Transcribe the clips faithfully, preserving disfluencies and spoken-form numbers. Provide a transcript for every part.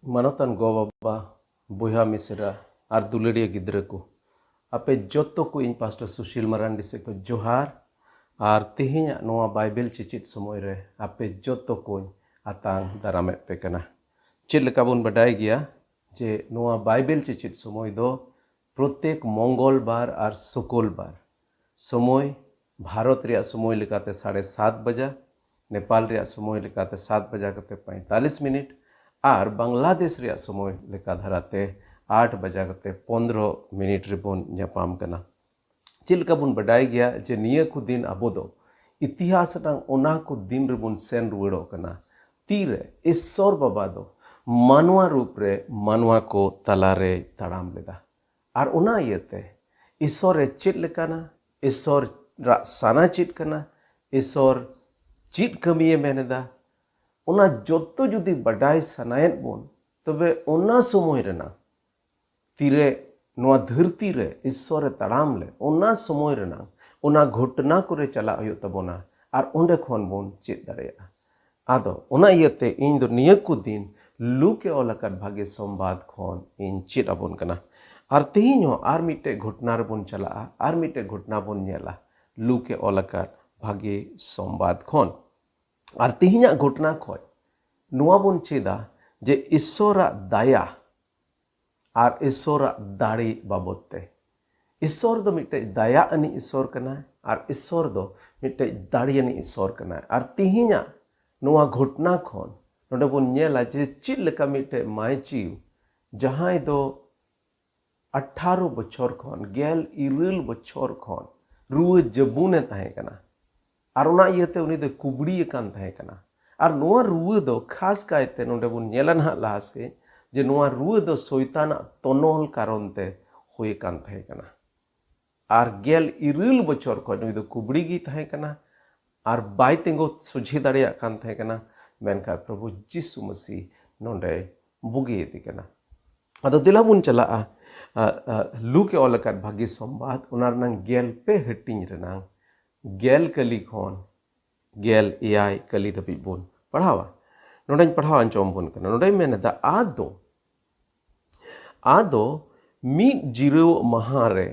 ᱢᱟᱱᱚᱛᱟᱱ ᱜᱚ ᱵᱟᱵᱟ, ᱵᱚᱭᱦᱟ ᱢᱤᱥᱨᱟ ᱟᱨ ᱫᱩᱞᱟᱹᱲᱤᱭᱟᱹ ᱜᱤᱫᱽᱨᱟᱹ ᱠᱚ, ᱟᱯᱮ ᱡᱚᱛᱚ ᱠᱚ ᱤᱧ ᱯᱟᱥᱴᱚᱨ ᱥᱩᱥᱤᱞ ᱢᱟᱨᱟᱱᱰᱤ ᱥᱮᱫ ᱠᱷᱚᱱ ᱡᱚᱦᱟᱨ᱾ ᱟᱨ ᱛᱮᱦᱮᱧᱟᱜ ᱱᱚᱣᱟ ᱵᱟᱭᱵᱮᱞ ᱪᱮᱪᱮᱫ ᱥᱚᱢᱚᱭ ᱨᱮ ᱟᱯᱮ ᱡᱚᱛᱚ ᱠᱚᱧ ᱟᱛᱟᱝ ᱫᱟᱨᱟᱢᱮᱫ ᱯᱮ ᱠᱟᱱᱟ᱾ ᱪᱮᱫ ᱞᱮᱠᱟ ᱵᱚᱱ ᱵᱟᱰᱟᱭ ᱜᱮᱭᱟ ᱡᱮ ᱱᱚᱣᱟ ᱵᱟᱭᱵᱮᱞ ᱪᱮᱪᱮᱫ ᱥᱚᱢᱚᱭ ᱫᱚ ᱯᱨᱚᱛᱮᱠ ᱢᱚᱝᱜᱚᱞ ᱵᱟᱨ ᱟᱨ ᱥᱩᱠᱚᱞ ᱵᱟᱨ ᱥᱚᱢᱚᱭ, ᱵᱷᱟᱨᱚᱛ ᱨᱮᱭᱟᱜ ᱥᱚᱢᱚᱭ ᱞᱮᱠᱟᱛᱮ ᱥᱟᱲᱮ ᱥᱟᱛ ᱵᱟᱡᱟ, ᱱᱮᱯᱟᱞ ᱨᱮᱭᱟᱜ ᱥᱚᱢᱚᱭ ᱞᱮᱠᱟᱛᱮ ᱥᱟᱛ ᱵᱟᱡᱟ ᱠᱟᱛᱮ ᱯᱚᱸᱭᱛᱟᱞᱤᱥ ᱢᱤᱱᱤᱴ ᱟᱨ ᱵᱟᱝᱞᱟᱫᱮᱥ ᱨᱮᱭᱟᱜ ᱥᱚᱢᱚᱭ ᱞᱮᱠᱟ ᱫᱷᱟᱨᱟᱛᱮ ᱟᱴ ᱵᱟᱡᱟ ᱠᱟᱛᱮ ᱯᱚᱱᱫᱽᱨᱚ ᱢᱤᱱᱤᱴ ᱨᱮᱵᱚᱱ ᱧᱟᱯᱟᱢ ᱠᱟᱱᱟ᱾ ᱪᱮᱫ ᱞᱮᱠᱟ ᱵᱚᱱ ᱵᱟᱰᱟᱭ ᱜᱮᱭᱟ ᱡᱮ ᱱᱤᱭᱟᱹ ᱠᱚ ᱫᱤᱱ ᱟᱵᱚ ᱫᱚ ᱤᱛᱤᱦᱟᱥ ᱨᱮᱱᱟᱝ ᱚᱱᱟ ᱠᱚ ᱫᱤᱱ ᱨᱮᱵᱚᱱ ᱥᱮᱱ ᱨᱩᱣᱟᱹᱲᱚᱜ ᱠᱟᱱᱟ, ᱛᱤᱨᱮ ᱤᱥᱥᱚᱨ ᱵᱟᱵᱟ ᱫᱚ ᱢᱟᱱᱣᱟ ᱨᱩᱯ ᱨᱮ ᱢᱟᱱᱣᱟ ᱠᱚ ᱛᱟᱞᱟᱨᱮᱭ ᱛᱟᱲᱟᱢ ᱞᱮᱫᱟ᱾ ᱟᱨ ᱚᱱᱟ ᱤᱭᱟᱹᱛᱮ ᱤᱥᱥᱚᱨ ᱮ ᱪᱮᱫ ᱞᱮᱠᱟᱱᱟ, ᱤᱥᱥᱚᱨᱟᱜ ᱥᱟᱱᱟ ᱪᱮᱫ ᱠᱟᱱᱟ, ᱤᱥᱥᱚᱨ ᱪᱮᱫ ᱠᱟᱹᱢᱤᱭᱮ ᱢᱮᱱ ᱮᱫᱟ, ᱚᱱᱟ ᱡᱚᱛᱚ ᱡᱩᱫᱤ ᱵᱟᱰᱟᱭ ᱥᱟᱱᱟᱭᱮᱫ ᱵᱚᱱ, ᱛᱚᱵᱮ ᱚᱱᱟ ᱥᱚᱢᱚᱭ ᱨᱮᱱᱟᱜ ᱛᱤᱨᱮ ᱱᱚᱣᱟ ᱫᱷᱟᱹᱨᱛᱤ ᱨᱮ ᱤᱥᱥᱚᱨ ᱮ ᱛᱟᱲᱟᱢ ᱞᱮᱫ, ᱚᱱᱟ ᱥᱚᱢᱚᱭ ᱨᱮᱱᱟᱜ ᱚᱱᱟ ᱜᱷᱚᱴᱱᱟ ᱠᱚᱨᱮ ᱪᱟᱞᱟᱜ ᱦᱩᱭᱩᱜ ᱛᱟᱵᱚᱱᱟ ᱟᱨ ᱚᱸᱰᱮ ᱠᱷᱚᱱ ᱵᱚᱱ ᱪᱮᱫ ᱫᱟᱲᱮᱭᱟᱜᱼᱟ᱾ ᱟᱫᱚ ᱚᱱᱟ ᱤᱭᱟᱹᱛᱮ ᱤᱧ ᱫᱚ ᱱᱤᱭᱟᱹ ᱠᱚ ᱫᱤᱱ ᱞᱩᱠ ᱮ ᱚᱞ ᱟᱠᱟᱫ ᱵᱷᱟᱜᱮ ᱥᱚᱢᱵᱟᱫ ᱠᱷᱚᱱ ᱤᱧ ᱪᱮᱫ ᱟᱵᱚᱱ ᱠᱟᱱᱟ᱾ ᱟᱨ ᱛᱮᱦᱮᱧ ᱦᱚᱸ ᱟᱨ ᱢᱤᱫᱴᱮᱡ ᱜᱷᱚᱴᱱᱟ ᱨᱮᱵᱚᱱ ᱪᱟᱞᱟᱜᱼᱟ, ᱟᱨ ᱢᱤᱫᱴᱮᱡ ᱜᱷᱚᱴᱱᱟ ᱵᱚᱱ ᱧᱮᱞᱟ ᱞᱩᱠ ᱮ ᱚᱞ ᱟᱠᱟᱫ ᱵᱷᱟᱜᱮ ᱥᱚᱢᱵᱟᱫ ᱠᱷᱚᱱ᱾ ᱟᱨ ᱛᱮᱦᱮᱧᱟᱜ ᱜᱷᱚᱴᱱᱟ ᱠᱷᱚᱱ ᱱᱚᱣᱟ ᱵᱚᱱ ᱪᱮᱫᱟ ᱡᱮ ᱤᱥᱥᱚᱨᱟᱜ ᱫᱟᱭᱟ ᱟᱨ ᱤᱥᱥᱚᱨᱟᱜ ᱫᱟᱲᱮ ᱵᱟᱵᱚᱫ ᱛᱮ᱾ ᱤᱥᱥᱚᱨ ᱫᱚ ᱢᱤᱫᱴᱮᱡ ᱫᱟᱭᱟ ᱟᱹᱱᱤᱡ ᱤᱥᱥᱚᱨ ᱠᱟᱱᱟᱭ ᱟᱨ ᱤᱥᱥᱚᱨ ᱫᱚ ᱢᱤᱫᱴᱮᱡ ᱫᱟᱲᱮ ᱟᱹᱱᱤᱡ ᱤᱥᱥᱚᱨ ᱠᱟᱱᱟᱭ᱾ ᱟᱨ ᱛᱮᱦᱮᱧᱟᱜ ᱱᱚᱣᱟ ᱜᱷᱚᱴᱱᱟ ᱠᱷᱚᱱ ᱱᱚᱰᱮ ᱵᱚᱱ ᱧᱮᱞᱟ ᱡᱮ ᱪᱮᱫ ᱞᱮᱠᱟ ᱢᱤᱫᱴᱮᱡ ᱢᱟᱹᱭᱪᱤᱣ, ᱡᱟᱦᱟᱸᱭ ᱫᱚ ᱟᱴᱷᱟᱨᱚ ᱵᱚᱪᱷᱚᱨ ᱠᱷᱚᱱ, ᱜᱮᱞ ᱤᱨᱟᱹᱞ ᱵᱚᱪᱷᱚᱨ ᱠᱷᱚᱱ ᱨᱩᱣᱟᱹ ᱡᱟᱹᱵᱩᱱᱮ ᱛᱟᱦᱮᱸ ᱠᱟᱱᱟ᱾ ᱟᱨ ᱚᱱᱟ ᱤᱭᱟᱹᱛᱮ ᱩᱱᱤ ᱫᱚᱭ ᱠᱩᱵᱲᱤ ᱟᱠᱟᱱ ᱛᱟᱦᱮᱸ ᱠᱟᱱᱟ᱾ ᱟᱨ ᱱᱚᱣᱟ ᱨᱩᱣᱟᱹ ᱫᱚ ᱠᱷᱟᱥ ᱠᱟᱭᱛᱮ ᱱᱚᱰᱮ ᱵᱚᱱ ᱧᱮᱞᱟ ᱱᱟᱦᱟᱜ ᱞᱟᱦᱟ ᱥᱮᱫ, ᱡᱮ ᱱᱚᱣᱟ ᱨᱩᱣᱟᱹ ᱫᱚ ᱥᱚᱭᱛᱟᱱᱟᱜ ᱛᱚᱱᱚᱞ ᱠᱟᱨᱚᱱ ᱛᱮ ᱦᱩᱭ ᱟᱠᱟᱱ ᱛᱟᱦᱮᱸ ᱠᱟᱱᱟ᱾ ᱟᱨ ᱜᱮᱞ ᱤᱨᱟᱹᱞ ᱵᱚᱪᱷᱚᱨ ᱠᱷᱚᱱ ᱱᱩᱭ ᱫᱚ ᱠᱩᱵᱲᱤ ᱜᱮᱭ ᱛᱟᱦᱮᱸ ᱠᱟᱱᱟ ᱟᱨ ᱵᱟᱭ ᱛᱤᱸᱜᱩ ᱥᱚᱡᱷᱮ ᱫᱟᱲᱮᱭᱟᱜ ᱠᱟᱱ ᱛᱟᱦᱮᱸ ᱠᱟᱱᱟ᱾ ᱢᱮᱱᱠᱷᱟᱱ ᱯᱨᱚᱵᱷᱩ ᱡᱤᱥᱩ ᱢᱟᱹᱥᱤ ᱱᱚᱰᱮ ᱵᱩᱜᱤᱭᱮᱫᱮ ᱠᱟᱱᱟ᱾ ᱟᱫᱚ ᱫᱮᱞᱟ ᱵᱚᱱ ᱪᱟᱞᱟᱜᱼᱟ, ᱟ, ᱟ, ᱞᱩᱠ ᱮ ᱚᱞ ᱟᱠᱟᱫ ᱵᱷᱟᱹᱜᱤ ᱥᱚᱢᱵᱟᱫ, ᱚᱱᱟ ᱨᱮᱱᱟᱝ ᱜᱮᱞ ᱯᱮ ᱦᱟᱹᱴᱤᱧ ᱨᱮᱱᱟᱝ ᱜᱮᱞ ᱠᱟᱹᱞᱤ ᱠᱷᱚᱱ ᱜᱮᱞ ᱮᱭᱟᱭ ᱠᱟᱹᱞᱤ ᱫᱷᱟᱹᱵᱤᱡ ᱵᱚᱱ ᱯᱟᱲᱦᱟᱣᱟ᱾ ᱱᱚᱰᱮᱧ ᱯᱟᱲᱦᱟᱣ ᱟᱸᱡᱚᱢ ᱟᱵᱚᱱ ᱠᱟᱱᱟ᱾ ᱱᱚᱰᱮᱭ ᱢᱮᱱ ᱮᱫᱟ, ᱟᱫᱚ, ᱟᱫᱚ ᱢᱤᱫ ᱡᱤᱨᱟᱹᱣ ᱢᱟᱦᱟ ᱨᱮ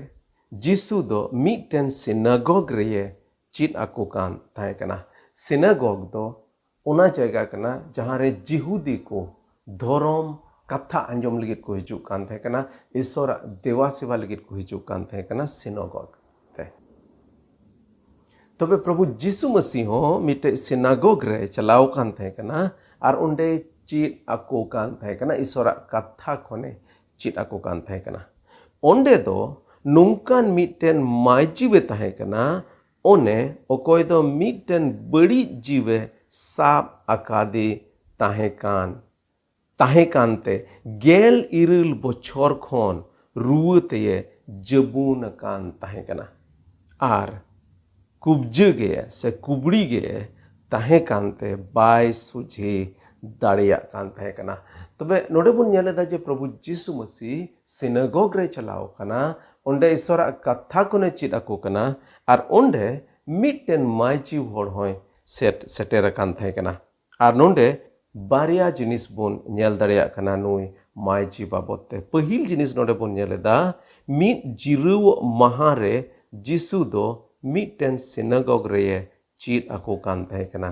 ᱡᱤᱥᱩ ᱫᱚ ᱢᱤᱫᱴᱮᱱ ᱥᱤᱱᱟᱜᱚᱜᱽ ᱨᱮᱭᱮ ᱪᱮᱫ ᱟᱠᱚ ᱠᱟᱱ ᱛᱟᱦᱮᱸ ᱠᱟᱱᱟ᱾ ᱥᱤᱱᱟᱜᱚᱜᱽ ᱫᱚ ᱚᱱᱟ ᱡᱟᱭᱜᱟ ᱠᱟᱱᱟ ᱡᱟᱦᱟᱸ ᱨᱮ ᱡᱤᱦᱩᱫᱤ ᱠᱚ ᱫᱷᱚᱨᱚᱢ ᱠᱟᱛᱷᱟ ᱟᱸᱡᱚᱢ ᱞᱟᱹᱜᱤᱫ ᱠᱚ ᱦᱤᱡᱩᱜ ᱠᱟᱱ ᱛᱟᱦᱮᱸ ᱠᱟᱱᱟ, ᱤᱥᱚᱨᱟᱜ ᱫᱮᱵᱟ ᱥᱮᱵᱟ ᱞᱟᱹᱜᱤᱫ ᱠᱚ ᱦᱤᱡᱩᱜ ᱠᱟᱱ ᱛᱟᱦᱮᱸ ᱠᱟᱱᱟ ᱥᱤᱱᱟᱜᱚᱜᱽ ᱛᱮ᱾ ᱛᱚᱵᱮ ᱯᱨᱚᱵᱷᱩ ᱡᱤᱥᱩ ᱢᱟᱹᱥᱤ ᱦᱚᱸ ᱢᱤᱫᱴᱮᱡ ᱥᱤᱱᱟᱜᱚᱜᱽ ᱨᱮ ᱪᱟᱞᱟᱣ ᱠᱟᱱ ᱛᱟᱦᱮᱸ ᱠᱟᱱᱟ ᱟᱨ ᱚᱸᱰᱮ ᱪᱮᱫ ᱟᱠᱚ ᱠᱟᱱ ᱛᱟᱦᱮᱸ ᱠᱟᱱᱟ, ᱤᱥᱚᱨᱟᱜ ᱠᱟᱛᱷᱟ ᱠᱷᱚᱱᱮ ᱪᱮᱫ ᱟᱠᱚ ᱠᱟᱱ ᱛᱟᱦᱮᱸ ᱠᱟᱱᱟ᱾ ᱚᱸᱰᱮ ᱫᱚ ᱱᱚᱝᱠᱟᱱ ᱢᱤᱫᱴᱮᱱ ᱢᱟᱹᱭᱡᱤᱵᱮ ᱛᱟᱦᱮᱸ ᱠᱟᱱᱟ, ᱚᱱᱮ ᱚᱠᱚᱭ ᱫᱚ ᱢᱤᱫᱴᱮᱱ ᱵᱟᱹᱲᱤᱡ ᱡᱤᱣᱮ ᱥᱟᱵ ᱟᱠᱟᱫᱮ ᱛᱟᱦᱮᱸ ᱠᱟᱱ, ᱛᱟᱦᱮᱸ ᱠᱟᱱᱛᱮ ᱜᱮᱞ ᱤᱨᱟᱹᱞ ᱵᱚᱪᱷᱚᱨ ᱠᱷᱚᱱ ᱨᱩᱣᱟᱹ ᱛᱮᱭᱮ ᱡᱟᱹᱵᱩᱱ ᱟᱠᱟᱱ ᱛᱟᱦᱮᱸ ᱠᱟᱱᱟ᱾ ᱟᱨ ᱠᱩᱵᱡᱟᱹ ᱜᱮ ᱥᱮ ᱠᱩᱵᱲᱤ ᱜᱮ ᱛᱟᱦᱮᱸ ᱠᱟᱱᱛᱮ ᱵᱟᱭ ᱥᱚᱡᱷᱮ ᱫᱟᱲᱮᱭᱟᱜ ᱠᱟᱱ ᱛᱟᱦᱮᱸ ᱠᱟᱱᱟ᱾ ᱛᱚᱵᱮ ᱱᱚᱰᱮ ᱵᱚᱱ ᱧᱮᱞ ᱮᱫᱟ ᱡᱮ ᱯᱨᱚᱵᱷᱩ ᱡᱤᱥᱩ ᱢᱟᱹᱥᱤ ᱥᱤᱱᱟᱜᱚᱜᱽ ᱨᱮ ᱪᱟᱞᱟᱣ ᱠᱟᱱᱟ, ᱚᱸᱰᱮ ᱤᱥᱚᱨᱟᱜ ᱠᱟᱛᱷᱟ ᱠᱷᱚᱱᱮ ᱪᱮᱫ ᱟᱠᱚ ᱠᱟᱱᱟ, ᱟᱨ ᱚᱸᱰᱮ ᱢᱤᱫᱴᱮᱱ ᱢᱟᱹᱭᱡᱤ ᱦᱚᱲ ᱦᱚᱸᱭ ᱥᱮᱴ-, ᱥᱮᱴᱮᱨ ᱟᱠᱟᱱ ᱛᱟᱦᱮᱸ ᱠᱟᱱᱟ᱾ ᱟᱨ ᱱᱚᱰᱮ ᱵᱟᱨᱭᱟ ᱡᱤᱱᱤᱥ ᱵᱚᱱ ᱧᱮᱞ ᱫᱟᱲᱮᱭᱟᱜ ᱠᱟᱱᱟ ᱱᱩᱭ ᱢᱟᱹᱭᱡᱤ ᱵᱟᱵᱚᱛ ᱛᱮ᱾ ᱯᱟᱹᱦᱤᱞ ᱡᱤᱱᱤᱥ ᱱᱚᱰᱮ ᱵᱚᱱ ᱧᱮᱞ ᱮᱫᱟ, ᱢᱤᱫ ᱡᱤᱨᱟᱹᱣ ᱢᱟᱦᱟ ᱨᱮ ᱡᱤᱥᱩ ᱫᱚ ᱢᱤᱫᱴᱮᱱ ᱥᱤᱱᱟᱜᱚᱜᱽ ᱨᱮᱭᱮ ᱪᱮᱫ ᱟᱠᱚ ᱠᱟᱱ ᱛᱟᱦᱮᱸ ᱠᱟᱱᱟ᱾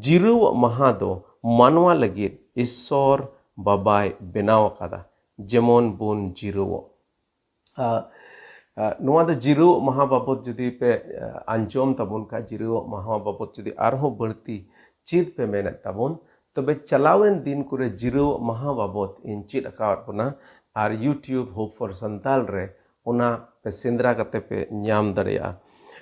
ᱡᱤᱨᱟᱹᱣ ᱢᱟᱦᱟ ᱫᱚ ᱢᱟᱱᱣᱟ ᱞᱟᱹᱜᱤᱫ ᱤᱥᱚᱨ ᱵᱟᱵᱟᱭ ᱵᱮᱱᱟᱣ ᱟᱠᱟᱫᱟ, ᱡᱮᱢᱚᱱ ᱵᱚᱱ ᱡᱤᱨᱟᱹᱣᱚᱜ᱾ ᱟ, ᱟ, ᱱᱚᱣᱟ ᱫᱚ ᱡᱤᱨᱟᱹᱣ ᱢᱟᱦᱟ ᱵᱟᱵᱚᱛ ᱡᱩᱫᱤ ᱯᱮ, ᱟ, ᱟᱸᱡᱚᱢ ᱛᱟᱵᱚᱱ ᱠᱷᱟᱱ, ᱡᱤᱨᱟᱹᱣ ᱢᱟᱦᱟ ᱵᱟᱵᱚᱛ ᱡᱩᱫᱤ ᱟᱨᱦᱚᱸ ᱵᱟᱹᱲᱛᱤ ᱪᱮᱫ ᱯᱮ ᱢᱮᱱᱮᱫ ᱛᱟᱵᱚᱱ, ᱛᱚᱵᱮ ᱪᱟᱞᱟᱣᱮᱱ ᱫᱤᱱ ᱠᱚᱨᱮ ᱡᱤᱨᱟᱹᱣ ᱢᱟᱦᱟ ᱵᱟᱵᱚᱛ ᱤᱧ ᱪᱮᱫ ᱟᱠᱟᱣᱟᱫ ᱵᱚᱱᱟ, ᱟᱨ YouTube Hope for Santal ᱨᱮ ᱚᱱᱟ ᱯᱮ ᱥᱮᱸᱫᱽᱨᱟ ᱠᱟᱛᱮ ᱯᱮ ᱧᱟᱢ ᱫᱟᱲᱮᱭᱟᱜᱼᱟ᱾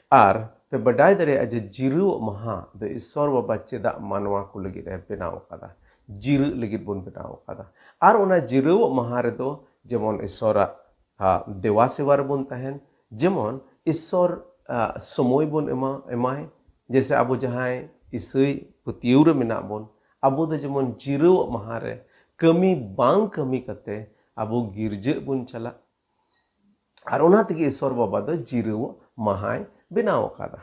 ᱟᱨ ᱯᱮ ᱵᱟᱰᱟᱭ ᱫᱟᱲᱮᱭᱟᱜᱼᱟ ᱡᱮ ᱡᱤᱨᱟᱹᱣ ᱢᱟᱦᱟ ᱫᱚ ᱤᱥᱚᱨ ᱵᱟᱵᱟ ᱪᱮᱫᱟᱜ ᱢᱟᱱᱣᱟ ᱠᱚ ᱞᱟᱹᱜᱤᱫ ᱮ ᱵᱮᱱᱟᱣ ᱟᱠᱟᱫᱟ, ᱡᱤᱨᱟᱹᱜ ᱞᱟᱹᱜᱤᱫ ᱵᱚᱱ ᱵᱮᱱᱟᱣ ᱟᱠᱟᱫᱟ᱾ ᱟᱨ ᱚᱱᱟ ᱡᱤᱨᱟᱹᱣ ᱢᱟᱦᱟ ᱨᱮᱫᱚ ᱡᱮᱢᱚᱱ ᱤᱥᱚᱨᱟᱜ, ᱟ, ᱫᱮᱣᱟ ᱥᱮᱵᱟ ᱨᱮᱵᱚᱱ ᱛᱟᱦᱮᱱ, ᱡᱮᱢᱚᱱ ᱤᱥᱚᱨ, ᱟ, ᱥᱚᱢᱚᱭ ᱵᱚᱱ ᱮᱢᱟ, ᱮᱢᱟᱭ᱾ ᱡᱮᱭᱥᱮ ᱟᱵᱚ ᱡᱟᱦᱟᱸᱭ ᱤᱥᱟᱹᱭ ᱯᱟᱹᱛᱭᱟᱹᱣ ᱨᱮ ᱢᱮᱱᱟᱜ ᱵᱚᱱ, ᱟᱵᱚ ᱫᱚ ᱡᱮᱢᱚᱱ ᱡᱤᱨᱟᱹᱣ ᱢᱟᱦᱟ ᱨᱮ ᱠᱟᱹᱢᱤ ᱵᱟᱝ ᱠᱟᱹᱢᱤ ᱠᱟᱛᱮ ᱟᱵᱚ ᱜᱤᱨᱡᱟᱹᱜ ᱵᱚᱱ ᱪᱟᱞᱟᱜ᱾ ᱟᱨ ᱚᱱᱟ ᱛᱮᱜᱮ ᱤᱥᱚᱨ ᱵᱟᱵᱟ ᱫᱚ ᱡᱤᱨᱟᱹᱣ ᱢᱟᱦᱟᱭ ᱵᱮᱱᱟᱣ ᱟᱠᱟᱫᱟ᱾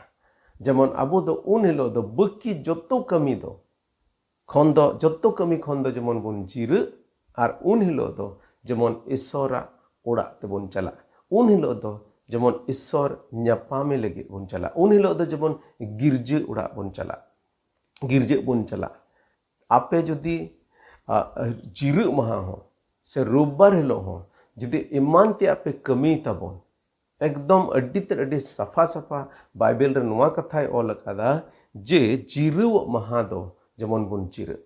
ᱡᱮᱢᱚᱱ ᱟᱵᱚ ᱫᱚ ᱩᱱ ᱦᱤᱞᱳᱜ ᱫᱚ ᱵᱟᱹᱠᱤ ᱡᱚᱛᱚ ᱠᱟᱹᱢᱤ ᱫᱚ ᱠᱷᱚᱱ ᱫᱚ, ᱡᱚᱛᱚ ᱠᱟᱹᱢᱤ ᱠᱷᱚᱱ ᱫᱚ ᱡᱮᱢᱚᱱ ᱵᱚᱱ ᱡᱤᱨᱟᱹᱜ, ᱟᱨ ᱩᱱ ᱦᱤᱞᱳᱜ ᱫᱚ ᱡᱮᱢᱚᱱ ᱤᱥᱥᱚᱨᱟᱜ ᱚᱲᱟᱜ ᱛᱮᱵᱚᱱ ᱪᱟᱞᱟᱜ᱾ ᱩᱱ ᱦᱤᱞᱳᱜ ᱫᱚ ᱡᱮᱢᱚᱱ ᱤᱥᱥᱚᱨ ᱧᱟᱯᱟᱢᱮ ᱞᱟᱹᱜᱤᱫ ᱵᱚᱱ ᱪᱟᱞᱟᱜ᱾ ᱩᱱ ᱦᱤᱞᱳᱜ ᱫᱚ ᱡᱮᱢᱚᱱ ᱜᱤᱨᱡᱟᱹ ᱚᱲᱟᱜ ᱵᱚᱱ ᱪᱟᱞᱟᱜ, ᱜᱤᱨᱡᱟᱹ ᱵᱚᱱ ᱪᱟᱞᱟᱜ᱾ ᱟᱯᱮ ᱡᱩᱫᱤ, ᱟ, ᱡᱤᱨᱟᱹᱜ ᱢᱟᱦᱟ ᱦᱚᱸ ᱥᱮ ᱨᱳᱵᱵᱟᱨ ᱦᱤᱞᱳᱜ ᱦᱚᱸ ᱡᱩᱫᱤ ᱮᱢᱟᱱ ᱛᱮᱭᱟᱜ ᱯᱮ ᱠᱟᱹᱢᱤᱭ ᱛᱟᱵᱚᱱ, ᱮᱠᱫᱚᱢ ᱟᱹᱰᱤ ᱛᱮᱫ ᱟᱹᱰᱤ ᱥᱟᱯᱷᱟ ᱥᱟᱯᱷᱟ ᱵᱟᱭᱵᱮᱞ ᱨᱮ ᱱᱚᱣᱟ ᱠᱟᱛᱷᱟᱭ ᱚᱞ ᱟᱠᱟᱫᱟ ᱡᱮ ᱡᱤᱨᱟᱹᱣᱜ ᱢᱟᱦᱟ ᱫᱚ ᱡᱮᱢᱚᱱ ᱵᱚᱱ ᱡᱤᱨᱟᱹᱜ᱾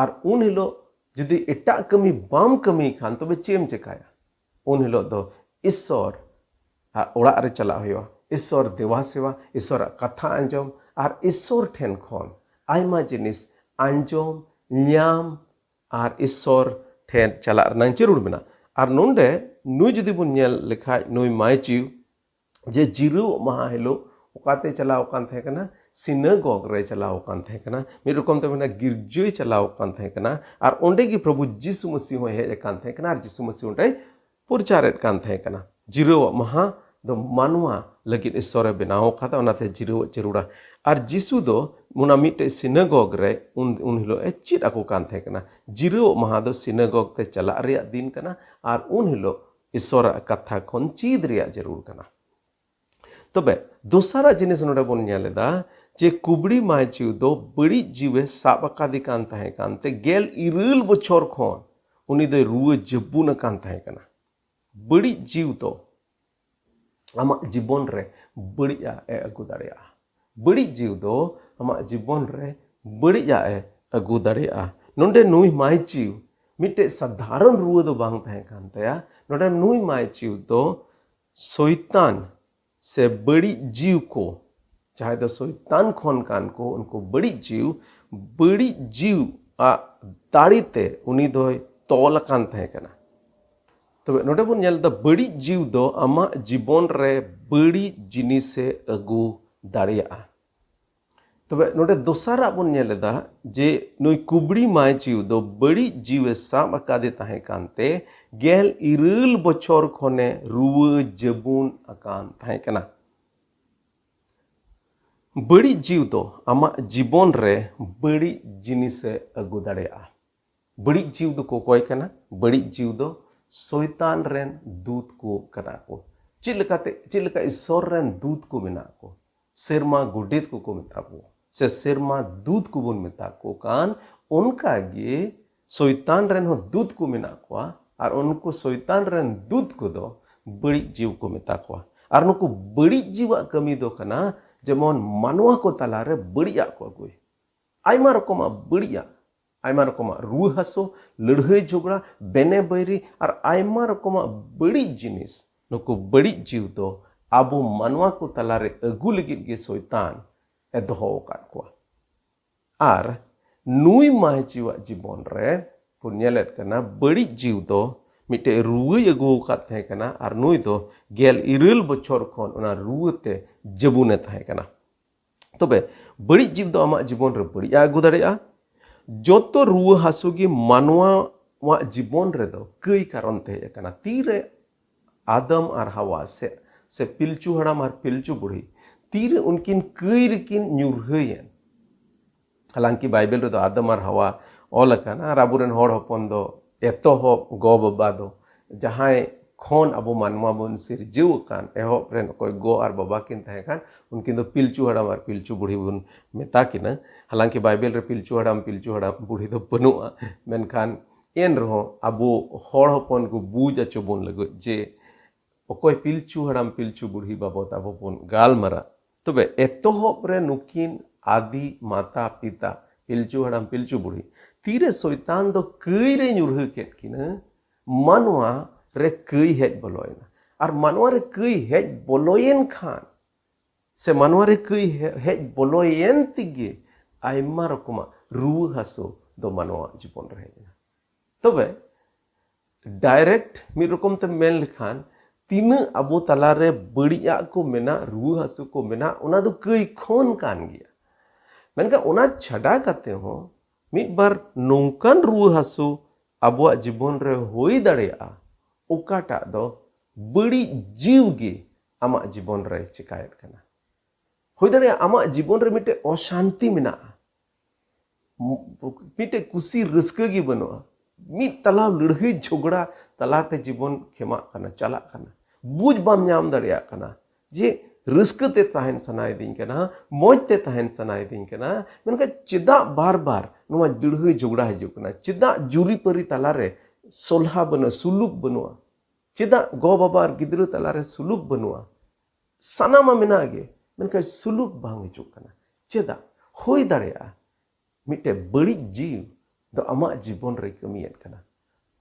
ᱟᱨ ᱩᱱ ᱦᱤᱞᱳᱜ ᱡᱩᱫᱤ ᱮᱴᱟᱜ ᱠᱟᱹᱢᱤ ᱵᱟᱢ ᱠᱟᱹᱢᱤᱭ ᱠᱷᱟᱱ, ᱛᱚᱵᱮ ᱪᱮᱫ ᱮᱢ ᱪᱮᱠᱟᱭᱟ? ᱩᱱ ᱦᱤᱞᱳᱜ ᱫᱚ ᱤᱥᱥᱚᱨ ᱟᱜ ᱚᱲᱟᱜ ᱨᱮ ᱪᱟᱞᱟᱜ ᱦᱩᱭᱩᱜᱼᱟ, ᱤᱥᱥᱚᱨ ᱫᱮᱵᱟ ᱥᱮᱵᱟ, ᱤᱥᱥᱚᱨᱟᱜ ᱠᱟᱛᱷᱟ ᱟᱸᱡᱚᱢ ᱟᱨ ᱤᱥᱥᱚᱨ ᱴᱷᱮᱱ ᱠᱷᱚᱱ ᱟᱭᱢᱟ ᱡᱤᱱᱤᱥ ᱟᱸᱡᱚᱢ, ᱧᱟᱢ ᱟᱨ ᱤᱥᱥᱚᱨ ᱴᱷᱮᱱ ᱪᱟᱞᱟᱜ ᱨᱮᱱᱟᱜ ᱡᱟᱹᱨᱩᱲ ᱢᱮᱱᱟᱜᱼᱟ᱾ ᱟᱨ ᱱᱚᱰᱮ ᱱᱩᱭ ᱡᱩᱫᱤ ᱵᱚᱱ ᱧᱮᱞ ᱞᱮᱠᱷᱟᱡ, ᱱᱩᱭ ᱢᱟᱭᱪᱤᱣ ᱡᱮ ᱡᱤᱨᱟᱹᱣᱜ ᱢᱟᱦᱟ ᱦᱤᱞᱳᱜ ᱚᱠᱟᱛᱮ ᱪᱟᱞᱟᱣ ᱟᱠᱟᱱ ᱛᱟᱦᱮᱸ ᱠᱟᱱᱟ? ᱥᱤᱱᱟᱜᱚᱜᱽ ᱨᱮ ᱪᱟᱞᱟᱣ ᱟᱠᱟᱱ ᱛᱟᱦᱮᱸ ᱠᱟᱱᱟ᱾ ᱢᱤᱫ ᱨᱚᱠᱚᱢ ᱛᱮ ᱢᱮᱱᱟ, ᱜᱤᱨᱡᱟᱹᱭ ᱪᱟᱞᱟᱣ ᱟᱠᱟᱱ ᱛᱟᱦᱮᱸ ᱠᱟᱱᱟ᱾ ᱟᱨ ᱚᱸᱰᱮ ᱜᱮ ᱯᱨᱚᱵᱷᱩ ᱡᱤᱥᱩ ᱢᱟᱹᱥᱤ ᱦᱚᱸᱭ ᱦᱮᱡ ᱟᱠᱟᱱ ᱛᱟᱦᱮᱸ ᱠᱟᱱᱟ ᱟᱨ ᱡᱤᱥᱩ ᱢᱟᱹᱥᱤ ᱚᱸᱰᱮᱭ ᱯᱨᱚᱪᱟᱨᱮᱫ ᱠᱟᱱ ᱛᱟᱦᱮᱸ ᱠᱟᱱᱟ᱾ ᱡᱤᱨᱟᱹᱣᱜ ᱢᱟᱦᱟ ᱫᱚ ᱢᱟᱱᱣᱟ ᱞᱟᱹᱜᱤᱫ ᱤᱥᱥᱚᱨᱮ ᱵᱮᱱᱟᱣ ᱟᱠᱟᱫᱟ, ᱚᱱᱟᱛᱮ ᱡᱤᱨᱟᱹᱣᱜ ᱡᱟᱹᱨᱩᱲᱟ᱾ ᱟᱨ ᱡᱤᱥᱩ ᱫᱚ ᱚᱱᱟ ᱢᱤᱫᱴᱮᱡ ᱥᱤᱱᱟᱜᱚᱜᱽ ᱨᱮ ᱩᱱ, ᱩᱱ ᱦᱤᱞᱳᱜ ᱮ ᱪᱮᱫ ᱟᱠᱚ ᱠᱟᱱ ᱛᱟᱦᱮᱸ ᱠᱟᱱᱟ᱾ ᱡᱤᱨᱟᱹᱣᱜ ᱢᱟᱦᱟ ᱫᱚ ᱥᱤᱱᱟᱜᱚᱜᱽ ᱛᱮ ᱪᱟᱞᱟᱜ ᱨᱮᱭᱟᱜ ᱫᱤᱱ ᱠᱟᱱᱟ᱾ ᱟᱨ ᱩᱱ ᱦᱤᱞᱳᱜ ᱤᱥᱥᱚᱨᱟᱜ ᱠᱟᱛᱷᱟ ᱠᱷᱚᱱ ᱪᱮᱫ ᱨᱮᱭᱟᱜ ᱡᱟᱹᱨᱩᱲ ᱠᱟᱱᱟ᱾ ᱛᱚᱵᱮ ᱫᱚᱥᱟᱨᱟᱜ ᱡᱤᱱᱤᱥ ᱱᱚᱰᱮ ᱵᱚᱱ ᱧᱮᱞ ᱮᱫᱟ ᱡᱮ ᱠᱩᱵᱲᱤ ᱢᱟᱭᱪᱤᱣ ᱫᱚ ᱵᱟᱹᱲᱤᱡ ᱡᱤᱣᱮ ᱥᱟᱵ ᱟᱠᱟᱫᱮ ᱠᱟᱱ ᱛᱟᱦᱮᱸ ᱠᱟᱱᱛᱮ ᱜᱮᱞ ᱤᱨᱟᱹᱞ ᱵᱚᱪᱷᱚᱨ ᱠᱷᱚᱱ ᱩᱱᱤ ᱫᱚᱭ ᱨᱩᱣᱟᱹ ᱡᱟᱹᱵᱩᱱ ᱟᱠᱟᱱ ᱛᱟᱦᱮᱸ ᱠᱟᱱᱟ᱾ ᱵᱟᱹᱲᱤᱡ ᱡᱤᱣ ᱫᱚ ᱟᱢᱟᱜ ᱡᱤᱵᱚᱱ ᱨᱮ ᱵᱟᱹᱲᱤᱡᱟᱜ ᱮ ᱟᱹᱜᱩ ᱫᱟᱲᱮᱭᱟᱜᱼᱟ᱾ ᱵᱟᱹᱲᱤᱡ ᱡᱤᱣ ᱫᱚ ᱟᱢᱟᱜ ᱡᱤᱵᱚᱱ ᱨᱮ ᱵᱟᱹᱲᱤᱡᱟᱜ ᱮ ᱟᱹᱜᱩ ᱫᱟᱲᱮᱭᱟᱜᱼᱟ᱾ ᱱᱚᱰᱮ ᱱᱩᱭ ᱢᱟᱭᱪᱤᱣ ᱢᱤᱫᱴᱮᱡ ᱥᱟᱫᱷᱟᱨᱚᱱ ᱨᱩᱣᱟᱹ ᱫᱚ ᱵᱟᱝ ᱛᱟᱦᱮᱸ ᱠᱟᱱ ᱛᱟᱭᱟ᱾ ᱱᱚᱰᱮ ᱱᱩᱭ ᱢᱟᱭᱪᱤᱣ ᱫᱚ ᱥᱚᱭᱛᱟᱱ ᱥᱮ ᱵᱟᱹᱲᱤᱡ ᱡᱤᱣ ᱠᱚ, ᱡᱟᱦᱟᱸᱭ ᱫᱚ ᱥᱚᱭᱛᱟᱱ ᱠᱷᱚᱱ ᱠᱟᱱ ᱠᱚ, ᱩᱱᱠᱩ ᱵᱟᱹᱲᱤᱡ ᱡᱤᱣ, ᱵᱟᱹᱲᱤᱡ ᱡᱤᱣ ᱟᱜ ᱫᱟᱲᱮ ᱛᱮ ᱩᱱᱤ ᱫᱚᱭ ᱛᱚᱞ ᱟᱠᱟᱱ ᱛᱟᱦᱮᱸ ᱠᱟᱱᱟ᱾ ᱛᱚᱵᱮ ᱱᱚᱰᱮ ᱵᱚᱱ ᱧᱮᱞ ᱮᱫᱟ, ᱵᱟᱹᱲᱤᱡ ᱡᱤᱣ ᱫᱚ ᱟᱢᱟᱜ ᱡᱤᱵᱚᱱ ᱨᱮ ᱵᱟᱹᱲᱤᱡ ᱡᱤᱱᱤᱥᱮ ᱟᱹᱜᱩ ᱫᱟᱲᱮᱭᱟᱜᱼᱟ᱾ ᱛᱚᱵᱮ ᱱᱚᱰᱮ ᱫᱚᱥᱟᱨᱟᱜ ᱵᱚᱱ ᱧᱮᱞ ᱮᱫᱟ ᱡᱮ ᱱᱩᱭ ᱠᱩᱵᱲᱤ ᱢᱟᱭᱪᱤᱣ ᱫᱚ ᱵᱟᱹᱲᱤᱡ ᱡᱤᱣᱮ ᱥᱟᱵ ᱟᱠᱟᱫᱮ ᱛᱟᱦᱮᱸ ᱠᱟᱱᱛᱮ ᱜᱮᱞ ᱤᱨᱟᱹᱞ ᱵᱚᱪᱷᱚᱨ ᱠᱷᱚᱱᱮ ᱨᱩᱣᱟᱹ ᱡᱟᱹᱵᱩᱱ ᱟᱠᱟᱱ ᱛᱟᱦᱮᱸ ᱠᱟᱱᱟ᱾ ᱵᱟᱹᱲᱤᱡ ᱡᱤᱣᱤ ᱫᱚ ᱟᱢᱟᱜ ᱡᱤᱵᱚᱱ ᱨᱮ ᱵᱟᱹᱲᱤᱡ ᱡᱤᱱᱤᱥᱮ ᱟᱹᱜᱩ ᱫᱟᱲᱮᱭᱟᱜᱼᱟ᱾ ᱵᱟᱹᱲᱤᱡ ᱡᱤᱣᱤ ᱫᱚ ᱚᱠᱚᱭ ᱠᱟᱱᱟ? ᱵᱟᱹᱲᱤᱡ ᱡᱤᱣᱤ ᱫᱚ ᱥᱚᱭᱛᱟᱱ ᱨᱮᱱ ᱫᱩᱛ ᱠᱚ ᱠᱟᱱᱟ ᱠᱚ᱾ ᱪᱮᱫ ᱞᱮᱠᱟᱛᱮ, ᱪᱮᱫ ᱞᱮᱠᱟ ᱤᱥᱥᱚᱨ ᱨᱮᱱ ᱫᱩᱛ ᱠᱚ ᱢᱮᱱᱟᱜ ᱠᱚ, ᱥᱮᱨᱢᱟ ᱜᱚᱰᱮᱛ ᱠᱚᱠᱚ ᱢᱮᱛᱟ ᱠᱚᱣᱟ, ᱥᱮ ᱥᱮᱨᱢᱟ ᱫᱩᱛ ᱠᱚᱵᱚᱱ ᱢᱮᱛᱟ ᱠᱚ ᱠᱟᱱ, ᱚᱱᱠᱟ ᱜᱮ ᱥᱚᱭᱛᱟᱱ ᱨᱮᱱ ᱦᱚᱸ ᱫᱩᱛ ᱠᱚ ᱢᱮᱱᱟᱜ ᱠᱚᱣᱟ᱾ ᱟᱨ ᱩᱱᱠᱩ ᱥᱚᱭᱛᱟᱱ ᱨᱮᱱ ᱫᱩᱛ ᱠᱚᱫᱚ ᱵᱟᱹᱲᱤᱡ ᱡᱤᱣᱤ ᱠᱚ ᱢᱮᱛᱟ ᱠᱚᱣᱟ᱾ ᱟᱨ ᱱᱩᱠᱩ ᱵᱟᱹᱲᱤᱡ ᱡᱤᱣᱟᱜ ᱠᱟᱹᱢᱤ ᱫᱚ ᱠᱟᱱᱟ, ᱡᱮᱢᱚᱱ ᱢᱟᱱᱣᱟ ᱠᱚ ᱛᱟᱞᱟᱨᱮ ᱵᱟᱹᱲᱤᱡᱟᱜ ᱠᱚ ᱟᱹᱜᱩᱭ᱾ ᱟᱭᱢᱟ ᱨᱚᱠᱚᱢᱟᱜ ᱵᱟᱹᱲᱤᱡᱟᱜ, ᱟᱭᱢᱟ ᱨᱚᱠᱚᱢᱟᱜ ᱨᱩᱣᱟᱹ ᱦᱟᱹᱥᱩ, ᱞᱟᱹᱲᱦᱟᱹᱭ ᱡᱷᱚᱜᱽᱲᱟ, ᱵᱮᱱᱮ ᱵᱟᱹᱭᱨᱤ ᱟᱨ ᱟᱭᱢᱟ ᱨᱚᱠᱚᱢᱟᱜ ᱵᱟᱹᱲᱤᱡ ᱡᱤᱱᱤᱥ ᱱᱩᱠᱩ ᱵᱟᱹᱲᱤᱡ ᱡᱤᱣᱤ ᱫᱚ ᱟᱵᱚ ᱢᱟᱱᱣᱟ ᱠᱚ ᱛᱟᱞᱟᱨᱮ ᱟᱹᱜᱩ ᱞᱟᱹᱜᱤᱫ ᱜᱮ ᱥᱚᱭᱛᱟᱱ ᱮ ᱫᱚᱦᱚ ᱟᱠᱟᱫ ᱠᱚᱣᱟ᱾ ᱟᱨ ᱱᱩᱭ ᱢᱟᱹᱦᱪᱤᱣᱟᱜ ᱡᱤᱵᱚᱱ ᱨᱮ ᱵᱚᱱ ᱧᱮᱞᱮᱫ ᱠᱟᱱᱟ, ᱵᱟᱹᱲᱤᱡ ᱡᱤᱣᱤ ᱫᱚ ᱢᱤᱫᱴᱮᱡ ᱨᱩᱣᱟᱹᱭ ᱟᱹᱜᱩ ᱟᱠᱟᱫ ᱛᱟᱦᱮᱸ ᱠᱟᱱᱟ᱾ ᱟᱨ ᱱᱩᱭ ᱫᱚ ᱜᱮᱞ ᱤᱨᱟᱹᱞ ᱵᱚᱪᱷᱚᱨ ᱠᱷᱚᱱ ᱚᱱᱟ ᱨᱩᱣᱟᱹ ᱛᱮ ᱡᱟᱹᱵᱩᱱᱮ ᱛᱟᱦᱮᱸ ᱠᱟᱱᱟ᱾ ᱛᱚᱵᱮ ᱵᱟᱹᱲᱤᱡ ᱡᱤᱣᱤ ᱫᱚ ᱟᱢᱟᱜ ᱡᱤᱵᱚᱱ ᱨᱮ ᱵᱟᱹᱲᱤᱡ ᱟᱜ ᱟᱹᱜᱩ ᱫᱟᱲᱮᱭᱟᱜᱼᱟ᱾ ᱡᱚᱛᱚ ᱨᱩᱣᱟᱹ ᱦᱟᱹᱥᱩ ᱜᱮ ᱢᱟᱱᱣᱟᱣᱟᱜ ᱡᱤᱵᱚᱱ ᱨᱮᱫᱚ ᱠᱟᱹᱭ ᱠᱟᱨᱚᱱ ᱛᱮ ᱦᱮᱡ ᱟᱠᱟᱱᱟ᱾ ᱛᱤᱨᱮ ᱟᱫᱟᱢ ᱟᱨ ᱦᱟᱣᱟ ᱥᱮ, ᱥᱮ ᱯᱤᱞᱪᱩ ᱦᱟᱲᱟᱢ ᱟᱨ ᱯᱤᱞᱪᱩ ᱵᱩᱲᱦᱤ ᱛᱤᱨᱮ ᱩᱱᱠᱤᱱ ᱠᱟᱹᱭ ᱨᱮᱠᱤᱱ ᱧᱩᱨᱦᱟᱹᱭᱮᱱ? ᱦᱟᱞᱟᱝᱠᱤ ᱵᱟᱭᱵᱮᱞ ᱨᱮᱫᱚ ᱟᱫᱟᱢ ᱟᱨ ᱦᱟᱣᱟ ᱚᱞ ᱟᱠᱟᱱᱟ, ᱟᱨ ᱟᱵᱚᱨᱮᱱ ᱦᱚᱲ ᱦᱚᱯᱚᱱ ᱫᱚ ᱮᱛᱚᱦᱚᱵ ᱜᱚ ᱵᱟᱵᱟ ᱫᱚ, ᱡᱟᱦᱟᱸᱭ ᱠᱷᱚᱱ ᱟᱵᱚ ᱢᱟᱱᱣᱟ ᱵᱚᱱ ᱥᱤᱨᱡᱟᱹᱣ ᱟᱠᱟᱱ, ᱮᱦᱚᱵ ᱨᱮᱱ ᱚᱠᱚᱭ ᱜᱚ ᱟᱨ ᱵᱟᱵᱟ ᱠᱤᱱ ᱛᱟᱦᱮᱸ ᱠᱟᱱ, ᱩᱱᱠᱤᱱ ᱫᱚ ᱯᱤᱞᱪᱩ ᱦᱟᱲᱟᱢ ᱟᱨ ᱯᱤᱞᱪᱩ ᱵᱩᱲᱦᱤ ᱵᱚᱱ ᱢᱮᱛᱟ ᱠᱤᱱᱟ᱾ ᱦᱟᱞᱟᱝᱠᱤ ᱵᱟᱭᱵᱮᱞ ᱨᱮ ᱯᱤᱞᱪᱩ ᱦᱟᱲᱟᱢ ᱯᱤᱞᱪᱩ ᱦᱟᱲᱟᱢ ᱵᱩᱲᱦᱤ ᱫᱚ ᱵᱟᱹᱱᱩᱜᱼᱟ, ᱢᱮᱱᱠᱷᱟᱱ ᱮᱱ ᱨᱮᱦᱚᱸ ᱟᱵᱚ ᱦᱚᱲ ᱦᱚᱯᱚᱱ ᱠᱚ ᱵᱩᱡᱽ ᱦᱚᱪᱚ ᱵᱚᱱ ᱞᱟᱹᱜᱤᱫ ᱡᱮ ᱚᱠᱚᱭ ᱯᱤᱞᱪᱩ ᱦᱟᱲᱟᱢ ᱯᱤᱞᱪᱩ ᱵᱩᱲᱦᱤ ᱵᱟᱵᱚᱛ ᱟᱵᱚ ᱵᱚᱱ ᱜᱟᱞᱢᱟᱨᱟᱜ᱾ ᱛᱚᱵᱮ ᱮᱛᱚᱦᱚᱵ ᱨᱮ ᱱᱩᱠᱤᱱ ᱟᱫᱤ ᱢᱟᱛᱟ ᱯᱤᱛᱟ ᱯᱤᱞᱪᱩ ᱦᱟᱲᱟᱢ ᱯᱤᱞᱪᱩ ᱵᱩᱲᱦᱤ ᱛᱤᱨᱮ ᱥᱚᱭᱛᱟᱱ ᱫᱚ ᱠᱟᱹᱭ ᱨᱮ ᱧᱩᱨᱦᱟᱹ ᱠᱮᱫ ᱠᱤᱱᱟᱹ, ᱢᱟᱱᱣᱟ ᱨᱮ ᱠᱟᱹᱭ ᱦᱮᱡ ᱵᱚᱞᱚᱭᱮᱱᱟ᱾ ᱟᱨ ᱢᱟᱱᱣᱟ ᱨᱮ ᱠᱟᱹᱭ ᱦᱮᱡ ᱵᱚᱞᱚᱭᱮᱱ ᱠᱷᱟᱱ, ᱥᱮ ᱢᱟᱱᱣᱟ ᱨᱮ ᱠᱟᱹᱭ ᱦᱮ-, ᱦᱮᱡ ᱵᱚᱞᱚᱭᱮᱱ ᱛᱮᱜᱮ ᱟᱭᱢᱟ ᱨᱚᱠᱚᱢᱟᱜ ᱨᱩᱣᱟᱹ ᱦᱟᱹᱥᱩ ᱫᱚ ᱢᱟᱱᱣᱟ ᱡᱤᱵᱚᱱ ᱨᱮ ᱦᱮᱡ ᱮᱱᱟ᱾ ᱛᱚᱵᱮ direct ᱢᱤᱫ ᱨᱚᱠᱚᱢ ᱛᱮ ᱢᱮᱱ ᱞᱮᱠᱷᱟᱱ, ᱛᱤᱱᱟᱹᱜ ᱟᱵᱚ ᱛᱟᱞᱟᱨᱮ ᱵᱟᱹᱲᱤᱡᱟᱜ ᱠᱚ ᱢᱮᱱᱟᱜ, ᱨᱩᱣᱟᱹ ᱦᱟᱹᱥᱩ ᱠᱚ ᱢᱮᱱᱟᱜ, ᱚᱱᱟ ᱫᱚ ᱠᱟᱹᱭ ᱠᱷᱚᱱ ᱠᱟᱱ ᱜᱮᱭᱟ᱾ ᱢᱮᱱᱠᱷᱟᱱ ᱚᱱᱟ ᱪᱷᱟᱰᱟ ᱠᱟᱛᱮ ᱦᱚᱸ ᱢᱤᱫ ᱵᱟᱨ ᱱᱚᱝᱠᱟᱱ ᱨᱩᱣᱟᱹ ᱦᱟᱹᱥᱩ ᱟᱵᱚᱣᱟᱜ ᱡᱤᱵᱚᱱ ᱨᱮ ᱦᱩᱭ ᱫᱟᱲᱮᱭᱟᱜᱼᱟ, ᱚᱠᱟᱴᱟᱜ ᱫᱚ ᱵᱟᱹᱲᱤᱡ ᱡᱤᱣᱤ ᱜᱮ ᱟᱢᱟᱜ ᱡᱤᱵᱚᱱ ᱨᱮ ᱪᱤᱠᱟᱭᱮᱫ ᱠᱟᱱᱟ᱾ ᱦᱩᱭ ᱫᱟᱲᱮᱭᱟᱜᱼᱟ ᱟᱢᱟᱜ ᱡᱤᱵᱚᱱ ᱨᱮ ᱢᱤᱫᱴᱮᱡ ᱚᱥᱟᱱᱛᱤ ᱢᱮᱱᱟᱜᱼᱟ, ᱢᱤᱫᱴᱮᱡ ᱠᱩᱥᱤ ᱨᱟᱹᱥᱠᱟᱹ ᱜᱮ ᱵᱟᱹᱱᱩᱜᱼᱟ, ᱢᱤᱫ ᱛᱟᱞᱟ ᱞᱟᱹᱲᱦᱟᱹᱭ ᱡᱷᱚᱜᱽᱲᱟ ᱛᱟᱞᱟᱛᱮ ᱡᱤᱵᱚᱱ ᱠᱷᱮᱢᱟᱜ ᱠᱟᱱᱟ, ᱪᱟᱞᱟᱜ ᱠᱟᱱᱟ, ᱵᱩᱡᱽ ᱵᱟᱢ ᱧᱟᱢ ᱫᱟᱲᱮᱭᱟᱜ ᱠᱟᱱᱟ ᱡᱮ ᱨᱟᱹᱥᱠᱟᱹ ᱛᱮ ᱛᱟᱦᱮᱱ ᱥᱟᱱᱟᱭᱮᱫᱤᱧ ᱠᱟᱱᱟ, ᱢᱚᱡᱽ ᱛᱮ ᱛᱟᱦᱮᱱ ᱥᱟᱱᱟᱭᱮᱫᱤᱧ ᱠᱟᱱᱟ, ᱢᱮᱱᱠᱷᱟᱱ ᱪᱮᱫᱟᱜ ᱵᱟᱨ ᱵᱟᱨ ᱱᱚᱣᱟ ᱞᱟᱹᱲᱦᱟᱹᱭ ᱡᱷᱚᱜᱽᱲᱟ ᱦᱤᱡᱩᱜ ᱠᱟᱱᱟ? ᱪᱮᱫᱟᱜ ᱡᱩᱨᱤᱯᱟᱹᱨᱤ ᱛᱟᱞᱟᱨᱮ ᱥᱚᱞᱦᱟ ᱵᱟᱹᱱᱩᱜᱼᱟ, ᱥᱩᱞᱩᱠ ᱵᱟᱹᱱᱩᱜᱼᱟ? ᱪᱮᱫᱟᱜ ᱜᱚ ᱵᱟᱵᱟ ᱟᱨ ᱜᱤᱫᱽᱨᱟᱹ ᱛᱟᱞᱟᱨᱮ ᱥᱩᱞᱩᱠ ᱵᱟᱹᱱᱩᱜᱼᱟ? ᱥᱟᱱᱟᱢᱟᱜ ᱢᱮᱱᱟᱜ ᱜᱮ, ᱢᱮᱱᱠᱷᱟᱱ ᱥᱩᱞᱩᱠ ᱵᱟᱝ ᱦᱤᱡᱩᱜ ᱠᱟᱱᱟ᱾ ᱪᱮᱫᱟᱜ? ᱦᱩᱭ ᱫᱟᱲᱮᱭᱟᱜᱼᱟ ᱢᱤᱫᱴᱮᱡ ᱵᱟᱹᱲᱤᱡ ᱡᱤᱣᱤ ᱫᱚ ᱟᱢᱟᱜ ᱡᱤᱵᱚᱱ ᱨᱮ ᱠᱟᱹᱢᱤᱭᱮᱫ ᱠᱟᱱᱟ᱾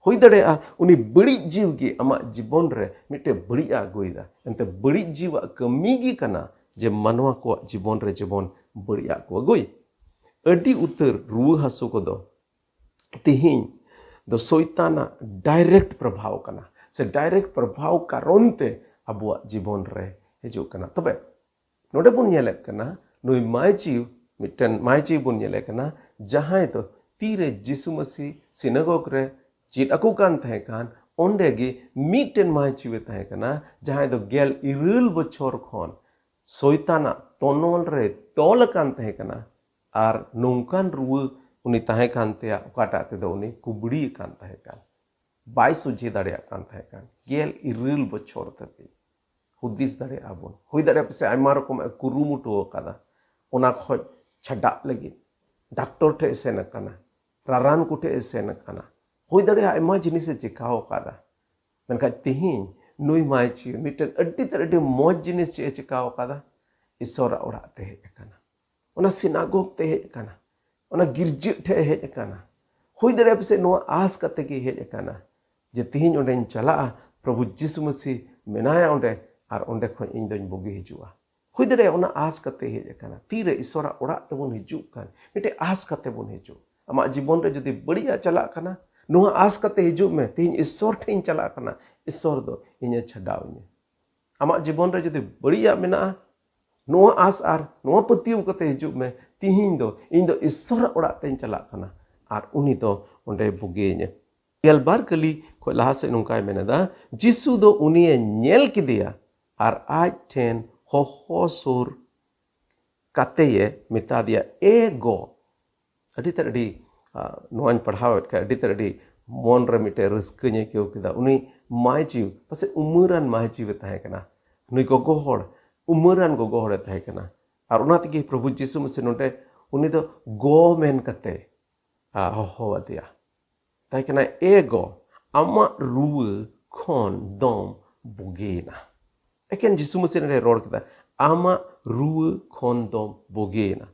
ᱦᱩᱭ ᱫᱟᱲᱮᱭᱟᱜᱼᱟ ᱩᱱᱤ ᱵᱟᱹᱲᱤᱡ ᱡᱤᱣᱤ ᱜᱮ ᱟᱢᱟᱜ ᱡᱤᱵᱚᱱ ᱨᱮ ᱢᱤᱫᱴᱮᱡ ᱵᱟᱹᱲᱤᱡ ᱮ ᱟᱹᱜᱩᱭᱮᱫᱟ᱾ ᱮᱱᱛᱮ ᱵᱟᱹᱲᱤᱡ ᱡᱤᱣᱤᱭᱟᱜ ᱠᱟᱹᱢᱤ ᱜᱮ ᱠᱟᱱᱟ ᱡᱮ ᱢᱟᱱᱣᱟ ᱠᱚᱣᱟᱜ ᱡᱤᱵᱚᱱ ᱨᱮ ᱡᱮᱢᱚᱱ ᱵᱟᱹᱲᱤᱡ ᱟᱜ ᱠᱚ ᱟᱹᱜᱩᱭ᱾ ᱟᱹᱰᱤ ᱩᱛᱟᱹᱨ ᱨᱩᱣᱟᱹ ᱦᱟᱹᱥᱩ ᱠᱚᱫᱚ ᱛᱤᱦᱤᱧ ᱫᱚ ᱥᱚᱭᱛᱟᱱᱟᱜ ᱰᱟᱭᱨᱮᱠᱴ ᱯᱨᱚᱵᱷᱟᱣ ᱠᱟᱱᱟ, ᱥᱮ ᱰᱟᱭᱨᱮᱠᱴ ᱯᱨᱚᱵᱷᱟᱣ ᱠᱟᱨᱚᱱ ᱛᱮ ᱟᱵᱚᱣᱟᱜ ᱡᱤᱵᱚᱱ ᱨᱮ ᱦᱤᱡᱩᱜ ᱠᱟᱱᱟ᱾ ᱛᱚᱵᱮ ᱱᱚᱰᱮ ᱵᱚᱱ ᱧᱮᱞᱮᱫ ᱠᱟᱱᱟ, ᱱᱩᱭ ᱢᱟᱹᱭᱪᱤᱣ, ᱢᱤᱫᱴᱮᱱ ᱢᱟᱹᱭᱪᱤᱣ ᱵᱚᱱ ᱧᱮᱞᱮ ᱠᱟᱱᱟ, ᱡᱟᱦᱟᱸᱭ ᱫᱚ ᱛᱤᱨᱮ ᱡᱤᱥᱩ ᱢᱟᱹᱥᱤ ᱥᱤᱱᱟᱜᱚᱜᱽ ᱨᱮ ᱪᱮᱫ ᱟᱠᱚ ᱠᱟᱱ ᱛᱟᱦᱮᱸ ᱠᱟᱱ, ᱚᱸᱰᱮ ᱜᱮ ᱢᱤᱫᱴᱮᱱ ᱢᱟᱹᱭᱪᱤᱣᱮ ᱛᱟᱦᱮᱸ ᱠᱟᱱᱟ, ᱡᱟᱦᱟᱸᱭ ᱫᱚ ᱜᱮᱞ ᱤᱨᱟᱹᱞ ᱵᱚᱪᱷᱚᱨ ᱠᱷᱚᱱ ᱥᱚᱭᱛᱟᱱᱟᱜ ᱛᱚᱱᱚᱞ ᱨᱮ ᱛᱚᱞ ᱟᱠᱟᱱ ᱛᱟᱦᱮᱸ ᱠᱟᱱᱟ᱾ ᱟᱨ ᱱᱚᱝᱠᱟᱱ ᱨᱩᱣᱟᱹ ᱩᱱᱤ ᱛᱟᱦᱮᱸ ᱠᱟᱱ ᱛᱟᱭᱟ, ᱚᱠᱟᱴᱟᱜ ᱛᱮᱫᱚ ᱩᱱᱤ ᱠᱩᱵᱲᱤ ᱟᱠᱟᱱ ᱛᱟᱦᱮᱸ ᱠᱟᱱ, ᱵᱟᱭ ᱥᱚᱡᱷᱮ ᱫᱟᱲᱮᱭᱟᱜ ᱠᱟᱱ ᱛᱟᱦᱮᱸ ᱠᱟᱱ᱾ ᱜᱮᱞ ᱤᱨᱟᱹᱞ ᱵᱚᱪᱷᱚᱨ ᱫᱷᱟᱹᱵᱤᱡ᱾ ᱦᱩᱫᱤᱥ ᱫᱟᱲᱮᱭᱟᱜᱼᱟ ᱵᱚᱱ, ᱦᱩᱭ ᱫᱟᱲᱮᱭᱟᱜᱼᱟ ᱯᱟᱥᱮᱡ ᱟᱭᱢᱟ ᱨᱚᱠᱚᱢ ᱮ ᱠᱩᱨᱩᱢᱩᱴᱩ ᱟᱠᱟᱫᱟ ᱚᱱᱟ ᱠᱷᱚᱡ ᱪᱷᱟᱰᱟᱜ ᱞᱟᱹᱜᱤᱫ᱾ ᱰᱟᱠᱛᱚᱨ ᱴᱷᱮᱡ ᱮ ᱥᱮᱱ ᱟᱠᱟᱱᱟ, ᱨᱟᱨᱟᱱ ᱠᱚᱴᱷᱮᱡ ᱮ ᱥᱮᱱ ᱟᱠᱟᱱᱟ, ᱦᱩᱭ ᱫᱟᱲᱮᱭᱟᱜᱼᱟ ᱟᱭᱢᱟ ᱡᱤᱱᱤᱥ ᱮ ᱪᱮᱠᱟᱣ ᱟᱠᱟᱫᱟ᱾ ᱢᱮᱱᱠᱷᱟᱱ ᱛᱤᱦᱤᱧ ᱱᱩᱭ ᱢᱟᱹᱭᱪᱤᱣ ᱢᱤᱫᱴᱮᱱ ᱟᱹᱰᱤ ᱛᱮᱫ ᱟᱹᱰᱤ ᱢᱚᱡᱽ ᱡᱤᱱᱤᱥ ᱪᱮᱫ ᱮ ᱪᱮᱠᱟᱣ ᱟᱠᱟᱫᱟ? ᱤᱥᱚᱨᱟᱜ ᱚᱲᱟᱜ ᱛᱮ ᱦᱮᱡ ᱟᱠᱟᱱᱟ, ᱚᱱᱟ ᱥᱤᱱᱟᱜᱚᱜᱽ ᱛᱮ ᱦᱮᱡ ᱟᱠᱟᱱᱟ, ᱚᱱᱟ ᱜᱤᱨᱡᱟᱹ ᱴᱷᱮᱡ ᱮ ᱦᱮᱡ ᱟᱠᱟᱱᱟ᱾ ᱦᱩᱭ ᱫᱟᱲᱮᱭᱟᱜᱼᱟ ᱯᱟᱥᱮᱡ ᱱᱚᱣᱟ ᱟᱸᱥ ᱠᱟᱛᱮ ᱜᱮ ᱦᱮᱡ ᱟᱠᱟᱱᱟ ᱡᱮ ᱛᱤᱦᱤᱧ ᱚᱸᱰᱮᱧ ᱪᱟᱞᱟᱜᱼᱟ, ᱯᱨᱚᱵᱷᱩ ᱡᱤᱥᱩ ᱢᱟᱹᱥᱤ ᱢᱮᱱᱟᱭᱟ ᱚᱸᱰᱮ, ᱟᱨ ᱚᱸᱰᱮ ᱠᱷᱚᱱ ᱤᱧ ᱫᱚᱧ ᱵᱩᱜᱤ ᱦᱤᱡᱩᱜᱼᱟ᱾ ᱦᱩᱭ ᱫᱟᱲᱮᱭᱟᱜᱼᱟ ᱚᱱᱟ ᱟᱸᱥ ᱠᱟᱛᱮ ᱦᱮᱡ ᱟᱠᱟᱱᱟ᱾ ᱛᱤᱨᱮ ᱤᱥᱚᱨᱟᱜ ᱚᱲᱟᱜ ᱛᱮᱵᱚᱱ ᱦᱤᱡᱩᱜ ᱠᱟᱱ, ᱢᱤᱫᱴᱮᱡ ᱟᱸᱥ ᱠᱟᱛᱮ ᱵᱚᱱ ᱦᱤᱡᱩᱜ᱾ ᱟᱢᱟᱜ ᱡᱤᱵᱚᱱ ᱨᱮ ᱡᱩᱫᱤ ᱵᱟᱹᱲᱤᱡᱟᱜ ᱪᱟᱞᱟᱜ ᱠᱟᱱᱟ, ᱱᱚᱣᱟ ᱟᱸᱥ ᱠᱟᱛᱮ ᱦᱤᱡᱩᱜ ᱢᱮ, ᱛᱤᱦᱤᱧ ᱤᱥᱚᱨ ᱴᱷᱮᱡ ᱤᱧ ᱪᱟᱞᱟᱜ ᱠᱟᱱᱟ, ᱤᱥᱚᱨ ᱫᱚ ᱤᱧᱮ ᱪᱷᱟᱰᱟᱣ ᱤᱧᱟ᱾ ᱟᱢᱟᱜ ᱡᱤᱵᱚᱱ ᱨᱮ ᱡᱩᱫᱤ ᱵᱟᱹᱲᱤᱡᱟᱜ ᱢᱮᱱᱟᱜᱼᱟ, ᱱᱚᱣᱟ ᱟᱸᱥ ᱟᱨ ᱱᱚᱣᱟ ᱯᱟᱹᱛᱭᱟᱹᱣ ᱠᱟᱛᱮ ᱦᱤᱡᱩᱜ ᱢᱮ, ᱛᱤᱦᱤᱧ ᱫᱚ ᱤᱧ ᱫᱚ ᱤᱥᱚᱨᱟᱜ ᱚᱲᱟᱜ ᱛᱮᱧ ᱪᱟᱞᱟᱜ ᱠᱟᱱᱟ, ᱟᱨ ᱩᱱᱤ ᱫᱚ ᱚᱸᱰᱮ ᱵᱩᱜᱤᱭᱟᱹᱧᱟ᱾ ᱜᱮᱞᱵᱟᱨ ᱠᱟᱹᱞᱤ ᱠᱷᱚᱡ ᱞᱟᱦᱟ ᱥᱮᱫ ᱱᱚᱝᱠᱟᱭ ᱢᱮᱱ ᱮᱫᱟ, ᱡᱤᱥᱩ ᱫᱚ ᱩᱱᱤᱭᱮ ᱧᱮᱞ ᱠᱮᱫᱮᱭᱟ ᱟᱨ ᱟᱡ ᱴᱷᱮᱱ ᱦᱚᱦᱚ ᱥᱩᱨ ᱠᱟᱛᱮᱭᱮ ᱢᱮᱛᱟ ᱫᱮᱭᱟ, "ᱮ ᱜᱚ", ᱟᱹᱰᱤ ᱛᱮᱫ ᱟᱹᱰᱤ, ᱟ, ᱱᱚᱣᱟᱧ ᱯᱟᱲᱦᱟᱣᱮᱫ ᱠᱷᱟᱱ ᱟᱹᱰᱤ ᱛᱮᱫ ᱟᱹᱰᱤ ᱢᱚᱱ ᱨᱮ ᱢᱤᱫᱴᱮᱡ ᱨᱟᱹᱥᱠᱟᱹᱧ ᱟᱹᱭᱠᱟᱹᱣ ᱠᱮᱫᱟ᱾ ᱩᱱᱤ ᱢᱟᱭ ᱡᱤᱣᱤ, ᱯᱟᱥᱮᱡ ᱩᱢᱟᱹᱨᱟᱱ ᱢᱟᱭ ᱡᱤᱣᱤ ᱛᱟᱦᱮᱸ ᱠᱟᱱᱟ, ᱱᱩᱭ ᱜᱚᱜᱚ ᱦᱚᱲ, ᱩᱢᱟᱹᱨᱟᱱ ᱜᱚᱜᱚ ᱦᱚᱲᱮ ᱛᱟᱦᱮᱸ ᱠᱟᱱᱟ᱾ ᱟᱨ ᱚᱱᱟ ᱛᱮᱜᱮ ᱯᱨᱚᱵᱷᱩ ᱡᱤᱥᱩ ᱢᱟᱥᱤ ᱱᱚᱰᱮ ᱩᱱᱤ ᱫᱚ ᱜᱚ ᱢᱮᱱ ᱠᱟᱛᱮ, ᱟ, ᱦᱚᱦᱚ ᱟᱫᱮᱭᱟ᱾ ᱛᱟᱦᱮᱸ ᱠᱟᱱᱟ, "ᱮ ᱜᱚ, ᱟᱢᱟᱜ ᱨᱩᱣᱟᱹ ᱠᱷᱚᱱ ᱫᱚᱢ ᱵᱩᱜᱤᱭᱮᱱᱟ᱾" ᱮᱠᱮᱱ ᱡᱤᱥᱩ ᱢᱟᱥᱤ ᱱᱚᱰᱮ ᱨᱚᱲ ᱠᱮᱫᱟ, "ᱟᱢᱟᱜ ᱨᱩᱣᱟᱹ ᱠᱷᱚᱱ ᱫᱚᱢ ᱵᱩᱜᱤᱭᱮᱱᱟ᱾"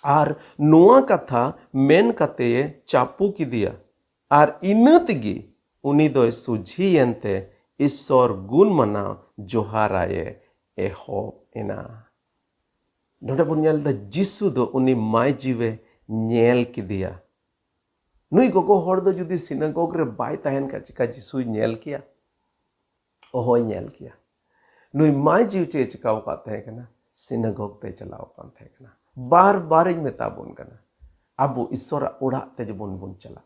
ᱟᱨ ᱱᱚᱣᱟ ᱠᱟᱛᱷᱟ ᱢᱮᱱ ᱠᱟᱛᱮ ᱮ ᱪᱟᱯᱚ ᱠᱮᱫᱮᱭᱟ᱾ ᱟᱨ ᱤᱱᱟᱹ ᱛᱮᱜᱮ ᱩᱱᱤ ᱫᱚᱭ ᱥᱚᱡᱷᱮᱭᱮᱱ ᱛᱮ ᱤᱥᱥᱚᱨ ᱜᱩᱱ ᱢᱟᱱᱟᱣ ᱡᱚᱦᱟᱨᱟᱭᱮ ᱮᱦᱚᱵ ᱮᱱᱟ᱾ ᱱᱚᱰᱮ ᱵᱚᱱ ᱧᱮᱞ ᱮᱫᱟ, ᱡᱤᱥᱩ ᱫᱚ ᱩᱱᱤ ᱢᱟᱭ ᱡᱤᱣᱮ ᱧᱮᱞ ᱠᱮᱫᱮᱭᱟ᱾ ᱱᱩᱭ ᱜᱚᱜᱚ ᱦᱚᱲ ᱫᱚ ᱡᱩᱫᱤ ᱥᱤᱱᱟᱜᱚᱜᱽ ᱨᱮ ᱵᱟᱭ ᱛᱟᱦᱮᱱ ᱠᱷᱟᱱ, ᱪᱮᱠᱟ ᱡᱤᱥᱩᱭ ᱧᱮᱞ ᱠᱮᱭᱟ? ᱚᱦᱚᱭ ᱧᱮᱞ ᱠᱮᱭᱟ᱾ ᱱᱩᱭ ᱢᱟᱭ ᱡᱤᱣ ᱪᱮᱫ ᱮ ᱪᱮᱠᱟᱣ ᱟᱠᱟᱫ ᱛᱟᱦᱮᱸ ᱠᱟᱱᱟ? ᱥᱤᱱᱟᱜᱚᱜᱽ ᱛᱮᱭ ᱪᱟᱞᱟᱣ ᱟᱠᱟᱱ ᱛᱟᱦᱮᱸ ᱠᱟᱱᱟ᱾ ᱵᱟᱨ ᱵᱟᱨᱤᱧ ᱢᱮᱛᱟ ᱵᱚᱱ ᱠᱟᱱᱟ, ᱟᱵᱚ ᱤᱥᱚᱨᱟᱜ ᱚᱲᱟᱜ ᱛᱮ ᱡᱮᱢᱚᱱ ᱵᱚᱱ ᱪᱟᱞᱟᱜ᱾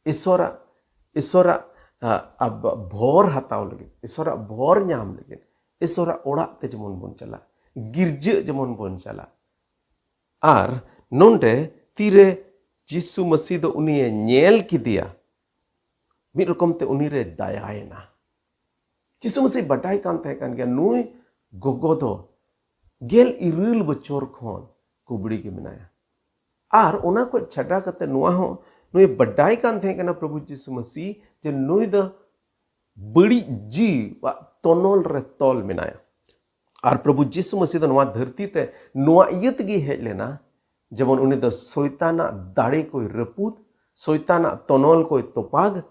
ᱤᱥᱚᱨᱟᱜ, ᱤᱥᱚᱨᱟᱜ, ᱟ, ᱟ, ᱵᱷᱚᱨ ᱦᱟᱛᱟᱣ ᱞᱟᱹᱜᱤᱫ, ᱤᱥᱚᱨᱟᱜ ᱵᱷᱚᱨ ᱧᱟᱢ ᱞᱟᱹᱜᱤᱫ, ᱤᱥᱚᱨᱟᱜ ᱚᱲᱟᱜ ᱛᱮ ᱡᱮᱢᱚᱱ ᱵᱚᱱ ᱪᱟᱞᱟᱜ, ᱜᱤᱨᱡᱟᱹ ᱡᱮᱢᱚᱱ ᱵᱚᱱ ᱪᱟᱞᱟᱜ᱾ ᱟᱨ ᱱᱚᱰᱮ ᱛᱤᱨᱮ ᱡᱤᱥᱩ ᱢᱟᱹᱥᱤ ᱫᱚ ᱩᱱᱤᱭᱮ ᱧᱮᱞ ᱠᱮᱫᱮᱭᱟ, ᱢᱤᱫ ᱨᱚᱠᱚᱢ ᱛᱮ ᱩᱱᱤᱨᱮ ᱫᱟᱭᱟᱭᱮᱱᱟ᱾ ᱡᱤᱥᱩ ᱢᱟᱹᱥᱤ ᱵᱟᱰᱟᱭ ᱠᱟᱱ ᱛᱟᱦᱮᱸ ᱠᱟᱱ ᱜᱮᱭᱟ, ᱱᱩᱭ ᱜᱚᱜᱚ ᱫᱚ ᱜᱮᱞ ᱤᱨᱟᱹᱞ ᱵᱚᱪᱷᱚᱨ ᱠᱷᱚᱱ ᱠᱩᱵᱲᱤ ᱜᱮ ᱢᱮᱱᱟᱭᱟ᱾ ᱟᱨ ᱚᱱᱟ ᱠᱷᱚᱱ ᱪᱷᱟᱰᱟ ᱠᱟᱛᱮ ᱱᱚᱣᱟ ᱦᱚᱸ ᱱᱩᱭ ᱵᱟᱰᱟᱭ ᱠᱟᱱ ᱛᱟᱦᱮᱸ ᱠᱟᱱᱟ, ᱯᱨᱚᱵᱷᱩ ᱡᱤᱥᱩ ᱢᱟᱹᱥᱤ, ᱡᱮ ᱱᱩᱭ ᱫᱚ ᱵᱟᱹᱲᱤᱡ ᱡᱤᱣᱤ ᱛᱚᱱᱚᱞ ᱨᱮ ᱛᱚᱞ ᱢᱮᱱᱟᱭᱟ᱾ ᱟᱨ ᱯᱨᱚᱵᱷᱩ ᱡᱤᱥᱩ ᱢᱟᱹᱥᱤ ᱫᱚ ᱱᱚᱣᱟ ᱫᱷᱟᱹᱨᱛᱤ ᱛᱮ ᱱᱚᱣᱟ ᱤᱭᱟᱹ ᱛᱮᱜᱮᱭ ᱦᱮᱡ ᱞᱮᱱᱟ, ᱡᱮᱢᱚᱱ ᱩᱱᱤ ᱫᱚ ᱥᱚᱭᱛᱟᱱᱟᱜ ᱫᱟᱲᱮ ᱠᱚᱭ ᱨᱟᱹᱯᱩᱫ, ᱥᱚᱭᱛᱟᱱᱟᱜ ᱛᱚᱱᱚᱞ ᱠᱚᱭ ᱛᱚᱯᱟᱜ,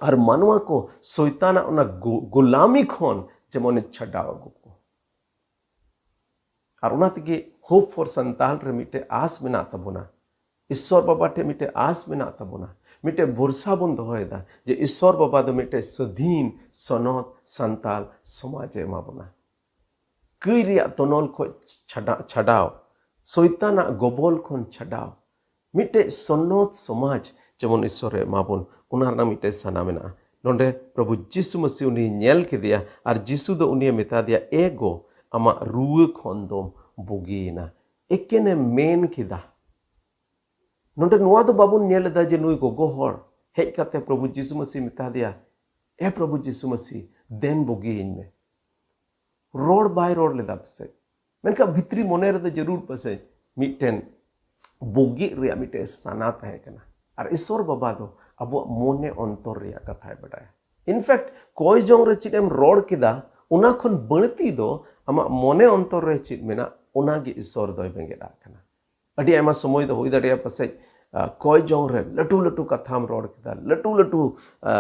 ᱟᱨ ᱢᱟᱱᱣᱟ ᱠᱚ ᱥᱚᱭᱛᱟᱱᱟᱜ ᱚᱱᱟ ᱜᱳ-, ᱜᱳᱞᱟᱢᱤ ᱠᱷᱚᱱ ᱡᱮᱢᱚᱱᱮ ᱪᱷᱟᱰᱟᱣ ᱟᱹᱜᱩ ᱠᱚ᱾ ᱟᱨ ᱚᱱᱟ ᱛᱮᱜᱮ Hope for Santal ᱨᱮ ᱢᱤᱫᱴᱮᱡ ᱟᱥ ᱢᱮᱱᱟᱜ ᱛᱟᱵᱚᱱᱟ᱾ ᱤᱥᱥᱚᱨ ᱵᱟᱵᱟ ᱴᱷᱮᱱ ᱢᱤᱫᱴᱮᱡ ᱟᱥ ᱢᱮᱱᱟᱜ ᱛᱟᱵᱚᱱᱟ, ᱢᱤᱫᱴᱮᱡ ᱵᱷᱚᱨᱥᱟ ᱵᱚᱱ ᱫᱚᱦᱚᱭᱮᱫᱟ ᱡᱮ ᱤᱥᱥᱚᱨ ᱵᱟᱵᱟ ᱫᱚ ᱢᱤᱫᱴᱮᱡ ᱥᱟᱹᱫᱷᱤᱱ ᱥᱚᱱᱚᱛ ᱥᱟᱱᱛᱟᱞ ᱥᱚᱢᱟᱡᱽ ᱮ ᱮᱢᱟ ᱵᱚᱱᱟ᱾ ᱠᱟᱹᱭ ᱨᱮᱭᱟᱜ ᱛᱚᱱᱚᱞ ᱠᱷᱚᱱ ᱪᱷᱟᱰᱟ-, ᱪᱷᱟᱰᱟᱣ, ᱥᱚᱭᱛᱟᱱᱟᱜ ᱜᱚᱵᱚᱞ ᱠᱷᱚᱱ ᱪᱷᱟᱰᱟᱣ, ᱢᱤᱫᱴᱮᱡ ᱥᱚᱱᱚᱛ ᱥᱚᱢᱟᱡᱽ ᱡᱮᱢᱚᱱ ᱤᱥᱥᱚᱨᱮ ᱮᱢᱟ ᱵᱚᱱ, ᱚᱱᱟ ᱨᱮᱱᱟᱜ ᱢᱤᱫᱴᱮᱡ ᱥᱟᱱᱟ ᱢᱮᱱᱟᱜᱼᱟ᱾ ᱱᱚᱰᱮ ᱯᱨᱚᱵᱷᱩ ᱡᱤᱥᱩ ᱢᱟᱹᱥᱤ ᱩᱱᱤᱭ ᱧᱮᱞ ᱠᱮᱫᱮᱭᱟ ᱟᱨ ᱡᱤᱥᱩ ᱫᱚ ᱩᱱᱤᱭᱮ ᱢᱮᱛᱟ ᱫᱮᱭᱟ, "ᱮ ᱜᱚ, ᱟᱢᱟᱜ ᱨᱩᱣᱟᱹ ᱠᱷᱚᱱ ᱫᱚᱢ ᱵᱩᱜᱤᱭᱮᱱᱟ᱾ ᱮᱠᱮᱱᱮ ᱢᱮᱱ ᱠᱮᱫᱟ᱾ ᱱᱚᱰᱮ ᱱᱚᱣᱟ ᱫᱚ ᱵᱟᱵᱚᱱ ᱧᱮᱞ ᱮᱫᱟ ᱡᱮ ᱱᱩᱭ ᱜᱚᱜᱚ ᱦᱚᱲ ᱦᱮᱡ ᱠᱟᱛᱮ ᱯᱨᱚᱵᱷᱩ ᱡᱤᱥᱩ ᱢᱟᱹᱥᱤ ᱢᱮᱛᱟ ᱫᱮᱭᱟ, "ᱮ ᱯᱨᱚᱵᱷᱩ ᱡᱤᱥᱩ ᱢᱟᱹᱥᱤ, ᱫᱮᱱ ᱵᱩᱜᱤᱭᱟᱹᱧ ᱢᱮ᱾" ᱨᱚᱲ ᱵᱟᱭ ᱨᱚᱲ ᱞᱮᱫᱟ ᱯᱟᱥᱮᱡ, ᱢᱮᱱᱠᱷᱟᱱ ᱵᱷᱤᱛᱨᱤ ᱢᱚᱱᱮ ᱨᱮᱫᱚ ᱡᱟᱹᱨᱩᱲ ᱯᱟᱥᱮᱡ ᱢᱤᱫᱴᱮᱱ ᱵᱩᱜᱤᱜ ᱨᱮᱭᱟᱜ ᱢᱤᱫᱴᱮᱱ ᱥᱟᱱᱟ ᱛᱟᱦᱮᱸ ᱠᱟᱱᱟ᱾ ᱟᱨ ᱤᱥᱚᱨ ᱵᱟᱵᱟ ᱫᱚ ᱟᱵᱚᱣᱟᱜ ᱢᱚᱱᱮ ᱚᱱᱛᱚᱨ ᱨᱮᱭᱟᱜ ᱠᱟᱛᱷᱟᱭ ᱵᱟᱰᱟᱭᱟ᱾ In fact, ᱠᱚᱭ ᱡᱚᱝ ᱨᱮ ᱪᱮᱫ ᱮᱢ ᱨᱚᱲ ᱠᱮᱫᱟ, ᱚᱱᱟ ᱠᱷᱚᱱ ᱵᱟᱹᱲᱛᱤ ᱫᱚ ᱟᱢᱟᱜ ᱢᱚᱱᱮ ᱚᱱᱛᱚᱨ ᱨᱮ ᱪᱮᱫ ᱢᱮᱱᱟᱜ, ᱚᱱᱟᱜᱮ ᱤᱥᱚᱨ ᱫᱚᱭ ᱵᱮᱸᱜᱮᱫ ᱟᱜ ᱠᱟᱱᱟ᱾ ᱟᱹᱰᱤ ᱟᱭᱢᱟ ᱥᱚᱢᱚᱭ ᱫᱚ ᱦᱩᱭ ᱫᱟᱲᱮᱭᱟᱜᱼᱟ ᱯᱟᱥᱮᱡ, ᱟ, ᱠᱚᱭ ᱡᱚᱝ ᱨᱮ ᱞᱟᱹᱴᱩ ᱞᱟᱹᱴᱩ ᱠᱟᱛᱷᱟᱢ ᱨᱚᱲ ᱠᱮᱫᱟ, ᱞᱟᱹᱴᱩ ᱞᱟᱹᱴᱩ, ᱟ,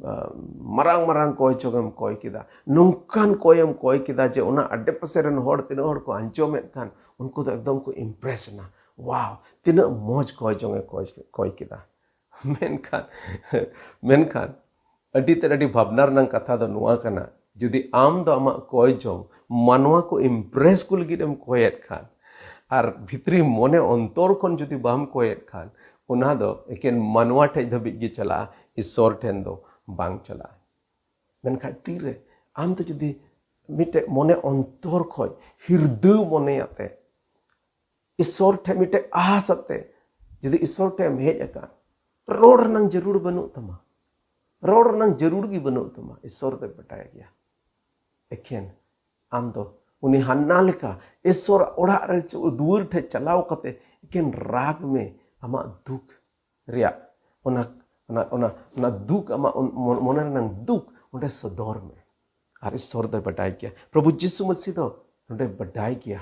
ᱟ, ᱢᱟᱨᱟᱝ ᱢᱟᱨᱟᱝ ᱠᱚᱭ ᱡᱚᱝ ᱮᱢ ᱠᱚᱭ ᱠᱮᱫᱟ, ᱱᱚᱝᱠᱟᱱ ᱠᱚᱭ ᱮᱢ ᱠᱚᱭ ᱠᱮᱫᱟ ᱡᱮ ᱚᱱᱟ ᱟᱰᱮ ᱯᱟᱥᱮ ᱨᱮᱱ ᱦᱚᱲ, ᱛᱤᱱᱟᱹᱜ ᱦᱚᱲ ᱠᱚ ᱟᱸᱡᱚᱢᱮᱫ ᱠᱟᱱ, ᱩᱱᱠᱩ ᱫᱚ ᱮᱠᱫᱚᱢ ᱠᱚ impress ᱮᱱᱟ, "ᱣᱟᱣ, ᱛᱤᱱᱟᱹᱜ ᱢᱚᱡᱽ ᱠᱚᱭ ᱡᱚᱝ ᱮ ᱠᱚᱭ, ᱠᱚᱭ ᱠᱮᱫᱟ᱾" ᱢᱮᱱᱠᱷᱟᱱ, ᱢᱮᱱᱠᱷᱟᱱ ᱟᱹᱰᱤ ᱛᱮᱫ ᱟᱹᱰᱤ ᱵᱷᱟᱵᱽᱱᱟ ᱨᱮᱱᱟᱜ ᱠᱟᱛᱷᱟ ᱫᱚ ᱱᱚᱣᱟ ᱠᱟᱱᱟ, ᱡᱩᱫᱤ ᱟᱢ ᱫᱚ ᱟᱢᱟᱜ ᱠᱚᱭ ᱡᱚᱝ ᱢᱟᱱᱣᱟ ᱠᱚ impress ᱠᱚ ᱞᱟᱹᱜᱤᱫ ᱮᱢ ᱠᱚᱭᱮᱫ ᱠᱷᱟᱱ, ᱟᱨ ᱵᱷᱤᱛᱨᱤ ᱢᱚᱱᱮ ᱚᱱᱛᱚᱨ ᱠᱷᱚᱱ ᱡᱩᱫᱤ ᱵᱟᱢ ᱠᱚᱭᱮᱫ ᱠᱷᱟᱱ, ᱚᱱᱟ ᱫᱚ ᱮᱠᱮᱱ ᱢᱟᱱᱣᱟ ᱴᱷᱮᱡ ᱫᱷᱟᱹᱵᱤᱡ ᱜᱮ ᱪᱟᱞᱟᱜᱼᱟ, ᱤᱥᱚᱨ ᱴᱷᱮᱱ ᱫᱚ ᱵᱟᱝ ᱪᱟᱞᱟᱜᱼᱟ᱾ ᱢᱮᱱᱠᱷᱟᱱ ᱛᱤᱨᱮ ᱟᱢ ᱫᱚ ᱡᱩᱫᱤ ᱢᱤᱫᱴᱮᱡ ᱢᱚᱱᱮ ᱚᱱᱛᱚᱨ ᱠᱷᱚᱡ ᱦᱤᱨᱫᱟᱹ ᱢᱚᱱᱮ ᱟᱛᱮ ᱤᱥᱚᱨ ᱴᱷᱮᱱ ᱢᱤᱫᱴᱮᱡ ᱟᱥ ᱟᱛᱮ ᱡᱩᱫᱤ ᱤᱥᱚᱨ ᱴᱷᱮᱱ ᱮᱢ ᱦᱮᱡ ᱟᱠᱟᱱ, ᱨᱚᱲ ᱨᱮᱱᱟᱝ ᱡᱟᱹᱨᱩᱲ ᱵᱟᱹᱱᱩᱜ ᱛᱟᱢᱟ, ᱨᱚᱲ ᱨᱮᱱᱟᱝ ᱡᱟᱹᱨᱩᱲ ᱜᱮ ᱵᱟᱹᱱᱩᱜ ᱛᱟᱢᱟ, ᱤᱥᱚᱨ ᱫᱚᱭ ᱵᱟᱰᱟᱭ ᱜᱮᱭᱟ᱾ ᱮᱠᱷᱮᱱ ᱟᱢ ᱫᱚ ᱩᱱᱤ ᱦᱟᱱᱱᱟ ᱞᱮᱠᱟ ᱤᱥᱚᱨᱟᱜ ᱚᱲᱟᱜ ᱨᱮ ᱪᱚ-, ᱫᱩᱣᱟᱹᱨ ᱴᱷᱮᱡ ᱪᱟᱞᱟᱣ ᱠᱟᱛᱮ ᱮᱠᱮᱱ ᱨᱟᱜᱽ ᱢᱮ, ᱟᱢᱟᱜ ᱫᱩᱠ ᱨᱮᱭᱟᱜ ᱚᱱᱟ, ᱚᱱᱟ, ᱚᱱᱟ, ᱚᱱᱟ ᱫᱩᱠ, ᱟᱢᱟᱜ ᱚᱱ-, ᱢᱚᱱ-, ᱢᱚᱱᱮ ᱨᱮᱱᱟᱝ ᱫᱩᱠ ᱚᱸᱰᱮ ᱥᱚᱫᱚᱨ ᱢᱮ᱾ ᱟᱨ ᱤᱥᱚᱨ ᱫᱚᱭ ᱵᱟᱰᱟᱭ ᱜᱮᱭᱟ, ᱯᱨᱚᱵᱷᱩ ᱡᱤᱥᱩ ᱢᱟᱹᱥᱤ ᱫᱚ ᱱᱚᱰᱮ ᱵᱟᱰᱟᱭ ᱜᱮᱭᱟ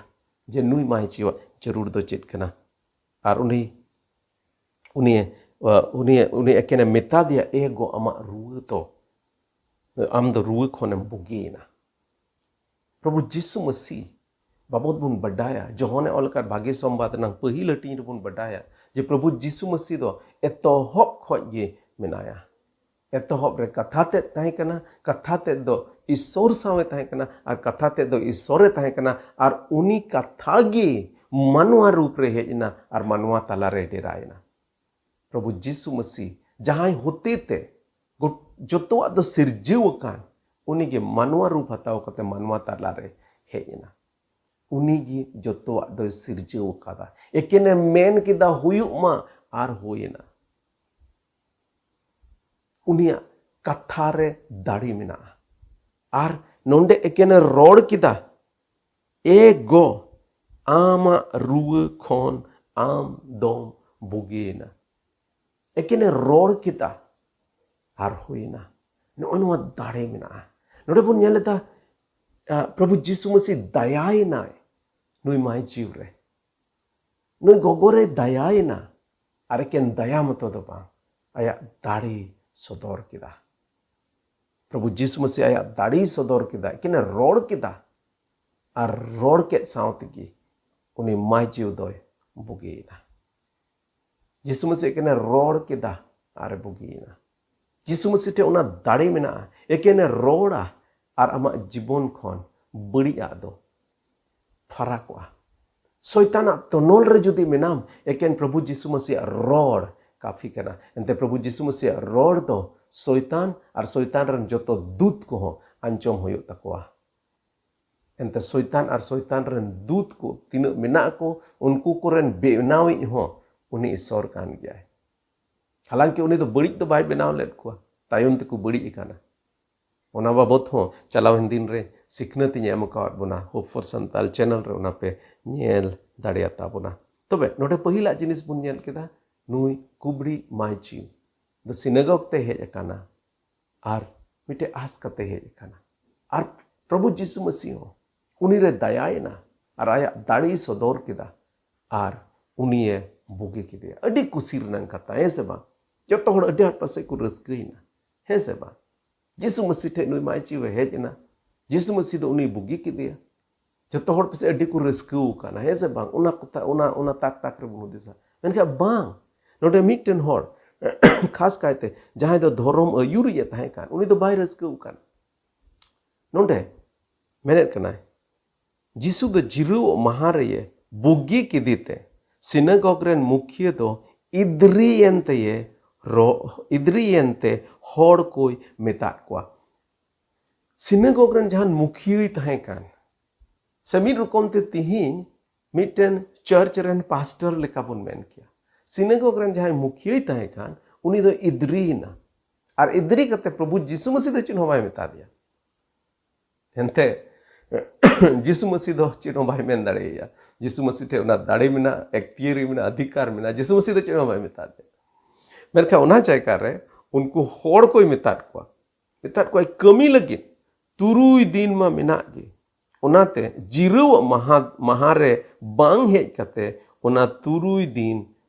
ᱡᱮ ᱱᱩᱭ ᱢᱟᱹᱭ ᱪᱮᱣᱟᱜ ᱡᱟᱹᱨᱩᱲ ᱫᱚ ᱪᱮᱫ ᱠᱟᱱᱟ᱾ ᱟᱨ ᱩᱱᱤ, ᱩᱱᱤ, ᱩᱱᱤ, ᱩᱱᱤ ᱮᱠᱮᱱᱮ ᱢᱮᱛᱟ ᱫᱮᱭᱟ, "ᱮ ᱜᱚ, ᱟᱢᱟᱜ ᱨᱩᱣᱟᱹ ᱫᱚ, ᱟᱢ ᱫᱚ ᱨᱩᱣᱟᱹ ᱠᱷᱚᱱᱮᱢ ᱵᱩᱜᱤᱭᱮᱱᱟ᱾" ᱯᱨᱚᱵᱷᱩ ᱡᱤᱥᱩ ᱢᱟᱹᱥᱤ ᱵᱟᱵᱚᱫ ᱵᱚᱱ ᱵᱟᱰᱟᱭᱟ, ᱡᱚᱦᱚᱱᱮ ᱚᱞ ᱟᱠᱟᱫ ᱵᱷᱟᱜᱮ ᱥᱚᱢᱵᱟᱫ ᱨᱮᱱᱟᱜ ᱯᱟᱹᱦᱤᱞ ᱦᱟᱹᱴᱤᱧ ᱨᱮᱵᱚᱱ ᱵᱟᱰᱟᱭᱟ ᱡᱮ ᱯᱨᱚᱵᱷᱩ ᱡᱤᱥᱩ ᱢᱟᱹᱥᱤ ᱫᱚ ᱮᱛᱚᱦᱚᱵ ᱠᱷᱚᱡ ᱜᱮ ᱢᱮᱱᱟᱭᱟ᱾ ᱮᱛᱚᱦᱚᱵ ᱨᱮ ᱠᱟᱛᱷᱟ ᱛᱮᱫ ᱛᱟᱦᱮᱸ ᱠᱟᱱᱟ, ᱠᱟᱛᱷᱟ ᱛᱮᱫ ᱫᱚ ᱤᱥᱚᱨ ᱥᱟᱶ ᱮ ᱛᱟᱦᱮᱸ ᱠᱟᱱᱟ, ᱟᱨ ᱠᱟᱛᱷᱟ ᱛᱮᱫ ᱫᱚ ᱤᱥᱚᱨ ᱮ ᱛᱟᱦᱮᱸ ᱠᱟᱱᱟ, ᱟᱨ ᱩᱱᱤ ᱠᱟᱛᱷᱟ ᱜᱮ ᱢᱟᱱᱣᱟ ᱨᱩᱯ ᱨᱮ ᱦᱮᱡ ᱮᱱᱟ ᱟᱨ ᱢᱟᱱᱣᱟ ᱛᱟᱞᱟ ᱨᱮ ᱰᱮᱨᱟᱭᱮᱱᱟ᱾ ᱯᱨᱚᱵᱷᱩ ᱡᱤᱥᱩ ᱢᱟᱹᱥᱤ, ᱡᱟᱦᱟᱸᱭ ᱦᱚᱛᱮ ᱛᱮ ᱜᱚᱴ-, ᱡᱚᱛᱚᱣᱟᱜ ᱫᱚ ᱥᱤᱨᱡᱟᱹᱣ ᱟᱠᱟᱱ, ᱩᱱᱤ ᱜᱮ ᱢᱟᱱᱣᱟ ᱨᱩᱯ ᱦᱟᱛᱟᱣ ᱠᱟᱛᱮ ᱢᱟᱱᱣᱟ ᱛᱟᱞᱟ ᱨᱮ ᱦᱮᱡ ᱮᱱᱟ᱾ ᱩᱱᱤ ᱜᱮ ᱡᱚᱛᱚᱣᱟᱜ ᱫᱚᱭ ᱥᱤᱨᱡᱟᱹᱣ ᱟᱠᱟᱫᱟ᱾ ᱮᱠᱮᱱᱮ ᱢᱮᱱ ᱠᱮᱫᱟ, "ᱦᱩᱭᱩᱜ ᱢᱟ", ᱟᱨ ᱦᱩᱭᱮᱱᱟ᱾ ᱩᱱᱤᱭᱟᱜ ᱠᱟᱛᱷᱟ ᱨᱮ ᱫᱟᱲᱮ ᱢᱮᱱᱟᱜᱼᱟ᱾ ᱟᱨ ᱱᱚᱰᱮ ᱮᱠᱮᱱᱮ ᱨᱚᱲ ᱠᱮᱫᱟ, "ᱮ ᱜᱚ, ᱟᱢᱟᱜ ᱨᱩᱣᱟᱹ ᱠᱷᱚᱱ ᱟᱢ ᱫᱚᱢ ᱵᱩᱜᱤᱭᱮᱱᱟ᱾" ᱮᱠᱮᱱᱮ ᱨᱚᱲ ᱠᱮᱫᱟ ᱟᱨ ᱦᱩᱭᱮᱱᱟ᱾ ᱱᱚᱜᱼᱚ ᱱᱚᱣᱟ ᱫᱟᱲᱮ ᱢᱮᱱᱟᱜᱼᱟ᱾ ᱱᱚᱰᱮ ᱵᱚᱱ ᱧᱮᱞ ᱮᱫᱟ, ᱟ, ᱯᱨᱚᱵᱷᱩ ᱡᱤᱥᱩ ᱢᱟᱹᱥᱤ ᱫᱟᱭᱟᱭᱮᱱᱟᱭ ᱱᱩᱭ ᱢᱟᱹᱭ ᱡᱤᱣᱤ ᱨᱮ᱾ ᱱᱩᱭ ᱜᱚᱜᱚ ᱨᱮ ᱫᱟᱭᱟᱭᱮᱱᱟ, ᱟᱨ ᱮᱠᱮᱱ ᱫᱟᱭᱟ ᱢᱚᱛᱚ ᱫᱚ ᱵᱟᱝ, ᱟᱭᱟᱜ ᱫᱟᱲᱮ ᱥᱚᱫᱚᱨ ᱠᱮᱫᱟ᱾ ᱯᱨᱚᱵᱷᱩ ᱡᱤᱥᱩ ᱢᱟᱹᱥᱤ ᱟᱭᱟᱜ ᱫᱟᱲᱮᱭ ᱥᱚᱫᱚᱨ ᱠᱮᱫᱟ, ᱮᱠᱮᱱᱮ ᱨᱚᱲ ᱠᱮᱫᱟ, ᱟᱨ ᱨᱚᱲ ᱠᱮᱫ ᱥᱟᱶ ᱛᱮᱜᱮ ᱩᱱᱤ ᱢᱟᱹᱭ ᱡᱤᱣᱤ ᱫᱚᱭ ᱵᱩᱜᱤᱭᱮᱱᱟ᱾ ᱡᱤᱥᱩ ᱢᱟᱹᱥᱤ ᱮᱠᱮᱱᱮ ᱨᱚᱲ ᱠᱮᱫᱟ ᱟᱨᱮ ᱵᱩᱜᱤᱭᱮᱱᱟ᱾ ᱡᱤᱥᱩ ᱢᱟᱹᱥᱤ ᱴᱷᱮᱱ ᱚᱱᱟ ᱫᱟᱲᱮ ᱢᱮᱱᱟᱜᱼᱟ, ᱮᱠᱮᱱᱮ ᱨᱚᱲᱟ ᱟᱨ ᱟᱢᱟᱜ ᱡᱤᱵᱚᱱ ᱠᱷᱚᱱ ᱵᱟᱹᱲᱤᱡ ᱟᱜ ᱫᱚ ᱯᱷᱟᱨᱟᱠᱚᱜᱼᱟ᱾ ᱥᱚᱭᱛᱟᱱᱟᱜ ᱛᱚᱱᱚᱞ ᱨᱮ ᱡᱩᱫᱤ ᱢᱮᱱᱟᱢ, ᱮᱠᱮᱱ ᱯᱨᱚᱵᱷᱩ ᱡᱤᱥᱩ ᱢᱟᱹᱥᱤᱭᱟᱜ ᱨᱚᱲ ᱠᱟᱯᱷᱤ ᱠᱟᱱᱟ᱾ ᱮᱱᱛᱮ ᱯᱨᱚᱵᱷᱩ ᱡᱤᱥᱩ ᱢᱟᱹᱥᱤᱭᱟᱜ ᱨᱚᱲ ᱫᱚ ᱥᱚᱭᱛᱟᱱ ᱟᱨ ᱥᱚᱭᱛᱟᱱ ᱨᱮᱱ ᱡᱚᱛᱚ ᱫᱩᱛ ᱠᱚᱦᱚᱸ ᱟᱸᱡᱚᱢ ᱦᱩᱭᱩᱜ ᱛᱟᱠᱚᱣᱟ᱾ ᱮᱱᱛᱮ ᱥᱚᱭᱛᱟᱱ ᱟᱨ ᱥᱚᱭᱛᱟᱱ ᱨᱮᱱ ᱫᱩᱛ ᱠᱚ ᱛᱤᱱᱟᱹᱜ ᱢᱮᱱᱟᱜ ᱠᱚ, ᱩᱱᱠᱩ ᱠᱚᱨᱮᱱ ᱵᱮᱱᱟᱣᱤᱡ ᱦᱚᱸ ᱩᱱᱤ ᱤᱥᱚᱨ ᱠᱟᱱ ᱜᱮᱭᱟᱭ᱾ ᱦᱟᱞᱟᱝᱠᱤ ᱩᱱᱤ ᱫᱚ ᱵᱟᱹᱲᱤᱡ ᱫᱚ ᱵᱟᱭ ᱵᱮᱱᱟᱣ ᱞᱮᱫ ᱠᱚᱣᱟ, ᱛᱟᱭᱚᱢ ᱛᱮᱠᱚ ᱵᱟᱹᱲᱤᱡ ᱟᱠᱟᱱᱟ᱾ ᱚᱱᱟ ᱵᱟᱵᱚᱛ ᱦᱚᱸ ᱪᱟᱞᱟᱣᱮᱱ ᱫᱤᱱ ᱨᱮ ᱥᱤᱠᱷᱱᱟᱹᱛ ᱤᱧ ᱮᱢ ᱟᱠᱟᱣᱟᱫ ᱵᱚᱱᱟ, Hope for Santal channel ᱨᱮ ᱚᱱᱟ ᱯᱮ ᱧᱮᱞ ᱫᱟᱲᱮᱭᱟᱛᱟ ᱵᱚᱱᱟ᱾ ᱛᱚᱵᱮ ᱱᱚᱰᱮ ᱯᱟᱹᱦᱤᱞᱟᱜ ᱡᱤᱱᱤᱥ ᱵᱚᱱ ᱧᱮᱞ ᱠᱮᱫᱟ, ᱱᱩᱭ ᱠᱩᱵᱲᱤ ᱢᱟᱹᱭ ᱡᱤᱣᱤ ᱫᱚ ᱥᱤᱱᱟᱜᱚᱜᱽ ᱛᱮ ᱦᱮᱡ ᱟᱠᱟᱱᱟ ᱟᱨ ᱢᱤᱫᱴᱮᱡ ᱟᱸᱥ ᱠᱟᱛᱮ ᱦᱮᱡ ᱟᱠᱟᱱᱟ᱾ ᱟᱨ ᱯᱨᱚᱵᱷᱩ ᱡᱤᱥᱩ ᱢᱟᱹᱥᱤ ᱦᱚᱸ ᱩᱱᱤ ᱨᱮ ᱫᱟᱭᱟᱭᱮᱱᱟ ᱟᱨ ᱟᱭᱟᱜ ᱫᱟᱲᱮᱭ ᱥᱚᱫᱚᱨ ᱠᱮᱫᱟ ᱟᱨ ᱩᱱᱤᱭᱮ ᱵᱩᱜᱤ ᱠᱮᱫᱮᱭᱟ᱾ ᱟᱹᱰᱤ ᱠᱩᱥᱤ ᱨᱮᱱᱟᱜ ᱠᱟᱛᱷᱟ, ᱦᱮᱸ ᱥᱮ ᱵᱟᱝ? ᱡᱚᱛᱚ ᱦᱚᱲ ᱟᱹᱰᱤ ᱟᱸᱴ ᱯᱟᱥᱮᱡ ᱠᱚ ᱨᱟᱹᱥᱠᱟᱹᱭᱮᱱᱟ, ᱦᱮᱸ ᱥᱮ ᱵᱟᱝ? ᱡᱤᱥᱩ ᱢᱟᱹᱥᱤ ᱴᱷᱮᱡ ᱱᱩᱭ ᱢᱟᱹᱭ ᱡᱤᱣᱤ ᱦᱮᱡ ᱮᱱᱟ, ᱡᱤᱥᱩ ᱢᱟᱹᱥᱤ ᱫᱚ ᱩᱱᱤ ᱵᱩᱜᱤ ᱠᱮᱫᱮᱭᱟ᱾ ᱡᱚᱛᱚ ᱦᱚᱲ ᱯᱟᱥᱮᱡ ᱟᱹᱰᱤ ᱠᱚ ᱨᱟᱹᱥᱠᱟᱹᱣ ᱠᱟᱱᱟ, ᱦᱮᱸ ᱥᱮ ᱵᱟᱝ? ᱚᱱᱟ ᱠᱚᱛᱟ-, ᱚᱱᱟ, ᱚᱱᱟ ᱛᱟᱠ ᱛᱟᱠ ᱨᱮᱵᱚᱱ ᱦᱩᱫᱤᱥᱟ᱾ ᱢᱮᱱᱠᱷᱟᱱ ᱵᱟᱝ, ᱱᱚᱰᱮ ᱢᱤᱫᱴᱮᱱ ᱦᱚᱲ, ᱠᱷᱟᱥ ᱠᱟᱭᱛᱮ ᱡᱟᱦᱟᱸᱭ ᱫᱚ ᱫᱷᱚᱨᱚᱢ ᱟᱹᱭᱩᱨᱤᱡ ᱮ ᱛᱟᱦᱮᱸ ᱠᱟᱱ, ᱩᱱᱤ ᱫᱚ ᱵᱟᱭ ᱨᱟᱹᱥᱠᱟᱹᱣ ᱠᱟᱱ᱾ ᱱᱚᱰᱮ ᱢᱮᱱᱮᱫ ᱠᱟᱱᱟᱭ, ᱡᱤᱥᱩ ᱫᱚ ᱡᱤᱨᱟᱹᱣ ᱢᱟᱦᱟ ᱨᱮᱭᱮ ᱵᱩᱜᱤ ᱠᱮᱫᱮ ᱛᱮ, ᱥᱤᱱᱟᱜᱚᱜᱽ ᱨᱮᱱ ᱢᱩᱠᱷᱤᱭᱟᱹ ᱫᱚ ᱤᱫᱽᱨᱤᱭᱮᱱ ᱛᱮᱭᱮ ᱨᱚ-, ᱤᱫᱽᱨᱤᱭᱮᱱ ᱛᱮ ᱦᱚᱲ ᱠᱚᱭ ᱢᱮᱛᱟᱫ ᱠᱚᱣᱟ᱾ ᱥᱤᱱᱟᱜᱚᱜᱽ ᱨᱮᱱ ᱡᱟᱦᱟᱸ ᱢᱩᱠᱷᱤᱭᱟᱹᱭ ᱛᱟᱦᱮᱸ ᱠᱟᱱ, ᱥᱮ ᱢᱤᱫ ᱨᱚᱠᱚᱢ ᱛᱮ ᱛᱤᱦᱤᱧ ᱢᱤᱫᱴᱮᱱ ᱪᱟᱨᱪ ᱨᱮᱱ ᱯᱟᱥᱴᱚᱨ ᱞᱮᱠᱟ ᱵᱚᱱ ᱢᱮᱱ ᱠᱮᱭᱟ᱾ ᱥᱤᱱᱟᱜᱚᱜᱽ ᱨᱮᱱ ᱡᱟᱦᱟᱸᱭ ᱢᱩᱠᱷᱤᱭᱟᱹᱭ ᱛᱟᱦᱮᱸ ᱠᱟᱱ, ᱩᱱᱤ ᱫᱚ ᱤᱫᱽᱨᱤᱭᱮᱱᱟ᱾ ᱟᱨ ᱤᱫᱽᱨᱤ ᱠᱟᱛᱮ ᱯᱨᱚᱵᱷᱩ ᱡᱤᱥᱩ ᱢᱟᱹᱥᱤ ᱫᱚ ᱪᱮᱫ ᱦᱚᱸ ᱵᱟᱭ ᱢᱮᱛᱟ ᱫᱮᱭᱟ᱾ ᱮᱱᱛᱮ ᱡᱤᱥᱩ ᱢᱟᱹᱥᱤ ᱫᱚ ᱪᱮᱫ ᱦᱚᱸ ᱵᱟᱭ ᱢᱮᱱ ᱫᱟᱲᱮᱭᱟᱭᱟ᱾ ᱡᱤᱥᱩ ᱢᱟᱹᱥᱤ ᱴᱷᱮᱱ ᱚᱱᱟ ᱫᱟᱲᱮ ᱢᱮᱱᱟᱜᱼᱟ, ᱮᱠᱛᱤᱭᱟᱹᱨᱤ ᱢᱮᱱᱟᱜᱼᱟ, ᱚᱫᱷᱤᱠᱟᱨ ᱢᱮᱱᱟᱜᱼᱟ᱾ ᱡᱤᱥᱩ ᱢᱟᱹᱥᱤ ᱫᱚ ᱪᱮᱫ ᱦᱚᱸ ᱵᱟᱭ ᱢᱮᱛᱟ ᱫᱮᱭᱟ᱾ ᱢᱮᱱᱠᱷᱟᱱ ᱚᱱᱟ ᱡᱟᱭᱜᱟ ᱨᱮ ᱩᱱᱠᱩ ᱦᱚᱲ ᱠᱚᱭ ᱢᱮᱛᱟᱫ ᱠᱚᱣᱟ, ᱢᱮᱛᱟᱫ ᱠᱚᱣᱟᱭ, "ᱠᱟᱹᱢᱤ ᱞᱟᱹᱜᱤᱫ ᱛᱩᱨᱩᱭ ᱫᱤᱱ ᱢᱟ ᱢᱮᱱᱟᱜ ᱜᱮ, ᱚᱱᱟᱛᱮ ᱡᱤᱨᱟᱹᱣᱟᱜ ᱢᱟᱦᱟ, ᱢᱟᱦᱟ ᱨᱮ ᱵᱟᱝ ᱦᱮᱡ ᱠᱟᱛᱮ ᱚᱱᱟ ᱛᱩᱨᱩᱭ ᱫᱤᱱ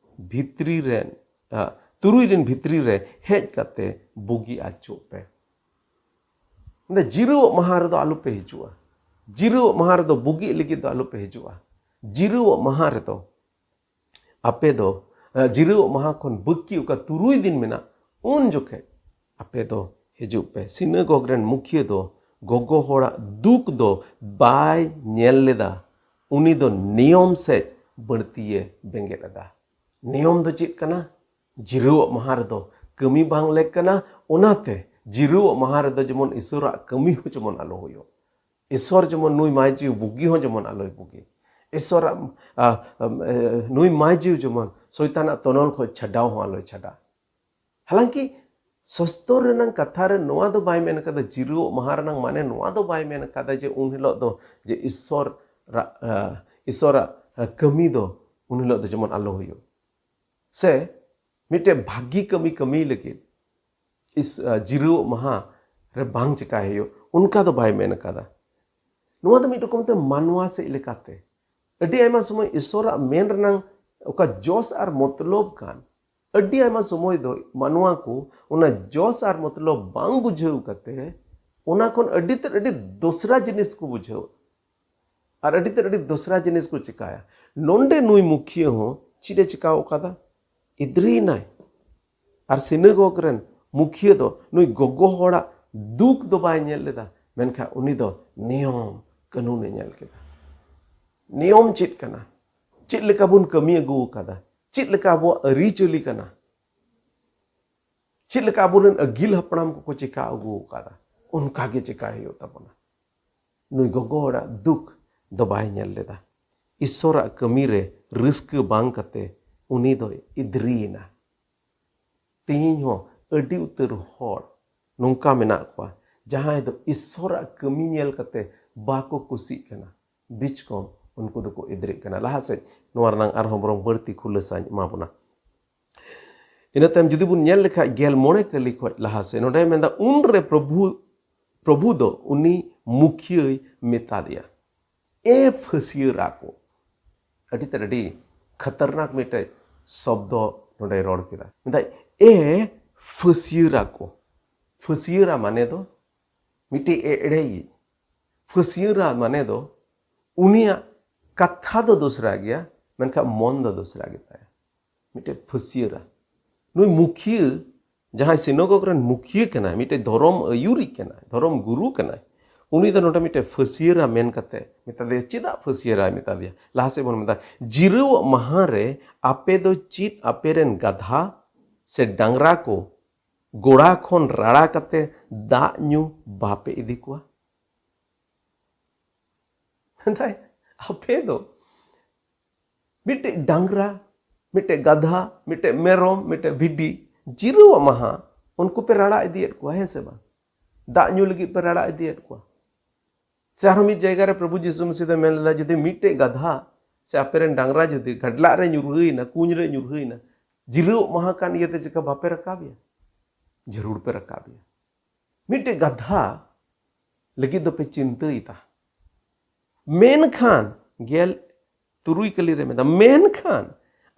ᱵᱷᱤᱛᱨᱤ ᱨᱮ, ᱟ, ᱛᱩᱨᱩᱭ ᱫᱤᱱ ᱵᱷᱤᱛᱨᱤ ᱨᱮ ᱦᱮᱡ ᱠᱟᱛᱮ ᱵᱩᱜᱤ ᱟᱹᱪᱩᱜ ᱯᱮ᱾" ᱢᱮᱱᱫᱟ, ᱡᱤᱨᱟᱹᱣᱟᱜ ᱢᱟᱦᱟ ᱨᱮᱫᱚ ᱟᱞᱚᱯᱮ ᱦᱤᱡᱩᱜᱼᱟ, ᱡᱤᱨᱟᱹᱣᱟᱜ ᱢᱟᱦᱟ ᱨᱮᱫᱚ ᱵᱩᱜᱤᱜ ᱞᱟᱹᱜᱤᱫ ᱫᱚ ᱟᱞᱚᱯᱮ ᱦᱤᱡᱩᱜᱼᱟ᱾ ᱡᱤᱨᱟᱹᱣᱟᱜ ᱢᱟᱦᱟ ᱨᱮᱫᱚ ᱟᱯᱮ ᱫᱚ, ᱟ, ᱡᱤᱨᱟᱹᱣᱟᱜ ᱢᱟᱦᱟ ᱠᱷᱚᱱ ᱵᱟᱹᱠᱤ ᱚᱠᱟ ᱛᱩᱨᱩᱭ ᱫᱤᱱ ᱢᱮᱱᱟᱜ, ᱩᱱ ᱡᱚᱠᱷᱮᱡ ᱟᱯᱮ ᱫᱚ ᱦᱤᱡᱩᱜ ᱯᱮ᱾ ᱥᱤᱱᱟᱜᱚᱜᱽ ᱨᱮᱱ ᱢᱩᱠᱷᱤᱭᱟᱹ ᱫᱚ ᱜᱚᱜᱚ ᱦᱚᱲᱟᱜ ᱫᱩᱠ ᱫᱚ ᱵᱟᱭ ᱧᱮᱞ ᱞᱮᱫᱟ, ᱩᱱᱤ ᱫᱚ ᱱᱤᱭᱚᱢ ᱥᱮᱫ ᱵᱟᱹᱲᱛᱤᱭᱮ ᱵᱮᱸᱜᱮᱫ ᱮᱫᱟ᱾ ᱱᱤᱭᱚᱢ ᱫᱚ ᱪᱮᱫ ᱠᱟᱱᱟ? ᱡᱤᱨᱟᱹᱣᱟᱜ ᱢᱟᱦᱟ ᱨᱮᱫᱚ ᱠᱟᱹᱢᱤ ᱵᱟᱝ ᱞᱮᱠ ᱠᱟᱱᱟ, ᱚᱱᱟᱛᱮ ᱡᱤᱨᱟᱹᱣᱟᱜ ᱢᱟᱦᱟ ᱨᱮᱫᱚ ᱡᱮᱢᱚᱱ ᱤᱥᱚᱨᱟᱜ ᱠᱟᱹᱢᱤ ᱦᱚᱸ ᱡᱮᱢᱚᱱ ᱟᱞᱚ ᱦᱩᱭᱩᱜ, ᱤᱥᱚᱨ ᱡᱮᱢᱚᱱ ᱱᱩᱭ ᱢᱟᱭ ᱡᱤᱣᱤ ᱵᱩᱜᱤ ᱦᱚᱸ ᱡᱮᱢᱚᱱ ᱟᱞᱚᱭ ᱵᱩᱜᱤ, ᱤᱥᱚᱨᱟᱜ, ᱟ, ᱟᱢ, ᱮ, ᱱᱩᱭ ᱢᱟᱭ ᱡᱤᱣᱤ ᱡᱮᱢᱚᱱ ᱥᱚᱭᱛᱟᱱᱟᱜ ᱛᱚᱱᱚᱞ ᱠᱷᱚᱱ ᱪᱷᱟᱰᱟᱣ ᱦᱚᱸ ᱟᱞᱚᱭ ᱪᱷᱟᱰᱟ᱾ ᱦᱟᱞᱟᱝᱠᱤ ᱥᱚᱥᱛᱚᱨ ᱨᱮᱱᱟᱜ ᱠᱟᱛᱷᱟ ᱨᱮ ᱱᱚᱣᱟ ᱫᱚ ᱵᱟᱭ ᱢᱮᱱ ᱠᱟᱫᱟ, ᱡᱤᱨᱟᱹᱣᱟᱜ ᱢᱟᱦᱟ ᱨᱮᱱᱟᱜ ᱢᱟᱱᱮ ᱱᱚᱣᱟ ᱫᱚ ᱵᱟᱭ ᱢᱮᱱ ᱠᱟᱫᱟ ᱡᱮ ᱩᱱ ᱦᱤᱞᱳᱜ ᱫᱚ ᱡᱮ ᱤᱥᱚᱨ ᱨᱟ-, ᱟ, ᱤᱥᱚᱨᱟᱜ, ᱟ, ᱠᱟᱹᱢᱤ ᱫᱚ ᱩᱱ ᱦᱤᱞᱳᱜ ᱫᱚ ᱡᱮᱢᱚᱱ ᱟᱞᱚ ᱦᱩᱭᱩᱜ, ᱥᱮ ᱢᱤᱫᱴᱮᱡ ᱵᱷᱟᱹᱜᱤ ᱠᱟᱹᱢᱤ ᱠᱟᱹᱢᱤ ᱞᱟᱹᱜᱤᱫ ᱤᱥ-, ᱟ, ᱡᱤᱨᱟᱹᱣᱟᱜ ᱢᱟᱦᱟ ᱨᱮ ᱵᱟᱝ ᱪᱮᱠᱟᱭ ᱦᱩᱭᱩᱜ, ᱚᱱᱠᱟ ᱫᱚ ᱵᱟᱭ ᱢᱮᱱ ᱠᱟᱫᱟ᱾ ᱱᱚᱣᱟ ᱫᱚ ᱢᱤᱫ ᱨᱚᱠᱚᱢ ᱛᱮ ᱢᱟᱱᱣᱟ ᱥᱮᱫ ᱞᱮᱠᱟᱛᱮ ᱟᱹᱰᱤ ᱟᱭᱢᱟ ᱥᱚᱢᱚᱭ ᱤᱥᱚᱨᱟᱜ ᱢᱮᱱ ᱨᱮᱱᱟᱝ ᱚᱠᱟ ᱡᱚᱥ ᱟᱨ ᱢᱚᱛᱞᱚᱵ ᱠᱟᱱ, ᱟᱹᱰᱤ ᱟᱭᱢᱟ ᱥᱚᱢᱚᱭ ᱫᱚ ᱢᱟᱱᱣᱟ ᱠᱚ ᱚᱱᱟ ᱡᱚᱥ ᱟᱨ ᱢᱚᱛᱞᱚᱵ ᱵᱟᱝ ᱵᱩᱡᱷᱟᱹᱣ ᱠᱟᱛᱮ ᱚᱱᱟ ᱠᱷᱚᱱ ᱟᱹᱰᱤ ᱛᱮᱫ ᱟᱹᱰᱤ ᱫᱚᱥᱨᱟ ᱡᱤᱱᱤᱥ ᱠᱚ ᱵᱩᱡᱷᱟᱹᱣ, ᱟᱨ ᱟᱹᱰᱤ ᱛᱮᱫ ᱟᱹᱰᱤ ᱫᱚᱥᱨᱟ ᱡᱤᱱᱤᱥ ᱠᱚ ᱪᱮᱠᱟᱭᱟ᱾ ᱱᱚᱰᱮ ᱱᱩᱭ ᱢᱩᱠᱷᱤᱭᱟᱹ ᱦᱚᱸ ᱪᱮᱫ ᱮ ᱪᱮᱠᱟᱣ ᱠᱟᱫᱟ? ᱤᱫᱽᱨᱤᱭᱮᱱᱟᱭ᱾ ᱟᱨ ᱥᱤᱱᱟᱜᱚᱜᱽ ᱨᱮᱱ ᱢᱩᱠᱷᱤᱭᱟᱹ ᱫᱚ ᱱᱩᱭ ᱜᱚᱜᱚ ᱦᱚᱲᱟᱜ ᱫᱩᱠ ᱫᱚ ᱵᱟᱭ ᱧᱮᱞ ᱞᱮᱫᱟ, ᱢᱮᱱᱠᱷᱟᱱ ᱩᱱᱤ ᱫᱚ ᱱᱤᱭᱚᱢ ᱠᱟᱹᱱᱩᱱᱮ ᱧᱮᱞ ᱠᱮᱫᱟ᱾ ᱱᱤᱭᱚᱢ ᱪᱮᱫ ᱠᱟᱱᱟ? ᱪᱮᱫ ᱞᱮᱠᱟ ᱵᱚᱱ ᱠᱟᱹᱢᱤ ᱟᱹᱜᱩ ᱟᱠᱟᱫᱟ? ᱪᱮᱫ ᱞᱮᱠᱟ ᱟᱵᱚᱣᱟᱜ ᱟᱹᱨᱤᱪᱟᱹᱞᱤ ᱠᱟᱱᱟ? ᱪᱮᱫ ᱞᱮᱠᱟ ᱟᱵᱚᱨᱮᱱ ᱟᱹᱜᱤᱞ ᱦᱟᱯᱲᱟᱢ ᱠᱚᱠᱚ ᱪᱮᱠᱟ ᱟᱹᱜᱩ ᱟᱠᱟᱫᱟ, ᱚᱱᱠᱟ ᱜᱮ ᱪᱮᱠᱟᱭ ᱦᱩᱭᱩᱜ ᱛᱟᱵᱚᱱᱟ᱾ ᱱᱩᱭ ᱜᱚᱜᱚ ᱦᱚᱲᱟᱜ ᱫᱩᱠ ᱫᱚ ᱵᱟᱭ ᱧᱮᱞ ᱞᱮᱫᱟ᱾ ᱤᱥᱥᱚᱨᱟᱜ ᱠᱟᱹᱢᱤ ᱨᱮ ᱨᱟᱹᱥᱠᱟᱹ ᱵᱟᱝ ᱠᱟᱛᱮ ᱩᱱᱤ ᱫᱚᱭ ᱤᱫᱽᱨᱤᱭᱮᱱᱟ᱾ ᱛᱮᱦᱮᱧ ᱦᱚᱸ ᱟᱹᱰᱤ ᱩᱛᱟᱹᱨ ᱦᱚᱲ ᱱᱚᱝᱠᱟ ᱢᱮᱱᱟᱜ ᱠᱚᱣᱟ, ᱡᱟᱦᱟᱸᱭ ᱫᱚ ᱤᱥᱥᱚᱨᱟᱜ ᱠᱟᱹᱢᱤ ᱧᱮᱞ ᱠᱟᱛᱮ ᱵᱟᱠᱚ ᱠᱩᱥᱤᱜ ᱠᱟᱱᱟ, ᱵᱤᱪᱠᱚᱢ ᱩᱱᱠᱩ ᱫᱚᱠᱚ ᱤᱫᱽᱨᱤᱜ ᱠᱟᱱᱟ᱾ ᱞᱟᱦᱟ ᱥᱮᱫ ᱱᱚᱣᱟ ᱨᱮᱱᱟᱝ ᱟᱨᱦᱚᱸ ᱵᱚᱨᱚᱝ ᱵᱟᱹᱲᱛᱤ ᱠᱷᱩᱞᱟᱹᱥᱟᱧ ᱮᱢᱟ ᱵᱚᱱᱟ᱾ ᱤᱱᱟᱹ ᱛᱟᱭᱚᱢ ᱡᱩᱫᱤ ᱵᱚᱱ ᱧᱮᱞ ᱞᱮᱠᱷᱟᱡ ᱜᱮᱞ ᱢᱚᱬᱮ ᱠᱟᱹᱞᱤ ᱠᱷᱚᱡ ᱞᱟᱦᱟ ᱥᱮᱫ ᱱᱚᱰᱮ ᱢᱮᱱᱫᱟ, ᱩᱱᱨᱮ ᱯᱨᱚᱵᱷᱩ, ᱯᱨᱚᱵᱷᱩ ᱫᱚ ᱩᱱᱤ ᱢᱩᱠᱷᱤᱭᱟᱹᱭ ᱢᱮᱛᱟ ᱫᱮᱭᱟ᱾ ᱮ ᱯᱷᱟᱹᱥᱭᱟᱹᱨᱟ ᱠᱚ, ᱟᱹᱰᱤ ᱛᱮᱫ ᱟᱹᱰᱤ ᱠᱷᱟᱛᱟᱨᱱᱟᱠ ᱢᱤᱫᱴᱮᱡ ᱥᱚᱵᱫᱚ ᱱᱚᱰᱮᱭ ᱨᱚᱲ ᱠᱮᱫᱟ᱾ ᱢᱮᱱᱫᱟᱭ, ᱮ ᱯᱷᱟᱹᱥᱭᱟᱹᱨᱟ ᱠᱚ᱾ ᱯᱷᱟᱹᱥᱭᱟᱹᱨᱟ ᱢᱟᱱᱮ ᱫᱚ ᱢᱤᱫᱴᱮᱡ ᱮᱲᱮᱭᱤᱡ᱾ ᱯᱷᱟᱹᱥᱭᱟᱹᱨᱟ ᱢᱟᱱᱮ ᱫᱚ ᱩᱱᱤᱭᱟᱜ ᱠᱟᱛᱷᱟ ᱫᱚ ᱫᱚᱥᱨᱟ ᱜᱮᱭᱟ, ᱢᱮᱱᱠᱷᱟᱱ ᱢᱚᱱ ᱫᱚ ᱫᱚᱥᱨᱟ ᱜᱮᱛᱟᱭᱟ᱾ ᱢᱤᱫᱴᱮᱡ ᱯᱷᱟᱹᱥᱭᱟᱹᱨᱟ᱾ ᱱᱩᱭ ᱢᱩᱠᱷᱤᱭᱟᱹ, ᱡᱟᱦᱟᱸᱭ ᱥᱤᱱᱚᱜᱚᱜᱽ ᱨᱮᱱ ᱢᱩᱠᱷᱤᱭᱟᱹ ᱠᱟᱱᱟᱭ, ᱢᱤᱫᱴᱮᱡ ᱫᱷᱚᱨᱚᱢ ᱟᱹᱭᱩᱨᱤᱡ ᱠᱟᱱᱟᱭ, ᱫᱷᱚᱨᱚᱢ ᱜᱩᱨᱩ ᱠᱟᱱᱟᱭ, ᱩᱱᱤ ᱫᱚ ᱱᱚᱰᱮ ᱢᱤᱫᱴᱮᱡ ᱯᱷᱟᱹᱥᱭᱟᱹᱨᱟ ᱢᱮᱱ ᱠᱟᱛᱮ ᱢᱮᱛᱟ ᱫᱮᱭᱟ᱾ ᱪᱮᱫᱟᱜ ᱯᱷᱟᱹᱥᱭᱟᱹᱨᱟᱭ ᱢᱮᱛᱟ ᱫᱮᱭᱟ? ᱞᱟᱦᱟ ᱥᱮᱫ ᱵᱚᱱ ᱢᱮᱛᱟ, ᱡᱤᱨᱟᱹᱣᱟᱜ ᱢᱟᱦᱟ ᱨᱮ ᱟᱯᱮ ᱫᱚ ᱪᱮᱫ ᱟᱯᱮ ᱨᱮᱱ ᱜᱟᱫᱷᱟ ᱥᱮ ᱰᱟᱝᱨᱟ ᱠᱚ ᱜᱚᱲᱟ ᱠᱷᱚᱱ ᱨᱟᱲᱟ ᱠᱟᱛᱮ ᱫᱟᱜ ᱧᱩ ᱵᱟᱯᱮ ᱤᱫᱤ ᱠᱚᱣᱟ? ᱢᱮᱱᱫᱟᱭ, ᱟᱯᱮ ᱫᱚ ᱢᱤᱫᱴᱮᱡ ᱰᱟᱝᱨᱟ, ᱢᱤᱫᱴᱮᱡ ᱜᱟᱫᱷᱟ, ᱢᱤᱫᱴᱮᱡ ᱢᱮᱨᱚᱢ, ᱢᱤᱫᱴᱮᱡ ᱵᱷᱤᱰᱤ, ᱡᱤᱨᱟᱹᱣᱟᱜ ᱢᱟᱦᱟ ᱩᱱᱠᱩ ᱯᱮ ᱨᱟᱲᱟ ᱤᱫᱤᱭᱮᱫ ᱠᱚᱣᱟ, ᱦᱮᱸ ᱥᱮ ᱵᱟᱝ? ᱫᱟᱜ ᱧᱩ ᱞᱟᱹᱜᱤᱫ ᱯᱮ ᱨᱟᱲᱟ ᱤᱫᱤᱭᱮᱫ ᱠᱚᱣᱟ᱾ ᱥᱮ ᱟᱨᱦᱚᱸ ᱢᱤᱫ ᱡᱟᱭᱜᱟ ᱨᱮ ᱯᱨᱚᱵᱷᱩ ᱡᱤᱥᱩ ᱢᱟᱹᱥᱤ ᱫᱚᱭ ᱢᱮᱱ ᱞᱮᱫᱟ, ᱡᱩᱫᱤ ᱢᱤᱫᱴᱮᱡ ᱜᱟᱫᱷᱟ ᱥᱮ ᱟᱯᱮ ᱨᱮᱱ ᱰᱟᱝᱨᱟ ᱡᱩᱫᱤ ᱜᱟᱰᱞᱟᱜ ᱨᱮ ᱧᱩᱨᱦᱟᱹᱭᱮᱱᱟ, ᱠᱩᱧ ᱨᱮ ᱧᱩᱨᱦᱟᱹᱭᱮᱱᱟ, ᱡᱤᱨᱟᱹᱣᱟᱜ ᱢᱟᱦᱟ ᱠᱟᱱ ᱤᱭᱟᱹᱛᱮ ᱪᱮᱠᱟ ᱵᱟᱯᱮ ᱨᱟᱠᱟᱵᱮᱭᱟ? ᱡᱟᱹᱨᱩᱲ ᱯᱮ ᱨᱟᱠᱟᱵᱮᱭᱟ᱾ ᱢᱤᱫᱴᱮᱡ ᱜᱟᱫᱷᱟ ᱞᱟᱹᱜᱤᱫ ᱫᱚᱯᱮ ᱪᱤᱱᱛᱟᱹᱭᱮᱫᱟ᱾ ᱢᱮᱱᱠᱷᱟᱱ ᱜᱮᱞ ᱛᱩᱨᱩᱭ ᱠᱟᱹᱞᱤ ᱨᱮ ᱢᱮᱱᱫᱟ, ᱢᱮᱱᱠᱷᱟᱱ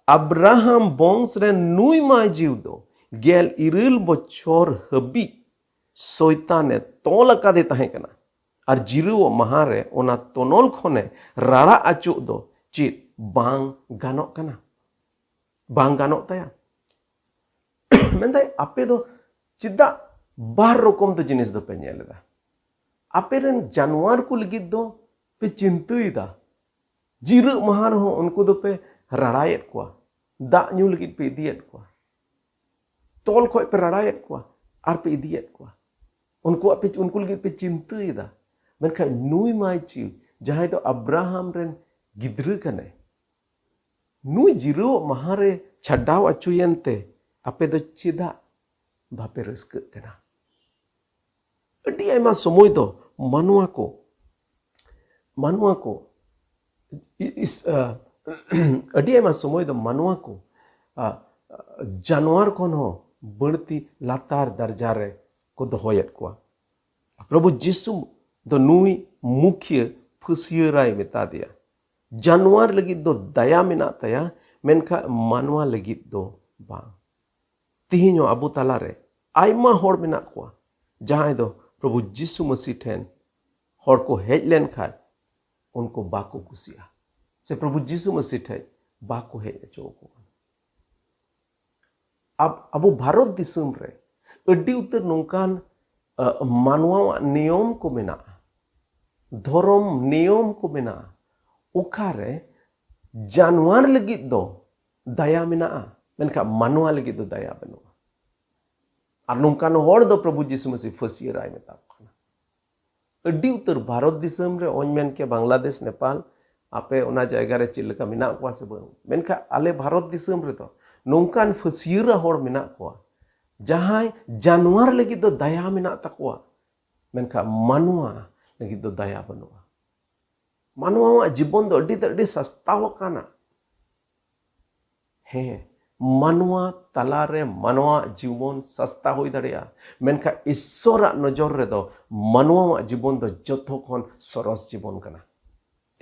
ᱟᱵᱨᱟᱦᱟᱢ ᱵᱚᱝᱥ ᱨᱮᱱ ᱱᱩᱭ ᱢᱟᱹᱭ ᱡᱤᱣ ᱫᱚ ᱜᱮᱞ ᱤᱨᱟᱹᱞ ᱵᱚᱪᱷᱚᱨ ᱦᱟᱹᱵᱤᱡ ᱥᱚᱭᱛᱟᱱᱮ ᱛᱚᱞ ᱟᱠᱟᱫᱮ ᱛᱟᱦᱮᱸ ᱠᱟᱱᱟ, ᱟᱨ ᱡᱤᱨᱟᱹᱣᱟᱜ ᱢᱟᱦᱟ ᱨᱮ ᱚᱱᱟ ᱛᱚᱱᱚᱞ ᱠᱷᱚᱱᱮ ᱨᱟᱲᱟ ᱚᱪᱚᱜ ᱫᱚ ᱪᱮᱫ ᱵᱟᱝ ᱜᱟᱱᱚᱜ ᱠᱟᱱᱟ? ᱵᱟᱝ ᱜᱟᱱᱚᱜ ᱛᱟᱭᱟ? ᱢᱮᱱᱫᱟᱭ, ᱟᱯᱮ ᱫᱚ ᱪᱮᱫᱟᱜ ᱵᱟᱨ ᱨᱚᱠᱚᱢ ᱫᱚ ᱡᱤᱱᱤᱥ ᱫᱚᱯᱮ ᱧᱮᱞ ᱮᱫᱟ? ᱟᱯᱮ ᱨᱮᱱ ᱡᱟᱱᱣᱟᱨ ᱠᱚ ᱞᱟᱹᱜᱤᱫ ᱫᱚ ᱯᱮ ᱪᱤᱱᱛᱟᱹᱭᱮᱫᱟ, ᱡᱤᱨᱟᱹᱜ ᱢᱟᱦᱟ ᱨᱮᱦᱚᱸ ᱩᱱᱠᱩ ᱫᱚᱯᱮ ᱨᱟᱲᱟᱭᱮᱫ ᱠᱚᱣᱟ, ᱫᱟᱜ ᱧᱩ ᱞᱟᱹᱜᱤᱫ ᱯᱮ ᱤᱫᱤᱭᱮᱫ ᱠᱚᱣᱟ, ᱛᱚᱞ ᱠᱷᱚᱡ ᱯᱮ ᱨᱟᱲᱟᱭᱮᱫ ᱠᱚᱣᱟ ᱟᱨ ᱯᱮ ᱤᱫᱤᱭᱮᱫ ᱠᱚᱣᱟ, ᱩᱱᱠᱩᱣᱟᱜ ᱯᱮ, ᱩᱱᱠᱩ ᱞᱟᱹᱜᱤᱫ ᱯᱮ ᱪᱤᱱᱛᱟᱹᱭᱮᱫᱟ᱾ ᱢᱮᱱᱠᱷᱟᱱ ᱱᱩᱭ ᱢᱟᱹᱭ ᱡᱤᱣ ᱡᱟᱦᱟᱸᱭ ᱫᱚ ᱟᱵᱨᱟᱦᱟᱢ ᱨᱮᱱ ᱜᱤᱫᱽᱨᱟᱹ ᱠᱟᱱᱟᱭ, ᱱᱩᱭ ᱡᱤᱨᱟᱹᱣ ᱢᱟᱦᱟ ᱨᱮ ᱪᱷᱟᱰᱟᱣ ᱚᱪᱚᱭᱮᱱ ᱛᱮ ᱟᱯᱮ ᱫᱚ ᱪᱮᱫᱟᱜ ᱵᱟᱯᱮ ᱨᱟᱹᱥᱠᱟᱹᱜ ᱠᱟᱱᱟ? ᱟᱹᱰᱤ ᱟᱭᱢᱟ ᱥᱚᱢᱚᱭ ᱫᱚ ᱢᱟᱱᱣᱟ ᱠᱚ, ᱢᱟᱱᱣᱟ ᱠᱚ, ᱤ- ᱤᱥ- ᱟ, ᱟᱹᱰᱤ ᱟᱭᱢᱟ ᱥᱚᱢᱚᱭ ᱫᱚ ᱢᱟᱱᱣᱟ ᱠᱚ, ᱟ, ᱡᱟᱱᱣᱟᱨ ᱠᱷᱚᱱ ᱦᱚᱸ ᱵᱟᱹᱲᱛᱤ ᱞᱟᱛᱟᱨ ᱫᱟᱨᱡᱟ ᱨᱮ ᱠᱚ ᱫᱚᱦᱚᱭᱮᱫ ᱠᱚᱣᱟ᱾ ᱯᱨᱚᱵᱷᱩ ᱡᱤᱥᱩ ᱫᱚ ᱱᱩᱭ ᱢᱩᱠᱷᱤᱭᱟᱹ ᱯᱷᱟᱹᱥᱭᱟᱹᱨᱟᱭ ᱢᱮᱛᱟ ᱫᱮᱭᱟ᱾ ᱡᱟᱱᱣᱟᱨ ᱞᱟᱹᱜᱤᱫ ᱫᱚ ᱫᱟᱭᱟ ᱢᱮᱱᱟᱜ ᱛᱟᱭᱟ, ᱢᱮᱱᱠᱷᱟᱱ ᱢᱟᱱᱣᱟ ᱞᱟᱹᱜᱤᱫ ᱫᱚ ᱵᱟᱝ᱾ ᱛᱮᱦᱮᱧ ᱦᱚᱸ ᱟᱵᱚ ᱛᱟᱞᱟᱨᱮ ᱟᱭᱢᱟ ᱦᱚᱲ ᱢᱮᱱᱟᱜ ᱠᱚᱣᱟ, ᱡᱟᱦᱟᱸᱭ ᱫᱚ ᱯᱨᱚᱵᱷᱩ ᱡᱤᱥᱩ ᱢᱟᱹᱥᱤ ᱴᱷᱮᱱ ᱦᱚᱲ ᱠᱚ ᱦᱮᱡ ᱞᱮᱱᱠᱷᱟᱱ ᱩᱱᱠᱩ ᱵᱟᱠᱚ ᱠᱩᱥᱤᱜᱼᱟ, ᱥᱮ ᱯᱨᱚᱵᱷᱩ ᱡᱤᱥᱩ ᱢᱟᱹᱥᱤ ᱴᱷᱮᱱ ᱵᱟᱠᱚ ᱦᱮᱡ ᱦᱚᱪᱚ ᱟᱠᱚ ᱠᱟᱱᱟ᱾ ᱟᱵ- ᱟᱵᱚ ᱵᱷᱟᱨᱚᱛ ᱫᱤᱥᱚᱢ ᱨᱮ ᱟᱹᱰᱤ ᱩᱛᱟᱹᱨ ᱱᱚᱝᱠᱟᱱ, ᱟ, ᱢᱟᱱᱣᱟᱣᱟᱜ ᱱᱤᱭᱚᱢ ᱠᱚ ᱢᱮᱱᱟᱜᱼᱟ, ᱫᱷᱚᱨᱚᱢ ᱱᱤᱭᱚᱢ ᱠᱚ ᱢᱮᱱᱟᱜᱼᱟ, ᱚᱠᱟᱨᱮ ᱡᱟᱱᱣᱟᱨ ᱞᱟᱹᱜᱤᱫ ᱫᱚ ᱫᱟᱭᱟ ᱢᱮᱱᱟᱜᱼᱟ, ᱢᱮᱱᱠᱷᱟᱱ ᱢᱟᱱᱣᱟ ᱞᱟᱹᱜᱤᱫ ᱫᱚ ᱫᱟᱭᱟ ᱵᱟᱹᱱᱩᱜᱼᱟ᱾ ᱟᱨ ᱱᱚᱝᱠᱟᱱ ᱦᱚᱲ ᱫᱚ ᱯᱨᱚᱵᱷᱩ ᱡᱤᱥᱩ ᱢᱟᱹᱥᱤ ᱯᱷᱟᱹᱥᱭᱟᱹᱨᱟᱭ ᱢᱮᱛᱟ ᱠᱚ ᱠᱟᱱᱟ᱾ ᱟᱹᱰᱤ ᱩᱛᱟᱹᱨ ᱵᱷᱟᱨᱚᱛ ᱫᱤᱥᱚᱢ ᱨᱮ, ᱚᱧ ᱢᱮᱱ ᱠᱮ ᱵᱟᱝᱞᱟᱫᱮᱥ, ᱱᱮᱯᱟᱞ, ᱟᱯᱮ ᱚᱱᱟ ᱡᱟᱭᱜᱟ ᱨᱮ ᱪᱮᱫ ᱞᱮᱠᱟ ᱢᱮᱱᱟᱜ ᱠᱚᱣᱟ ᱥᱮ ᱵᱟᱹᱱᱩᱜ, ᱢᱮᱱᱠᱷᱟᱱ ᱟᱞᱮ ᱵᱷᱟᱨᱚᱛ ᱫᱤᱥᱚᱢ ᱨᱮᱫᱚ ᱱᱚᱝᱠᱟᱱ ᱯᱷᱟᱹᱥᱭᱟᱹᱨᱟ ᱦᱚᱲ ᱢᱮᱱᱟᱜ ᱠᱚᱣᱟ, ᱡᱟᱦᱟᱸᱭ ᱡᱟᱱᱣᱟᱨ ᱞᱟᱹᱜᱤᱫ ᱫᱚ ᱫᱟᱭᱟ ᱢᱮᱱᱟᱜ ᱛᱟᱠᱚᱣᱟ, ᱢᱮᱱᱠᱷᱟᱱ ᱢᱟᱱᱣᱟ ᱞᱟᱹᱜᱤᱫ ᱫᱚ ᱫᱟᱭᱟ ᱵᱟᱹᱱᱩᱜᱼᱟ᱾ ᱢᱟᱱᱣᱟᱣᱟᱜ ᱡᱤᱵᱚᱱ ᱫᱚ ᱟᱹᱰᱤ ᱛᱮᱫ ᱟᱹᱰᱤ ᱥᱟᱥᱛᱟᱣ ᱟᱠᱟᱱᱟ᱾ ᱦᱮᱸ, ᱢᱟᱱᱣᱟ ᱛᱟᱞᱟᱨᱮ ᱢᱟᱱᱣᱟᱣᱟᱜ ᱡᱤᱵᱚᱱ ᱥᱟᱥᱛᱟ ᱦᱩᱭ ᱫᱟᱲᱮᱭᱟᱜᱼᱟ, ᱢᱮᱱᱠᱷᱟᱱ ᱤᱥᱥᱚᱨᱟᱜ ᱱᱚᱡᱚᱨ ᱨᱮᱫᱚ ᱢᱟᱱᱣᱟᱣᱟᱜ ᱡᱤᱵᱚᱱ ᱫᱚ ᱡᱚᱛᱚ ᱠᱷᱚᱱ ᱥᱚᱨᱚᱥ ᱡᱤᱵᱚᱱ ᱠᱟᱱᱟ᱾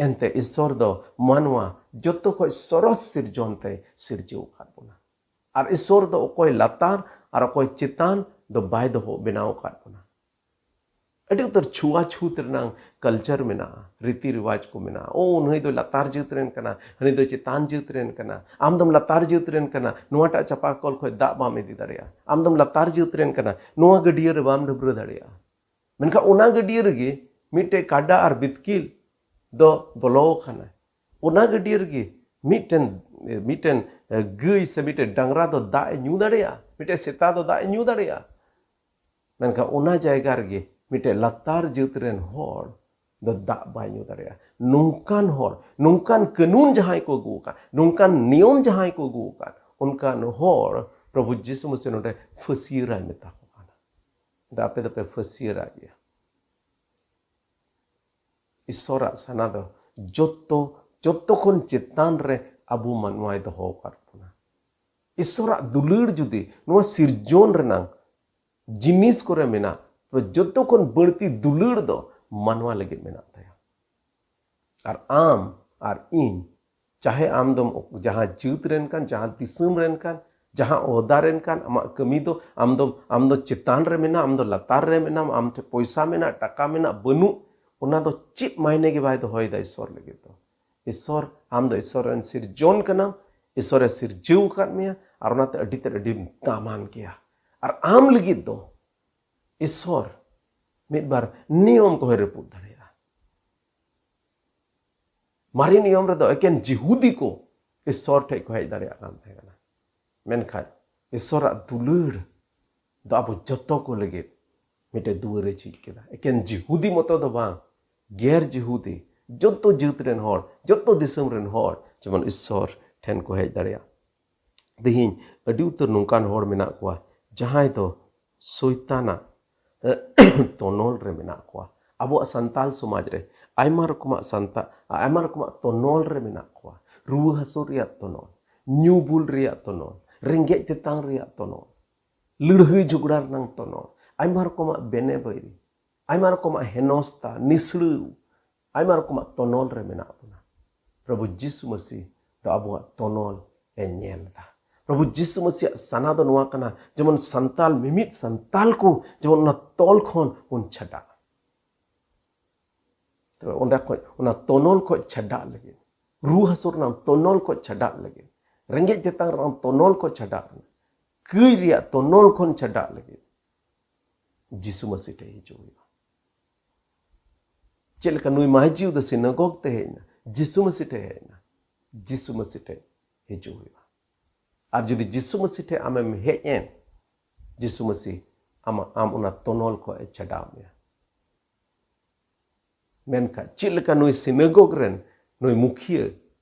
ᱮᱱᱛᱮ ᱤᱥᱥᱚᱨ ᱫᱚ ᱢᱟᱱᱣᱟ ᱡᱚᱛᱚ ᱠᱷᱚᱱ ᱥᱚᱨᱚᱥ ᱥᱤᱨᱡᱚᱱ ᱛᱮᱭ ᱥᱤᱨᱡᱟᱹᱣ ᱟᱠᱟᱫ ᱵᱚᱱᱟ᱾ ᱟᱨ ᱤᱥᱥᱚᱨ ᱫᱚ ᱚᱠᱚᱭ ᱞᱟᱛᱟᱨ ᱟᱨ ᱚᱠᱚᱭ ᱪᱮᱛᱟᱱ ᱫᱚ ᱵᱟᱭ ᱫᱚᱦᱚ ᱵᱮᱱᱟᱣ ᱟᱠᱟᱫ ᱵᱚᱱᱟ᱾ ᱟᱹᱰᱤ ᱩᱛᱟᱹᱨ ᱪᱷᱩᱣᱟᱪᱷᱩᱛ ᱨᱮᱱᱟᱜ culture ᱢᱮᱱᱟᱜᱼᱟ, ᱨᱤᱛᱤ ᱨᱮᱣᱟᱡᱽ ᱠᱚ ᱢᱮᱱᱟᱜᱼᱟ᱾ ᱳ, ᱱᱩᱭ ᱫᱚ ᱞᱟᱛᱟᱨ ᱡᱟᱹᱛ ᱨᱮᱱ ᱠᱟᱱᱟ, ᱦᱟᱹᱱᱤ ᱫᱚ ᱪᱮᱛᱟᱱ ᱡᱟᱹᱛ ᱨᱮᱱ ᱠᱟᱱᱟ, ᱟᱢ ᱫᱚᱢ ᱞᱟᱛᱟᱨ ᱡᱟᱹᱛ ᱨᱮᱱ ᱠᱟᱱᱟ, ᱱᱚᱣᱟᱴᱟᱜ ᱪᱟᱯᱟ ᱠᱚᱞ ᱠᱷᱚᱱ ᱫᱟᱜ ᱵᱟᱢ ᱤᱫᱤ ᱫᱟᱲᱮᱭᱟᱜᱼᱟ, ᱟᱢ ᱫᱚᱢ ᱞᱟᱛᱟᱨ ᱡᱟᱹᱛ ᱨᱮᱱ ᱠᱟᱱᱟ, ᱱᱚᱣᱟ ᱜᱟᱹᱰᱭᱟᱹ ᱨᱮ ᱵᱟᱢ ᱰᱟᱹᱵᱽᱨᱟᱹ ᱫᱟᱲᱮᱭᱟᱜᱼᱟ᱾ ᱢᱮᱱᱠᱷᱟᱱ ᱚᱱᱟ ᱜᱟᱹᱰᱭᱟᱹ ᱨᱮᱜᱮ ᱢᱤᱫᱴᱮᱡ ᱠᱟᱰᱟ ᱟᱨ ᱵᱤᱛᱠᱤᱞ ᱫᱚ ᱵᱚᱞᱚ ᱟᱠᱟᱱᱟ᱾ ᱚᱱᱟ ᱜᱟᱹᱰᱭᱟᱹ ᱨᱮᱜᱮ ᱢᱤᱫᱴᱮᱱ, ᱢᱤᱫᱴᱮᱱ ᱜᱟᱹᱭ ᱥᱮ ᱢᱤᱫᱴᱮᱱ ᱰᱟᱝᱨᱟ ᱫᱚ ᱫᱟᱜ ᱮ ᱧᱩ ᱫᱟᱲᱮᱭᱟᱜᱼᱟ, ᱢᱤᱫᱴᱮᱱ ᱥᱮᱛᱟ ᱫᱚ ᱫᱟᱜ ᱮ ᱧᱩ ᱫᱟᱲᱮᱭᱟᱜᱼᱟ᱾ ᱢᱮᱱᱠᱷᱟᱱ ᱚᱱᱟ ᱡᱟᱭᱜᱟ ᱨᱮᱜᱮ ᱢᱤᱫᱴᱮᱱ ᱞᱟᱛᱟᱨ ᱡᱟᱹᱛ ᱨᱮᱱ ᱦᱚᱲ ᱫᱚ ᱫᱟᱜ ᱵᱟᱭ ᱧᱩ ᱫᱟᱲᱮᱭᱟᱜᱼᱟ᱾ ᱱᱚᱝᱠᱟᱱ ᱦᱚᱲ, ᱱᱚᱝᱠᱟᱱ ᱠᱟᱹᱱᱩᱱ ᱡᱟᱦᱟᱸᱭ ᱠᱚ ᱟᱹᱜᱩ ᱟᱠᱟᱫ, ᱱᱚᱝᱠᱟᱱ ᱱᱤᱭᱚᱢ ᱡᱟᱦᱟᱸᱭ ᱠᱚ ᱟᱹᱜᱩ ᱟᱠᱟᱫ, ᱚᱱᱠᱟᱱ ᱦᱚᱲ ᱯᱨᱚᱵᱷᱩ ᱡᱤᱥᱩ ᱢᱟᱹᱥᱤ ᱱᱚᱰᱮ ᱯᱷᱟᱹᱥᱤᱭᱟᱹᱨᱟᱭ ᱢᱮᱛᱟ ᱠᱚ ᱠᱟᱱᱟ᱾ ᱟᱫᱚ ᱟᱯᱮ ᱫᱚᱯᱮ ᱯᱷᱟᱹᱥᱤᱭᱟᱹᱨᱟᱜ ᱜᱮᱭᱟ᱾ ᱤᱥᱚᱨᱟᱜ ᱥᱟᱱᱟ ᱫᱚ ᱡᱚᱛᱚ, ᱡᱚᱛᱚ ᱠᱷᱚᱱ ᱪᱮᱛᱟᱱ ᱨᱮ ᱟᱵᱚ ᱢᱟᱱᱣᱟᱭ ᱫᱚᱦᱚ ᱟᱠᱟᱫ ᱵᱚᱱᱟ᱾ ᱤᱥᱚᱨᱟᱜ ᱫᱩᱞᱟᱹᱲ ᱡᱩᱫᱤ ᱱᱚᱣᱟ ᱥᱤᱨᱡᱚᱱ ᱨᱮᱱᱟᱝ ᱡᱤᱱᱤᱥ ᱠᱚᱨᱮ ᱢᱮᱱᱟᱜ, ᱛᱚᱵᱮ ᱡᱚᱛᱚ ᱠᱷᱚᱱ ᱵᱟᱹᱲᱛᱤ ᱫᱩᱞᱟᱹᱲ ᱫᱚ ᱢᱟᱱᱣᱟ ᱞᱟᱹᱜᱤᱫ ᱢᱮᱱᱟᱜ ᱛᱟᱭᱟ᱾ ᱟᱨ ᱟᱢ ᱟᱨ ᱤᱧ, ᱪᱟᱦᱮ ᱟᱢ ᱫᱚᱢ ᱡᱟᱦᱟᱸ ᱡᱟᱹᱛ ᱨᱮᱱ ᱠᱟᱱ, ᱡᱟᱦᱟᱸ ᱫᱤᱥᱚᱢ ᱨᱮᱱ ᱠᱟᱱ, ᱡᱟᱦᱟᱸ ᱚᱦᱫᱟ ᱨᱮᱱ ᱠᱟᱱ, ᱟᱢᱟᱜ ᱠᱟᱹᱢᱤ ᱫᱚ, ᱟᱢ ᱫᱚ, ᱟᱢ ᱫᱚ ᱪᱮᱛᱟᱱ ᱨᱮ ᱢᱮᱱᱟᱢ, ᱟᱢ ᱫᱚ ᱞᱟᱛᱟᱨ ᱨᱮ ᱢᱮᱱᱟᱢ, ᱟᱢ ᱴᱷᱮᱱ ᱯᱚᱭᱥᱟ ᱢᱮᱱᱟᱜ, ᱴᱟᱠᱟ ᱢᱮᱱᱟᱜ, ᱵᱟᱹᱱᱩᱜ, ᱚᱱᱟ ᱫᱚ ᱪᱮᱫ ᱢᱟᱭᱱᱮ ᱜᱮ ᱵᱟᱭ ᱫᱚᱦᱚᱭᱮᱫᱟ ᱤᱥᱚᱨ ᱞᱟᱹᱜᱤᱫ ᱫᱚ᱾ ᱤᱥᱚᱨ, ᱟᱢ ᱫᱚ ᱤᱥᱚᱨ ᱨᱮᱱ ᱥᱤᱨᱡᱚᱱ ᱠᱟᱱᱟᱢ, ᱤᱥᱚᱨᱮ ᱥᱤᱨᱡᱟᱹᱣ ᱟᱠᱟᱫ ᱢᱮᱭᱟ, ᱟᱨ ᱚᱱᱟᱛᱮ ᱟᱹᱰᱤ ᱛᱮᱫ ᱟᱹᱰᱤᱢ ᱫᱟᱢᱟᱱ ᱜᱮᱭᱟ᱾ ᱟᱨ ᱟᱢ ᱞᱟᱹᱜᱤᱫ ᱫᱚ ᱤᱥᱚᱨ ᱢᱤᱫ ᱵᱟᱨ ᱱᱤᱭᱚᱢ ᱠᱚᱦᱚᱸᱭ ᱨᱟᱹᱯᱩᱫ ᱫᱟᱲᱮᱭᱟᱜᱼᱟ᱾ ᱢᱟᱨᱮ ᱱᱤᱭᱚᱢ ᱨᱮᱫᱚ ᱮᱠᱮᱱ ᱡᱤᱦᱩᱫᱤ ᱠᱚ ᱤᱥᱚᱨ ᱴᱷᱮᱡ ᱠᱚ ᱦᱮᱡ ᱫᱟᱲᱮᱭᱟᱜ ᱠᱟᱱ ᱛᱟᱦᱮᱸ ᱠᱟᱱᱟ, ᱢᱮᱱᱠᱷᱟᱱ ᱤᱥᱚᱨᱟᱜ ᱫᱩᱞᱟᱹᱲ ᱫᱚ ᱟᱵᱚ ᱡᱚᱛᱚ ᱠᱚ ᱞᱟᱹᱜᱤᱫ ᱢᱤᱫᱴᱮᱡ ᱫᱩᱣᱟᱹᱨᱮ ᱡᱷᱤᱡ ᱠᱮᱫᱟ᱾ ᱮᱠᱮᱱ ᱡᱤᱦᱩᱫᱤ ᱢᱚᱛᱚ ᱫᱚ ᱵᱟᱝ, ᱜᱮᱨ ᱡᱤᱦᱩᱫᱤ, ᱡᱚᱛᱚ ᱡᱟᱹᱛ ᱨᱮᱱ ᱦᱚᱲ, ᱡᱚᱛᱚ ᱫᱤᱥᱚᱢ ᱨᱮᱱ ᱦᱚᱲ ᱡᱮᱢᱚᱱ ᱤᱥᱚᱨ ᱴᱷᱮᱱ ᱠᱚ ᱦᱮᱡ ᱫᱟᱲᱮᱭᱟᱜ᱾ ᱛᱮᱦᱮᱧ ᱟᱹᱰᱤ ᱩᱛᱟᱹᱨ ᱱᱚᱝᱠᱟᱱ ᱦᱚᱲ ᱢᱮᱱᱟᱜ ᱠᱚᱣᱟ ᱡᱟᱦᱟᱸᱭ ᱫᱚ ᱥᱚᱭᱛᱟᱱᱟᱜ ᱛᱚᱱᱚᱞ ᱨᱮ ᱢᱮᱱᱟᱜ ᱠᱚᱣᱟ᱾ ᱟᱵᱚᱣᱟᱜ ᱥᱟᱱᱛᱟᱞ ᱥᱚᱢᱟᱡᱽ ᱨᱮ ᱟᱭᱢᱟ ᱨᱚᱠᱚᱢᱟᱜ ᱥᱟᱱᱛᱟ-, ᱟᱭᱢᱟ ᱨᱚᱠᱚᱢᱟᱜ ᱛᱚᱱᱚᱞ ᱨᱮ ᱢᱮᱱᱟᱜ ᱠᱚᱣᱟ᱾ ᱨᱩᱣᱟᱹ ᱦᱟᱹᱥᱩ ᱨᱮᱭᱟᱜ ᱛᱚᱱᱚᱞ, ᱧᱩ ᱵᱩᱞ ᱨᱮᱭᱟᱜ ᱛᱚᱱᱚᱞ, ᱨᱮᱸᱜᱮᱡ ᱛᱮᱛᱟᱝ ᱨᱮᱭᱟᱜ ᱛᱚᱱᱚᱞ, ᱞᱟᱹᱲᱦᱟᱹᱭ ᱡᱷᱚᱜᱽᱲᱟ ᱨᱮᱱᱟᱜ ᱛᱚᱱᱚᱞ, ᱟᱭᱢᱟ ᱨᱚᱠᱚᱢᱟᱜ ᱵᱮᱱᱮ ᱵᱟᱹᱭᱨᱤ, ᱟᱭᱢᱟ ᱨᱚᱠᱚᱢᱟᱜ ᱦᱮᱱᱚᱥᱛᱟ, ᱱᱤᱥᱲᱟᱹᱣ, ᱟᱭᱢᱟ ᱨᱚᱠᱚᱢᱟᱜ ᱛᱚᱱᱚᱞ ᱨᱮ ᱢᱮᱱᱟᱜ ᱵᱚᱱᱟ᱾ ᱯᱨᱚᱵᱷᱩ ᱡᱤᱥᱩ ᱢᱟᱹᱥᱤ ᱫᱚ ᱟᱵᱚᱣᱟᱜ ᱛᱚᱱᱚᱞ ᱮ ᱧᱮᱞ ᱮᱫᱟ᱾ ᱯᱨᱚᱵᱷᱩ ᱡᱤᱥᱩ ᱢᱟᱹᱥᱤᱭᱟᱜ ᱥᱟᱱᱟ ᱫᱚ ᱱᱚᱣᱟ ᱠᱟᱱᱟ, ᱡᱮᱢᱚᱱ ᱥᱟᱱᱛᱟᱞ, ᱢᱤᱢᱤᱫ ᱥᱟᱱᱛᱟᱞ ᱠᱚ ᱡᱮᱢᱚᱱ ᱚᱱᱟ ᱛᱚᱞ ᱠᱷᱚᱱ ᱵᱚᱱ ᱪᱷᱟᱰᱟᱜ᱾ ᱛᱚᱵᱮ ᱚᱸᱰᱮ ᱠᱷᱚᱡ, ᱚᱱᱟ ᱛᱚᱱᱚᱞ ᱠᱷᱚᱡ ᱪᱷᱟᱰᱟᱜ ᱞᱟᱹᱜᱤᱫ, ᱨᱩᱣᱟᱹ ᱦᱟᱹᱥᱩ ᱨᱮᱱᱟᱜ ᱛᱚᱱᱚᱞ ᱠᱷᱚᱡ ᱪᱷᱟᱰᱟᱜ ᱞᱟᱹᱜᱤᱫ, ᱨᱮᱸᱜᱮᱡ ᱛᱮᱛᱟᱝ ᱨᱮᱱᱟᱜ ᱛᱚᱱᱚᱞ ᱠᱷᱚᱡ ᱪᱷᱟᱰᱟᱜ ᱞᱟᱹᱜᱤᱫ, ᱠᱟᱹᱭ ᱨᱮᱭᱟᱜ ᱛᱚᱱᱚᱞ ᱠᱷᱚᱱ ᱪᱷᱟᱰᱟᱜ ᱞᱟᱹᱜᱤᱫ ᱡᱤᱥᱩ ᱢᱟᱹᱥᱤ ᱴᱷᱮᱡ ᱦᱤᱡᱩᱜ ᱦᱩᱭᱩᱜᱼᱟ᱾ ᱪᱮᱫ ᱞᱮᱠᱟ ᱱᱩᱭ ᱢᱟᱹᱡᱷᱤ ᱫᱚ ᱥᱤᱱᱟᱜᱚᱜᱽ ᱛᱮ ᱦᱮᱡ ᱮᱱᱟ, ᱡᱤᱥᱩ ᱢᱟᱹᱥᱤ ᱴᱷᱮᱡ ᱦᱮᱡ ᱮᱱᱟ, ᱡᱤᱥᱩ ᱢᱟᱹᱥᱤ ᱴᱷᱮᱡ ᱦᱤᱡᱩᱜ ᱦᱩᱭᱩᱜᱼᱟ᱾ ᱟᱨ ᱡᱩᱫᱤ ᱡᱤᱥᱩ ᱢᱟᱹᱥᱤ ᱴᱷᱮᱡ ᱟᱢᱮᱢ ᱦᱮᱡ ᱮᱱ, ᱡᱤᱥᱩ ᱢᱟᱹᱥᱤ ᱟᱢᱟᱜ, ᱟᱢ ᱚᱱᱟ ᱛᱚᱱᱚᱞ ᱠᱷᱚᱡ ᱮ ᱪᱷᱟᱰᱟᱣ ᱢᱮᱭᱟ᱾ ᱢᱮᱱᱠᱷᱟᱱ ᱪᱮᱫ ᱞᱮᱠᱟ ᱱᱩᱭ ᱥᱤᱱᱟᱜᱚᱜᱽ ᱨᱮᱱ ᱱᱩᱭ ᱢᱩᱠᱷᱤᱭᱟᱹ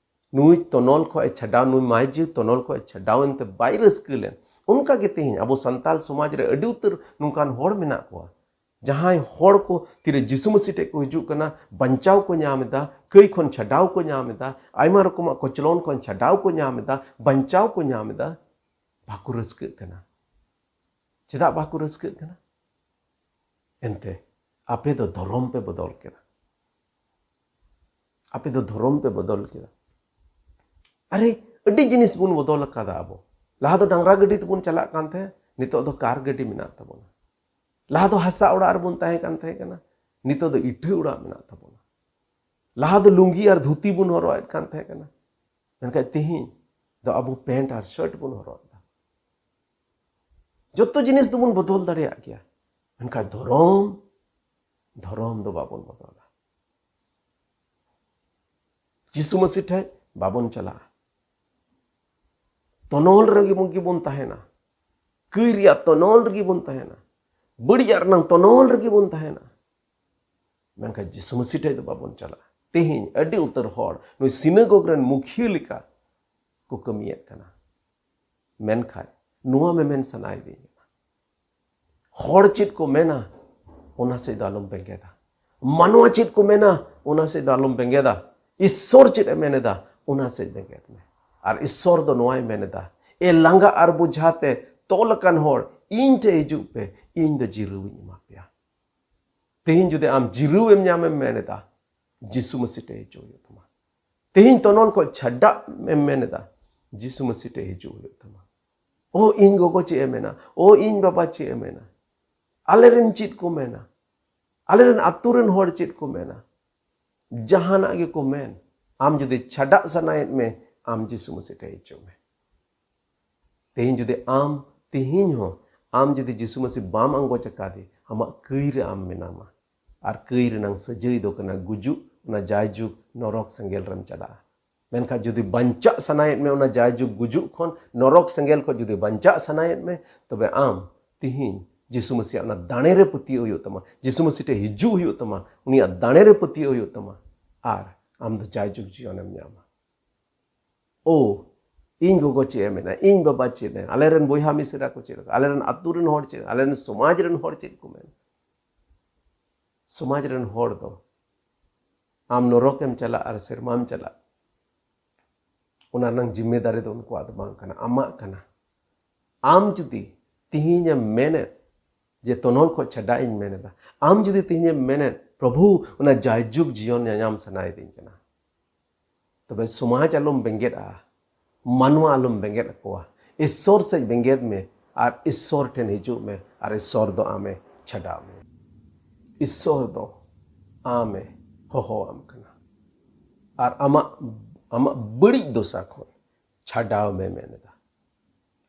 ᱱᱩᱭ ᱛᱚᱱᱚᱞ ᱠᱷᱚᱱ ᱮ ᱪᱷᱟᱰᱟᱣ, ᱱᱩᱭ ᱢᱟᱹᱡᱷᱤ ᱛᱚᱱᱚᱞ ᱠᱷᱚᱱ ᱮ ᱪᱷᱟᱰᱟᱣ ᱮᱱᱛᱮ ᱵᱟᱭ ᱨᱟᱹᱥᱠᱟᱹ ᱞᱮᱱ, ᱚᱱᱠᱟ ᱜᱮ ᱛᱮᱦᱮᱧ ᱟᱵᱚ ᱥᱟᱱᱛᱟᱞ ᱥᱚᱢᱟᱡᱽ ᱨᱮ ᱟᱹᱰᱤ ᱩᱛᱟᱹᱨ ᱱᱚᱝᱠᱟᱱ ᱦᱚᱲ ᱢᱮᱱᱟᱜ ᱠᱚᱣᱟ, ᱡᱟᱦᱟᱸᱭ ᱦᱚᱲ ᱠᱚ ᱛᱤᱨᱮ ᱡᱤᱥᱩ ᱢᱟᱹᱥᱤ ᱴᱷᱮᱡ ᱠᱚ ᱦᱤᱡᱩᱜ ᱠᱟᱱᱟ, ᱵᱟᱧᱪᱟᱣ ᱠᱚ ᱧᱟᱢ ᱮᱫᱟ, ᱠᱟᱹᱭ ᱠᱷᱚᱱ ᱪᱷᱟᱰᱟᱣ ᱠᱚ ᱧᱟᱢ ᱮᱫᱟ, ᱟᱭᱢᱟ ᱨᱚᱠᱚᱢᱟᱜ ᱠᱚᱪᱞᱚᱱ ᱠᱷᱚᱱ ᱪᱷᱟᱰᱟᱣ ᱠᱚ ᱧᱟᱢ ᱮᱫᱟ, ᱵᱟᱧᱪᱟᱣ ᱠᱚ ᱧᱟᱢ ᱮᱫᱟ, ᱵᱟᱠᱚ ᱨᱟᱹᱥᱠᱟᱹᱜ ᱠᱟᱱᱟ᱾ ᱪᱮᱫᱟᱜ ᱵᱟᱠᱚ ᱨᱟᱹᱥᱠᱟᱹᱜ ᱠᱟᱱᱟ? ᱮᱱᱛᱮ ᱟᱯᱮ ᱫᱚ ᱫᱷᱚᱨᱚᱢ ᱯᱮ ᱵᱚᱫᱚᱞ ᱠᱮᱫᱟ᱾ ᱟᱯᱮ ᱫᱚ ᱫᱷᱚᱨᱚᱢ ᱯᱮ ᱵᱚᱫᱚᱞ ᱠᱮᱫᱟ᱾ ᱟᱨᱮ, ᱟᱹᱰᱤ ᱡᱤᱱᱤᱥ ᱵᱚᱱ ᱵᱚᱫᱚᱞ ᱟᱠᱟᱫᱟ ᱟᱵᱚ᱾ ᱞᱟᱦᱟ ᱫᱚ ᱰᱟᱝᱨᱟ ᱜᱟᱹᱰᱤ ᱛᱮᱵᱚᱱ ᱪᱟᱞᱟᱜ ᱠᱟᱱ ᱛᱟᱦᱮᱸᱫ, ᱱᱤᱛᱚᱜ ᱫᱚ ᱠᱟᱨ ᱜᱟᱹᱰᱤ ᱢᱮᱱᱟᱜ ᱛᱟᱵᱚᱱᱟ᱾ ᱞᱟᱦᱟ ᱫᱚ ᱦᱟᱥᱟ ᱚᱲᱟᱜ ᱨᱮᱵᱚᱱ ᱛᱟᱦᱮᱸ ᱠᱟᱱ ᱛᱟᱦᱮᱸ ᱠᱟᱱᱟ, ᱱᱤᱛᱚᱜ ᱫᱚ ᱤᱴᱷᱟᱹ ᱚᱲᱟᱜ ᱢᱮᱱᱟᱜ ᱛᱟᱵᱚᱱᱟ᱾ ᱞᱟᱦᱟ ᱫᱚ ᱞᱩᱝᱜᱤ ᱟᱨ ᱫᱷᱩᱛᱤ ᱵᱚᱱ ᱦᱚᱨᱚᱜ ᱮᱫ ᱠᱟᱱ ᱛᱟᱦᱮᱸ ᱠᱟᱱᱟ, ᱢᱮᱱᱠᱷᱟᱱ ᱛᱮᱦᱮᱧ ᱫᱚ ᱟᱵᱚ ᱯᱮᱱᱴ ᱟᱨ ᱥᱟᱨᱴ ᱵᱚᱱ ᱦᱚᱨᱚᱜ ᱮᱫᱟ᱾ ᱡᱚᱛᱚ ᱡᱤᱱᱤᱥ ᱫᱚᱵᱚᱱ ᱵᱚᱫᱚᱞ ᱫᱟᱲᱮᱭᱟᱜ ᱜᱮᱭᱟ, ᱢᱮᱱᱠᱷᱟᱱ ᱫᱷᱚᱨᱚᱢ, ᱫᱷᱚᱨᱚᱢ ᱫᱚ ᱵᱟᱵᱚᱱ ᱵᱚᱫᱚᱞᱟ᱾ ᱡᱤᱥᱩ ᱢᱟᱹᱥᱤ ᱴᱷᱮᱱ ᱵᱟᱵᱚᱱ ᱪᱟᱞᱟᱜᱼᱟ᱾ ᱛᱚᱱᱚᱞ ᱨᱮᱜᱮ ᱵᱚᱱ, ᱜᱮᱵᱚᱱ ᱛᱟᱦᱮᱱᱟ᱾ ᱠᱟᱹᱭ ᱨᱮᱭᱟᱜ ᱛᱚᱱᱚᱞ ᱨᱮᱜᱮ ᱵᱚᱱ ᱛᱟᱦᱮᱱᱟ᱾ ᱵᱟᱹᱲᱤᱡᱟᱜ ᱨᱮᱱᱟᱜ ᱛᱚᱱᱚᱞ ᱨᱮᱜᱮ ᱵᱚᱱ ᱛᱟᱦᱮᱱᱟ᱾ ᱢᱮᱱᱠᱷᱟᱱ ᱡᱤᱥᱩ ᱢᱟᱹᱥᱤ ᱴᱷᱮᱱ ᱫᱚ ᱵᱟᱵᱚᱱ ᱪᱟᱞᱟᱜᱼᱟ᱾ ᱛᱮᱦᱮᱧ ᱟᱹᱰᱤ ᱩᱛᱟᱹᱨ ᱦᱚᱲ ᱱᱩᱭ ᱥᱤᱱᱟᱜᱚᱜᱽ ᱨᱮᱱ ᱢᱩᱠᱷᱤᱭᱟᱹ ᱞᱮᱠᱟ ᱠᱚ ᱠᱟᱹᱢᱤᱭᱮᱫ ᱠᱟᱱᱟ᱾ ᱢᱮᱱᱠᱷᱟᱱ ᱱᱚᱣᱟ ᱢᱮᱢᱮᱱ ᱥᱟᱱᱟᱭᱮᱫᱤᱧ ᱠᱟᱱᱟ, ᱦᱚᱲ ᱪᱮᱫ ᱠᱚ ᱢᱮᱱᱟ, ᱚᱱᱟ ᱥᱮᱫ ᱫᱚ ᱟᱞᱚᱢ ᱵᱮᱸᱜᱮᱫᱟ᱾ ᱢᱟᱱᱣᱟ ᱪᱮᱫ ᱠᱚ ᱢᱮᱱᱟ, ᱚᱱᱟ ᱥᱮᱫ ᱫᱚ ᱟᱞᱚᱢ ᱵᱮᱸᱜᱮᱫᱟ᱾ ᱤᱥᱥᱚᱨ ᱪᱮᱫ ᱮ ᱢᱮᱱ ᱮᱫᱟ, ᱚᱱᱟ ᱥᱮᱫ ᱵᱮᱸᱜᱮᱫ ᱢᱮ᱾ ᱟᱨ ᱤᱥᱥᱚᱨ ᱫᱚ ᱱᱚᱣᱟᱭ ᱢᱮᱱ ᱮᱫᱟ, "ᱮ ᱞᱟᱸᱜᱟ ᱟᱨ ᱵᱳᱡᱷᱟ ᱛᱮ ᱛᱚᱞ ᱟᱠᱟᱱ ᱦᱚᱲ, ᱤᱧ ᱴᱷᱮᱱ ᱦᱤᱡᱩᱜ ᱯᱮ, ᱤᱧ ᱫᱚ ᱡᱤᱨᱟᱹᱣ ᱤᱧ ᱮᱢᱟ ᱯᱮᱭᱟ᱾" ᱛᱮᱦᱮᱧ ᱡᱩᱫᱤ ᱟᱢ ᱡᱤᱨᱟᱹᱣ ᱮᱢ ᱧᱟᱢ ᱮᱢ ᱢᱮᱱ ᱮᱫᱟ, ᱡᱤᱥᱩ ᱢᱟᱹᱥᱤ ᱴᱷᱮᱱ ᱦᱤᱡᱩᱜ ᱦᱩᱭᱩᱜ ᱛᱟᱢᱟ᱾ ᱛᱮᱦᱮᱧ ᱛᱚᱱᱚᱞ ᱠᱷᱚᱱ ᱪᱷᱟᱰᱟᱜ ᱮᱢ ᱢᱮᱱ ᱮᱫᱟ, ᱡᱤᱥᱩ ᱢᱟᱹᱥᱤ ᱴᱷᱮᱱ ᱦᱤᱡᱩᱜ ᱦᱩᱭᱩᱜ ᱛᱟᱢᱟ᱾ ᱳ, ᱤᱧ ᱜᱚᱜᱚ ᱪᱮᱫ ᱮ ᱢᱮᱱᱟ, ᱳ, ᱤᱧ ᱵᱟᱵᱟ ᱪᱮᱫ ᱮ ᱢᱮᱱᱟ, ᱟᱞᱮᱨᱮᱱ ᱪᱮᱫ ᱠᱚ ᱢᱮᱱᱟ, ᱟᱞᱮᱨᱮᱱ ᱟᱛᱳ ᱨᱮᱱ ᱦᱚᱲ ᱪᱮᱫ ᱠᱚ ᱢᱮᱱᱟ, ᱡᱟᱦᱟᱱᱟᱜ ᱜᱮᱠᱚ ᱢᱮᱱ, ᱟᱢ ᱡᱩᱫᱤ ᱪᱷᱟᱰᱟᱜ ᱥᱟᱱᱟᱭᱮᱫ ᱢᱮ, ᱟᱢ ᱡᱤᱥᱩ ᱢᱟᱹᱥᱤ ᱴᱷᱮᱱ ᱦᱤᱡᱩᱜ ᱢᱮ᱾ ᱛᱮᱦᱮᱧ ᱡᱩᱫᱤ ᱟᱢ, ᱛᱮᱦᱮᱧ ᱦᱚᱸ ᱟᱢ ᱡᱩᱫᱤ ᱡᱤᱥᱩ ᱢᱟᱹᱥᱤ ᱵᱟᱢ ᱟᱸᱜᱚᱪ ᱟᱠᱟᱫᱮ, ᱟᱢᱟᱜ ᱠᱟᱹᱭ ᱨᱮ ᱟᱢ ᱢᱮᱱᱟᱢᱟ᱾ ᱟᱨ ᱠᱟᱹᱭ ᱨᱮᱱᱟᱝ ᱥᱟᱹᱡᱟᱹᱭ ᱫᱚ ᱠᱟᱱᱟ ᱜᱩᱡᱩᱜ, ᱚᱱᱟ ᱡᱟᱭᱡᱩᱜᱽ ᱱᱚᱨᱚᱠ ᱥᱮᱸᱜᱮᱞ ᱨᱮᱢ ᱪᱟᱞᱟᱜᱼᱟ᱾ ᱢᱮᱱᱠᱷᱟᱱ ᱡᱩᱫᱤ ᱵᱟᱧᱪᱟᱜ ᱥᱟᱱᱟᱭᱮᱫ ᱢᱮ, ᱚᱱᱟ ᱡᱟᱭᱡᱩᱜᱽ ᱜᱩᱡᱩᱜ ᱠᱷᱚᱱ, ᱱᱚᱨᱚᱠ ᱥᱮᱸᱜᱮᱞ ᱠᱷᱚᱱ ᱡᱩᱫᱤ ᱵᱟᱧᱪᱟᱜ ᱥᱟᱱᱟᱭᱮᱫ ᱢᱮ, ᱛᱚᱵᱮ ᱟᱢ ᱛᱤᱦᱤᱧ ᱡᱤᱥᱩ ᱢᱟᱹᱥᱤᱭᱟᱜ ᱚᱱᱟ ᱫᱟᱲᱮ ᱨᱮ ᱯᱟᱹᱛᱭᱟᱹᱣ ᱦᱩᱭᱩᱜ ᱛᱟᱢᱟ᱾ ᱡᱤᱥᱩ ᱢᱟᱹᱥᱤ ᱴᱷᱮᱱ ᱦᱤᱡᱩᱜ ᱦᱩᱭᱩᱜ ᱛᱟᱢᱟ᱾ ᱩᱱᱤᱭᱟᱜ ᱫᱟᱲᱮ ᱨᱮ ᱯᱟᱹᱛᱭᱟᱹᱣ ᱦᱩᱭᱩᱜ ᱛᱟᱢᱟ᱾ ᱟᱨ ᱟᱢ ᱫᱚ ᱡᱟᱭᱡᱩᱜᱽ ᱡᱤᱭᱚᱱᱮᱢ ᱧᱟᱢᱟ᱾ ᱳ, ᱤᱧ ᱜᱚᱜᱚ ᱪᱮᱫ ᱮ ᱢᱮᱱᱟ, ᱤᱧ ᱵᱟᱵᱟ ᱪᱮᱫ ᱮ, ᱟᱞᱮ ᱨᱮᱱ ᱵᱚᱭᱦᱟ ᱢᱤᱥᱨᱟ ᱠᱚ ᱪᱮᱫ ᱞᱮᱠᱟ, ᱟᱞᱮ ᱨᱮᱱ ᱟᱹᱛᱩ ᱨᱮᱱ ᱦᱚᱲ ᱪᱮᱫ, ᱟᱞᱮ ᱨᱮᱱ ᱥᱚᱢᱟᱡᱽ ᱨᱮᱱ ᱦᱚᱲ ᱪᱮᱫ ᱠᱚ ᱢᱮᱱᱟ? ᱥᱚᱢᱟᱡᱽ ᱨᱮᱱ ᱦᱚᱲ ᱫᱚ ᱟᱢ ᱱᱚᱨᱚᱠᱮᱢ ᱪᱟᱞᱟᱜ ᱟᱨ ᱥᱮᱨᱢᱟᱢ ᱪᱟᱞᱟᱜ, ᱚᱱᱟ ᱨᱮᱱᱟᱜ ᱡᱤᱢᱢᱮᱫᱟᱨᱤ ᱫᱚ ᱩᱱᱠᱩᱣᱟᱜ ᱫᱚ ᱵᱟᱝ ᱠᱟᱱᱟ, ᱟᱢᱟᱜ ᱠᱟᱱᱟ᱾ ᱟᱢ ᱡᱩᱫᱤ ᱛᱤᱦᱤᱧᱮᱢ ᱢᱮᱱᱮᱫ ᱡᱮ ᱛᱚᱱᱚᱞ ᱠᱷᱚᱱ ᱪᱷᱟᱰᱟᱜ ᱤᱧ ᱢᱮᱱ ᱮᱫᱟ, ᱟᱢ ᱡᱩᱫᱤ ᱛᱤᱦᱤᱧᱮᱢ ᱢᱮᱱᱮᱫ, "ᱯᱨᱚᱵᱷᱩ, ᱚᱱᱟ ᱡᱟᱭᱡᱩᱜᱽ ᱡᱤᱭᱚᱱ ᱧᱟᱧᱟᱢ ᱥᱟᱱᱟᱭᱮᱫᱤᱧ ᱠᱟᱱᱟ", ᱛᱚᱵᱮ ᱥᱚᱢᱟᱡᱽ ᱟᱞᱚᱢ ᱵᱮᱸᱜᱮᱫᱼᱟ, ᱢᱟᱱᱣᱟ ᱟᱞᱚᱢ ᱵᱮᱸᱜᱮᱫ ᱟᱠᱚᱣᱟ᱾ ᱤᱥᱥᱚᱨ ᱥᱮᱫ ᱵᱮᱸᱜᱮᱫ ᱢᱮ ᱟᱨ ᱤᱥᱥᱚᱨ ᱴᱷᱮᱱ ᱦᱤᱡᱩᱜ ᱢᱮ ᱟᱨ ᱤᱥᱥᱚᱨ ᱫᱚ ᱟᱢᱮ ᱪᱷᱟᱰᱟᱣ ᱢᱮ᱾ ᱤᱥᱥᱚᱨ ᱫᱚ ᱟᱢᱮ ᱦᱚᱦᱚᱣᱟᱢ ᱠᱟᱱᱟ ᱟᱨ ᱟᱢᱟᱜ, ᱟᱢᱟᱜ ᱵᱟᱹᱲᱤᱡ ᱫᱚᱥᱟ ᱠᱷᱚᱱ ᱪᱷᱟᱰᱟᱣ ᱢᱮ ᱢᱮᱱ ᱮᱫᱟ᱾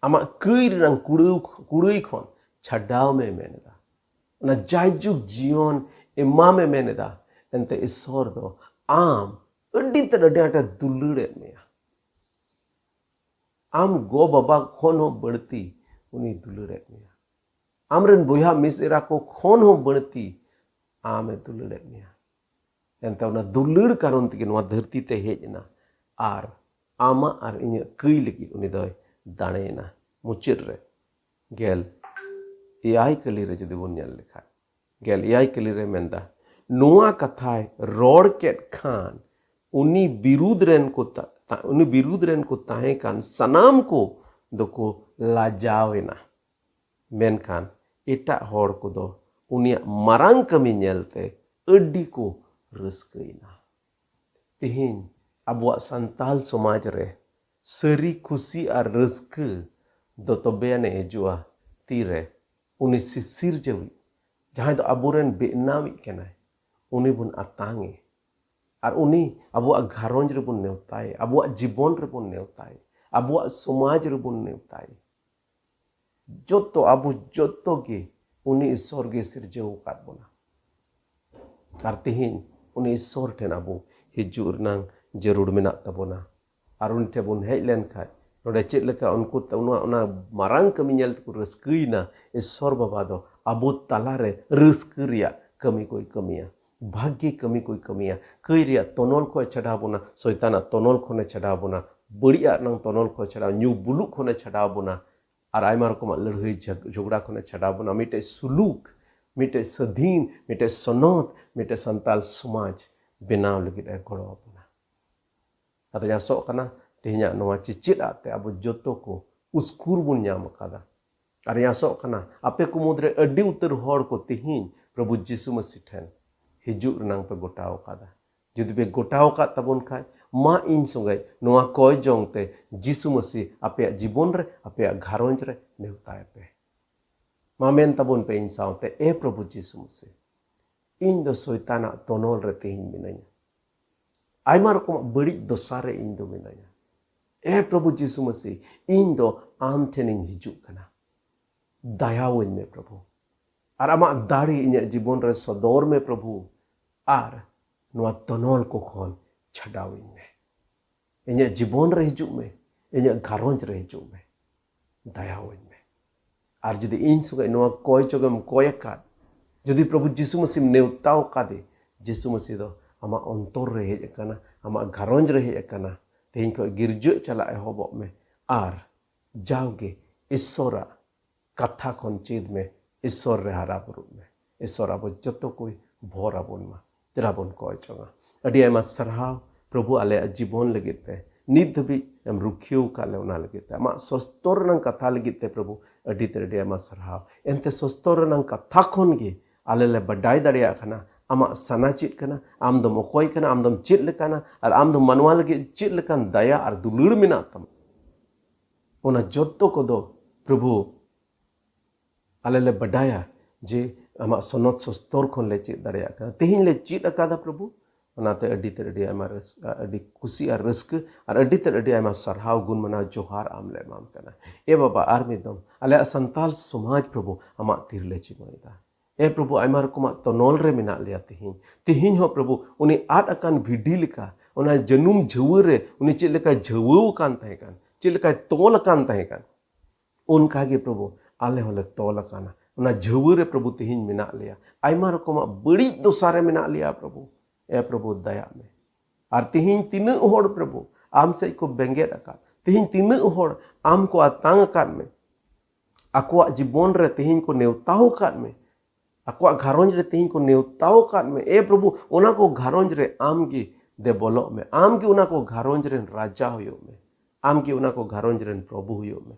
ᱟᱢᱟᱜ ᱠᱟᱹᱭ ᱨᱮᱱᱟᱜ ᱠᱩᱲᱟᱹᱣ, ᱠᱩᱲᱟᱹᱭ ᱠᱷᱚᱱ ᱪᱷᱟᱰᱟᱣ ᱢᱮ ᱢᱮᱱ ᱮᱫᱟ᱾ ᱚᱱᱟ ᱡᱟᱭᱡᱩᱜᱽ ᱡᱤᱭᱚᱱ ᱮᱢᱟᱢᱮ ᱢᱮᱱ ᱮᱫᱟ᱾ ᱮᱱᱛᱮ ᱤᱥᱥᱚᱨ ᱫᱚ ᱟᱢ ᱟᱹᱰᱤ ᱛᱮᱫ ᱟᱹᱰᱤ ᱟᱸᱴᱮ ᱫᱩᱞᱟᱹᱲᱮᱫ ᱢᱮᱭᱟ᱾ ᱟᱢ ᱜᱚ ᱵᱟᱵᱟ ᱠᱷᱚᱱ ᱦᱚᱸ ᱵᱟᱹᱲᱛᱤ ᱩᱱᱤ ᱫᱩᱞᱟᱹᱲᱮᱫ ᱢᱮᱭᱟ᱾ ᱟᱢᱨᱮᱱ ᱵᱚᱭᱦᱟ ᱢᱤᱥᱮᱨᱟ ᱠᱚ ᱠᱷᱚᱱ ᱦᱚᱸ ᱵᱟᱹᱲᱛᱤ ᱟᱢᱮ ᱫᱩᱞᱟᱹᱲᱮᱫ ᱢᱮᱭᱟ᱾ ᱮᱱᱛᱮ ᱚᱱᱟ ᱫᱩᱞᱟᱹᱲ ᱠᱟᱨᱚᱱ ᱛᱮᱜᱮ ᱱᱚᱣᱟ ᱫᱷᱟᱹᱨᱛᱤ ᱛᱮ ᱦᱮᱡ ᱮᱱᱟ ᱟᱨ ᱟᱢᱟᱜ ᱟᱨ ᱤᱧᱟᱹᱜ ᱠᱟᱹᱭ ᱞᱟᱹᱜᱤᱫ ᱩᱱᱤ ᱫᱚᱭ ᱫᱟᱲᱮᱭᱮᱱᱟ᱾ ᱢᱩᱪᱟᱹᱫ ᱨᱮ ᱜᱮᱞ ᱮᱭᱟᱭ ᱠᱟᱹᱞᱤ ᱨᱮ ᱡᱩᱫᱤ ᱵᱚᱱ ᱧᱮᱞ ᱞᱮᱠᱷᱟᱱ, ᱜᱮᱞ ᱮᱭᱟᱭ ᱠᱟᱹᱞᱤ ᱨᱮ ᱢᱮᱱᱫᱟ, ᱱᱚᱣᱟ ᱠᱟᱛᱷᱟᱭ ᱨᱚᱲ ᱠᱮᱫ ᱠᱷᱟᱱ ᱩᱱᱤ ᱵᱤᱨᱩᱫᱽ ᱨᱮᱱ ᱠᱚ ᱛᱟ-, ᱛᱟ-, ᱩᱱᱤ ᱵᱤᱨᱩᱫᱽ ᱨᱮᱱ ᱠᱚ ᱛᱟᱦᱮᱸ ᱠᱟᱱ ᱥᱟᱱᱟᱢ ᱠᱚ ᱫᱚᱠᱚ ᱞᱟᱡᱟᱣ ᱮᱱᱟ᱾ ᱢᱮᱱᱠᱷᱟᱱ ᱮᱴᱟᱜ ᱦᱚᱲ ᱠᱚᱫᱚ ᱩᱱᱤᱭᱟᱜ ᱢᱟᱨᱟᱝ ᱠᱟᱹᱢᱤ ᱧᱮᱞᱛᱮ ᱟᱹᱰᱤ ᱠᱚ ᱨᱟᱹᱥᱠᱟᱹᱭᱮᱱᱟ᱾ ᱛᱮᱦᱮᱧ ᱟᱵᱚᱣᱟᱜ ᱥᱟᱱᱛᱟᱞ ᱥᱚᱢᱟᱡᱽ ᱨᱮ ᱥᱟᱹᱨᱤ ᱠᱷᱩᱥᱤ ᱟᱨ ᱨᱟᱹᱥᱠᱟᱹ ᱫᱚ ᱛᱚᱵᱮ ᱟᱹᱱᱤᱡ ᱦᱤᱡᱩᱜᱼᱟ ᱛᱤᱨᱮ ᱩᱱᱤ ᱥᱤᱥᱤᱨᱡᱟᱹᱣᱤᱡ, ᱡᱟᱦᱟᱸᱭ ᱫᱚ ᱟᱵᱚᱨᱮᱱ ᱵᱮᱱᱟᱣᱤᱡ ᱠᱟᱱᱟᱭ, ᱩᱱᱤ ᱵᱚᱱ ᱟᱛᱟᱝ ᱮ᱾ ᱟᱨ ᱩᱱᱤ ᱟᱵᱚᱣᱟᱜ ᱜᱷᱟᱨᱚᱸᱡᱽ ᱨᱮᱵᱚᱱ ᱱᱮᱣᱛᱟᱭᱮ, ᱟᱵᱚᱣᱟᱜ ᱡᱤᱵᱚᱱ ᱨᱮᱵᱚᱱ ᱱᱮᱣᱛᱟᱭᱮ, ᱟᱵᱚᱣᱟᱜ ᱥᱚᱢᱟᱡᱽ ᱨᱮᱵᱚᱱ ᱱᱮᱣᱛᱟᱭᱮ᱾ ᱡᱚᱛᱚ, ᱟᱵᱚ ᱡᱚᱛᱚ ᱜᱮ ᱩᱱᱤ ᱤᱥᱥᱚᱨ ᱜᱮ ᱥᱤᱨᱡᱟᱹᱣ ᱟᱠᱟᱫ ᱵᱚᱱᱟ᱾ ᱟᱨ ᱛᱮᱦᱮᱧ ᱩᱱᱤ ᱤᱥᱥᱚᱨ ᱴᱷᱮᱱ ᱟᱵᱚ ᱦᱤᱡᱩᱜ ᱨᱮᱱᱟᱝ ᱡᱟᱹᱨᱩᱲ ᱢᱮᱱᱟᱜ ᱛᱟᱵᱚᱱᱟ᱾ ᱟᱨ ᱩᱱᱤ ᱴᱷᱮᱱ ᱵᱚᱱ ᱦᱮᱡ ᱞᱮᱱᱠᱷᱟᱱ ᱱᱚᱰᱮ ᱪᱮᱫ ᱞᱮᱠᱟ ᱩᱱᱠᱩ ᱛᱮ-, ᱚᱱᱟ, ᱚᱱᱟ ᱢᱟᱨᱟᱝ ᱠᱟᱹᱢᱤ ᱧᱮᱞ ᱛᱮᱠᱚ ᱨᱟᱹᱥᱠᱟᱹᱭᱮᱱᱟ, ᱤᱥᱥᱚᱨ ᱵᱟᱵᱟ ᱫᱚ ᱟᱵᱚ ᱛᱟᱞᱟᱨᱮ ᱨᱟᱹᱥᱠᱟᱹ ᱨᱮᱭᱟᱜ ᱠᱟᱹᱢᱤ ᱠᱚᱭ ᱠᱟᱹᱢᱤᱭᱟ, ᱵᱷᱟᱜᱮ ᱠᱟᱹᱢᱤ ᱠᱚᱭ ᱠᱟᱹᱢᱤᱭᱟ, ᱠᱟᱹᱭ ᱨᱮᱭᱟᱜ ᱛᱚᱱᱚᱞ ᱠᱷᱚᱱ ᱮ ᱪᱷᱟᱰᱟᱣ ᱵᱚᱱᱟ, ᱥᱚᱭᱛᱟᱱᱟᱜ ᱛᱚᱱᱚᱞ ᱠᱷᱚᱱ ᱮ ᱪᱷᱟᱰᱟᱣ ᱵᱚᱱᱟ, ᱵᱟᱹᱲᱤᱡ ᱟᱜ ᱨᱮᱱᱟᱜ ᱛᱚᱱᱚᱞ ᱠᱷᱚᱱ ᱮ ᱪᱷᱟᱰᱟᱣ, ᱧᱩ ᱵᱩᱞᱩᱜ ᱠᱷᱚᱱ ᱮ ᱪᱷᱟᱰᱟᱣ ᱵᱚᱱᱟ, ᱟᱨ ᱟᱭᱢᱟ ᱨᱚᱠᱚᱢᱟᱜ ᱞᱟᱹᱲᱦᱟᱹᱭ ᱡᱷᱟᱜ-, ᱡᱷᱚᱜᱽᱲᱟ ᱠᱷᱚᱱ ᱮ ᱪᱷᱟᱰᱟᱣ ᱵᱚᱱᱟ, ᱢᱤᱫᱴᱮᱡ ᱥᱩᱞᱩᱠ, ᱢᱤᱫᱴᱮᱡ ᱥᱟᱹᱫᱷᱤᱱ, ᱢᱤᱫᱴᱮᱡ ᱥᱚᱱᱚᱛ, ᱢᱤᱫᱴᱮᱡ ᱥᱟᱱᱛᱟᱞ ᱥᱚᱢᱟᱡᱽ ᱵᱮᱱᱟᱣ ᱞᱟᱹᱜᱤᱫ ᱮ ᱜᱚᱲᱚ ᱟᱵᱚᱱᱟ᱾ ᱟᱫᱚᱧ ᱟᱥᱚᱜ ᱠᱟᱱᱟ ᱛᱮᱦᱮᱧᱟᱜ ᱱᱚᱣᱟ ᱪᱮᱪᱮᱫ ᱟᱜ ᱛᱮ ᱟᱵᱚ ᱡᱚᱛᱚ ᱠᱚ ᱩᱥᱠᱩᱨ ᱵᱚᱱ ᱧᱟᱢ ᱟᱠᱟᱫᱟ᱾ ᱟᱨᱤᱧ ᱟᱥᱚᱜ ᱠᱟᱱᱟ ᱟᱯᱮ ᱠᱚ ᱢᱩᱫᱽᱨᱮ ᱟᱹᱰᱤ ᱩᱛᱟᱹᱨ ᱦᱚᱲ ᱠᱚ ᱛᱮᱦᱮᱧ ᱯᱨᱚᱵᱷᱩ ᱡᱤᱥᱩ ᱢᱟᱹᱥᱤ ᱴᱷᱮᱱ ᱦᱤᱡᱩᱜ ᱨᱮᱱᱟᱝ ᱯᱮ ᱜᱚᱴᱟᱣ ᱟᱠᱟᱫᱟ᱾ ᱡᱩᱫᱤ ᱯᱮ ᱜᱚᱴᱟᱣ ᱟᱠᱟᱫ ᱛᱟᱵᱚᱱ ᱠᱷᱟᱡ, ᱢᱟ ᱤᱧ ᱥᱚᱸᱜᱮ ᱱᱚᱣᱟ ᱠᱚᱭ ᱡᱚᱝ ᱛᱮ ᱡᱤᱥᱩ ᱢᱟᱹᱥᱤ ᱟᱯᱮᱭᱟᱜ ᱡᱤᱵᱚᱱ ᱨᱮ, ᱟᱯᱮᱭᱟᱜ ᱜᱷᱟᱨᱚᱸᱡᱽ ᱨᱮ ᱱᱮᱣᱛᱟᱭ ᱯᱮ᱾ ᱢᱟ ᱢᱮᱱ ᱛᱟᱵᱚᱱ ᱯᱮ ᱤᱧ ᱥᱟᱶᱛᱮ, ᱮ ᱯᱨᱚᱵᱷᱩ ᱡᱤᱥᱩ ᱢᱟᱹᱥᱤ, ᱤᱧ ᱫᱚ ᱥᱚᱭᱛᱟᱱᱟᱜ ᱛᱚᱱᱚᱞ ᱨᱮ ᱛᱮᱦᱮᱧ ᱢᱤᱱᱟᱹᱧᱟ᱾ ᱟᱭᱢᱟ ᱨᱚᱠᱚᱢᱟᱜ ᱵᱟᱹᱲᱤᱡ ᱫᱚᱥᱟ ᱨᱮ ᱤᱧ ᱫᱚ ᱢᱤᱱᱟᱹᱧᱟ᱾ ᱮ ᱯᱨᱚᱵᱷᱩ ᱡᱤᱥᱩ ᱢᱟᱹᱥᱤ, ᱤᱧ ᱫᱚ ᱟᱢ ᱴᱷᱮᱱᱤᱧ ᱦᱤᱡᱩᱜ ᱠᱟᱱᱟ᱾ ᱫᱟᱭᱟᱣᱟᱹᱧ ᱢᱮ ᱯᱨᱚᱵᱷᱩ, ᱟᱨ ᱟᱢᱟᱜ ᱫᱟᱲᱮ ᱤᱧᱟᱹᱜ ᱡᱤᱵᱚᱱ ᱨᱮ ᱥᱚᱫᱚᱨ ᱢᱮ ᱯᱨᱚᱵᱷᱩ, ᱟᱨ ᱱᱚᱣᱟ ᱛᱚᱱᱚᱞ ᱠᱚ ᱠᱷᱚᱱ ᱪᱷᱟᱰᱟᱣᱤᱧ ᱢᱮ᱾ ᱤᱧᱟᱹᱜ ᱡᱤᱵᱚᱱ ᱨᱮ ᱦᱤᱡᱩᱜ ᱢᱮ, ᱤᱧᱟᱹᱜ ᱜᱷᱟᱨᱚᱸᱡᱽ ᱨᱮ ᱦᱤᱡᱩᱜ ᱢᱮ, ᱫᱟᱭᱟᱣᱟᱹᱧ ᱢᱮ᱾ ᱟᱨ ᱡᱩᱫᱤ ᱤᱧ ᱥᱚᱸᱜᱮ ᱱᱚᱣᱟ ᱠᱚᱭ ᱪᱚᱜᱮᱢ ᱠᱚᱭ ᱟᱠᱟᱫ, ᱡᱩᱫᱤ ᱯᱨᱚᱵᱷᱩ ᱡᱤᱥᱩ ᱢᱟᱹᱥᱤᱢ ᱱᱮᱣᱛᱟᱣ ᱟᱠᱟᱫᱮ, ᱡᱤᱥᱩ ᱢᱟᱹᱥᱤ ᱫᱚ ᱟᱢᱟᱜ ᱚᱱᱛᱚᱨ ᱨᱮ ᱦᱮᱡ ᱟᱠᱟᱱᱟ, ᱟᱢᱟᱜ ᱜᱷᱟᱨᱚᱸᱡᱽ ᱨᱮ ᱦᱮᱡ ᱟᱠᱟᱱᱟ, ᱛᱮᱦᱮᱧ ᱠᱷᱚᱱ ᱜᱤᱨᱡᱟᱹ ᱪᱟᱞᱟᱜ ᱮᱦᱚᱵᱚᱜ ᱢᱮ ᱟᱨ ᱡᱟᱣᱜᱮ ᱤᱥᱥᱚᱨᱟᱜ ᱠᱟᱛᱷᱟ ᱠᱷᱚᱱ ᱪᱮᱫ ᱢᱮ, ᱤᱥᱥᱚᱨ ᱨᱮ ᱦᱟᱨᱟ ᱵᱩᱨᱩᱜ ᱢᱮ᱾ ᱤᱥᱥᱚᱨ ᱟᱵᱚ ᱡᱚᱛᱚ ᱠᱚᱭ ᱵᱷᱚᱨ ᱟᱵᱚᱱ ᱢᱟ᱾ ᱛᱮᱨᱟ ᱵᱚᱱ ᱠᱚᱭ ᱡᱚᱝᱟ᱾ ᱟᱹᱰᱤ ᱟᱭᱢᱟ ᱥᱟᱨᱦᱟᱣ ᱯᱨᱚᱵᱷᱩ, ᱟᱞᱮᱭᱟᱜ ᱡᱤᱵᱚᱱ ᱞᱟᱹᱜᱤᱫ ᱛᱮ, ᱱᱤᱛ ᱫᱷᱟᱹᱵᱤᱡ ᱮᱢ ᱨᱩᱠᱷᱤᱭᱟᱹᱣ ᱟᱠᱟᱫ ᱞᱮ ᱚᱱᱟ ᱞᱟᱹᱜᱤᱫ ᱛᱮ, ᱟᱢᱟᱜ ᱥᱚᱥᱛᱚᱨ ᱨᱮᱱᱟᱜ ᱠᱟᱛᱷᱟ ᱞᱟᱹᱜᱤᱫ ᱛᱮ ᱯᱨᱚᱵᱷᱩ, ᱟᱹᱰᱤ ᱛᱮ ᱟᱹᱰᱤ ᱟᱭᱢᱟ ᱥᱟᱨᱦᱟᱣ᱾ ᱮᱱᱛᱮ ᱥᱚᱥᱛᱚᱨ ᱨᱮᱱᱟᱜ ᱠᱟᱛᱷᱟ ᱠᱷᱚᱱ ᱜᱮ ᱟᱞᱮ ᱞᱮ ᱵᱟᱰᱟᱭ ᱫᱟᱲᱮᱭᱟᱜ ᱠᱟᱱᱟ ᱟᱢᱟᱜ ᱥᱟᱱᱟ ᱪᱮᱫ ᱠᱟᱱᱟ, ᱟᱢ ᱫᱚᱢ ᱚᱠᱚᱭ ᱠᱟᱱᱟ, ᱟᱢ ᱫᱚᱢ ᱪᱮᱫ ᱞᱮᱠᱟᱱᱟ, ᱟᱨ ᱟᱢ ᱫᱚ ᱢᱟᱱᱣᱟ ᱞᱟᱹᱜᱤᱫ ᱪᱮᱫ ᱞᱮᱠᱟᱱ ᱫᱟᱭᱟ ᱟᱨ ᱫᱩᱞᱟᱹᱲ ᱢᱮᱱᱟᱜ ᱛᱟᱢᱟ᱾ ᱚᱱᱟ ᱡᱚᱛᱚ ᱠᱚᱫᱚ ᱯᱨᱚᱵᱷᱩ ᱟᱞᱮ ᱞᱮ ᱵᱟᱰᱟᱭᱟ ᱡᱮ ᱟᱢᱟᱜ ᱥᱚᱱᱚᱛ ᱥᱚᱥᱛᱚᱨ ᱠᱷᱚᱱ ᱞᱮ ᱪᱮᱫ ᱫᱟᱲᱮᱭᱟᱜ ᱠᱟᱱᱟ᱾ ᱛᱮᱦᱮᱧ ᱞᱮ ᱪᱮᱫ ᱟᱠᱟᱫᱟ ᱯᱨᱚᱵᱷᱩ, ᱚᱱᱟᱛᱮ ᱟᱹᱰᱤ ᱛᱮᱫ ᱟᱹᱰᱤ ᱟᱭᱢᱟ ᱨᱟᱹᱥᱠᱟᱹ, ᱟᱹᱰᱤ ᱠᱩᱥᱤ ᱟᱨ ᱨᱟᱹᱥᱠᱟᱹ ᱟᱨ ᱟᱹᱰᱤ ᱛᱮᱫ ᱟᱹᱰᱤ ᱟᱭᱢᱟ ᱥᱟᱨᱦᱟᱣ ᱜᱩᱱ ᱢᱟᱱᱟᱣ ᱡᱚᱦᱟᱨ ᱟᱢ ᱞᱮ ᱮᱢᱟᱢ ᱠᱟᱱᱟ᱾ ᱮ ᱵᱟᱵᱟ, ᱟᱨ ᱢᱤᱫ ᱫᱚᱢ ᱟᱞᱮᱭᱟᱜ ᱥᱟᱱᱛᱟᱞ ᱥᱚᱢᱟᱡᱽ ᱯᱨᱚᱵᱷᱩ ᱟᱢᱟᱜ ᱛᱤ ᱨᱮᱞᱮ ᱡᱤᱢᱟᱹᱭᱮᱫᱟ᱾ ᱮ ᱯᱨᱚᱵᱷᱩ, ᱟᱭᱢᱟ ᱨᱚᱠᱚᱢᱟᱜ ᱛᱚᱱᱚᱞ ᱨᱮ ᱢᱮᱱᱟᱜ ᱞᱮᱭᱟ ᱛᱮᱦᱮᱧ᱾ ᱛᱮᱦᱮᱧ ᱦᱚᱸ ᱯᱨᱚᱵᱷᱩ, ᱩᱱᱤ ᱟᱫ ᱟᱠᱟᱱ ᱵᱷᱤᱰᱤ ᱞᱮᱠᱟ, ᱚᱱᱟ ᱡᱟᱹᱱᱩᱢ ᱡᱷᱟᱹᱣᱟᱹ ᱨᱮ ᱩᱱᱤ ᱪᱮᱫ ᱞᱮᱠᱟ ᱡᱷᱟᱹᱣᱟᱹᱣ ᱟᱠᱟᱱ ᱛᱟᱦᱮᱸ ᱠᱟᱱ, ᱪᱮᱫ ᱞᱮᱠᱟᱭ ᱛᱚᱞ ᱟᱠᱟᱱ ᱛᱟᱦᱮᱸ ᱠᱟᱱ, ᱚᱱᱠᱟ ᱜᱮ ᱯᱨᱚᱵᱷᱩ ᱟᱞᱮ ᱦᱚᱸᱞᱮ ᱛᱚᱞ ᱟᱠᱟᱱᱟ᱾ ᱚᱱᱟ ᱡᱷᱟᱹᱣᱟᱹ ᱨᱮ ᱯᱨᱚᱵᱷᱩ ᱛᱮᱦᱮᱧ ᱢᱮᱱᱟᱜ ᱞᱮᱭᱟ, ᱟᱭᱢᱟ ᱨᱚᱠᱚᱢᱟᱜ ᱵᱟᱹᱲᱤᱡ ᱫᱚᱥᱟ ᱨᱮ ᱢᱮᱱᱟᱜ ᱞᱮᱭᱟ ᱯᱨᱚᱵᱷᱩ᱾ ᱮ ᱯᱨᱚᱵᱷᱩ, ᱫᱟᱭᱟᱜ ᱢᱮ᱾ ᱟᱨ ᱛᱮᱦᱮᱧ ᱛᱤᱱᱟᱹᱜ ᱦᱚᱲ ᱯᱨᱚᱵᱷᱩ ᱟᱢ ᱥᱮᱫ ᱠᱚ ᱵᱮᱸᱜᱮᱫ ᱟᱠᱟᱫ, ᱛᱮᱦᱮᱧ ᱛᱤᱱᱟᱹᱜ ᱦᱚᱲ ᱟᱢ ᱠᱚ ᱟᱛᱟᱝ ᱟᱠᱟᱫ ᱢᱮ, ᱟᱠᱚᱣᱟᱜ ᱡᱤᱵᱚᱱ ᱨᱮ ᱛᱮᱦᱮᱧ ᱠᱚ ᱱᱮᱣᱛᱟᱣ ᱟᱠᱟᱫ ᱢᱮ, ᱟᱠᱚᱣᱟᱜ ᱜᱷᱟᱨᱚᱸᱡᱽ ᱨᱮ ᱛᱮᱦᱮᱧ ᱠᱚ ᱱᱮᱣᱛᱟᱣ ᱟᱠᱟᱫ ᱢᱮ, ᱮ ᱯᱨᱚᱵᱷᱩ, ᱚᱱᱟ ᱠᱚ ᱜᱷᱟᱨᱚᱸᱡᱽ ᱨᱮ ᱟᱢ ᱜᱮ ᱫᱮᱵᱚᱞᱚᱜ ᱢᱮ, ᱟᱢ ᱜᱮ ᱚᱱᱟ ᱠᱚ ᱜᱷᱟᱨᱚᱸᱡᱽ ᱨᱮᱱ ᱨᱟᱡᱟ ᱦᱩᱭᱩᱜ ᱢᱮ, ᱟᱢ ᱜᱮ ᱚᱱᱟ ᱠᱚ ᱜᱷᱟᱨᱚᱸᱡᱽ ᱨᱮᱱ ᱯᱨᱚᱵᱷᱩ ᱦᱩᱭᱩᱜ ᱢᱮ᱾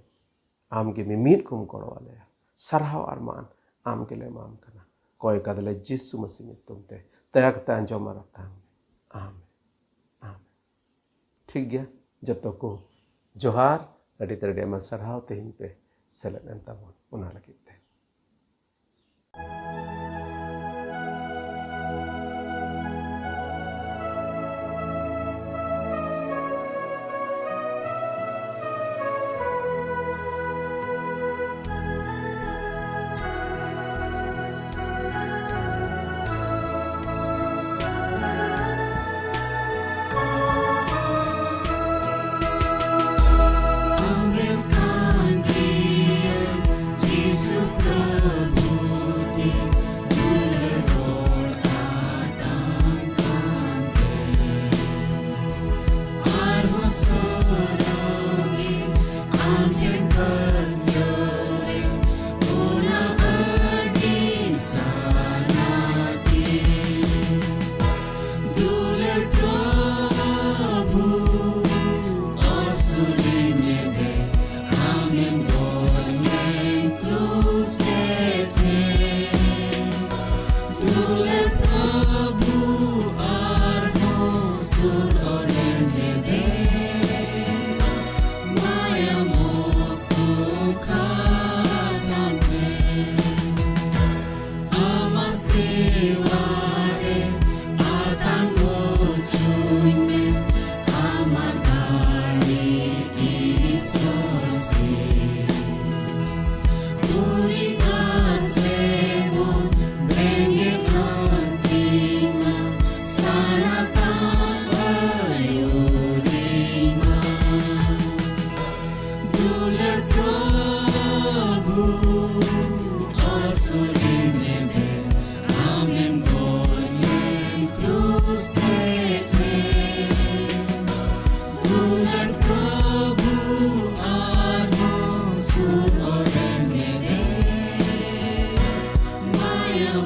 ᱟᱢ ᱜᱮ ᱢᱤᱢᱤᱫ ᱠᱚᱢ ᱜᱚᱲᱚ ᱟᱞᱮᱭᱟ᱾ ᱥᱟᱨᱦᱟᱣ ᱟᱨ ᱢᱟᱱ ᱟᱢ ᱜᱮᱞᱮ ᱮᱢᱟᱢ ᱠᱟᱱᱟ᱾ ᱠᱚᱭ ᱠᱟᱫᱟᱞᱮ ᱡᱤᱥᱩ ᱢᱟᱹᱥᱤ ᱧᱩᱛᱩᱢ ᱛᱮ, ᱫᱟᱭᱟ ᱠᱟᱛᱮ ᱟᱸᱡᱚᱢ ᱟᱨ ᱟᱛᱟᱝ ᱢᱮ᱾ ᱟᱢᱮᱱ, ᱟᱢᱮᱱ᱾ ᱴᱷᱤᱠ ᱜᱮᱭᱟ, ᱡᱚᱛᱚ ᱠᱚ ᱡᱚᱦᱟᱨ, ᱟᱹᱰᱤ ᱛᱮ ᱟᱹᱰᱤ ᱟᱭᱢᱟ ᱥᱟᱨᱦᱟᱣ ᱛᱮᱦᱮᱧ ᱯᱮ ᱥᱮᱞᱮᱫ ᱮᱱ ᱛᱟᱵᱚᱱ ᱚᱱᱟ ᱞᱟᱹᱜᱤᱫ ᱛᱮ᱾ ᱟᱢᱨᱮᱢ ᱛᱟᱦᱮᱱ ᱠᱷᱟᱱ ᱡᱤᱥᱩ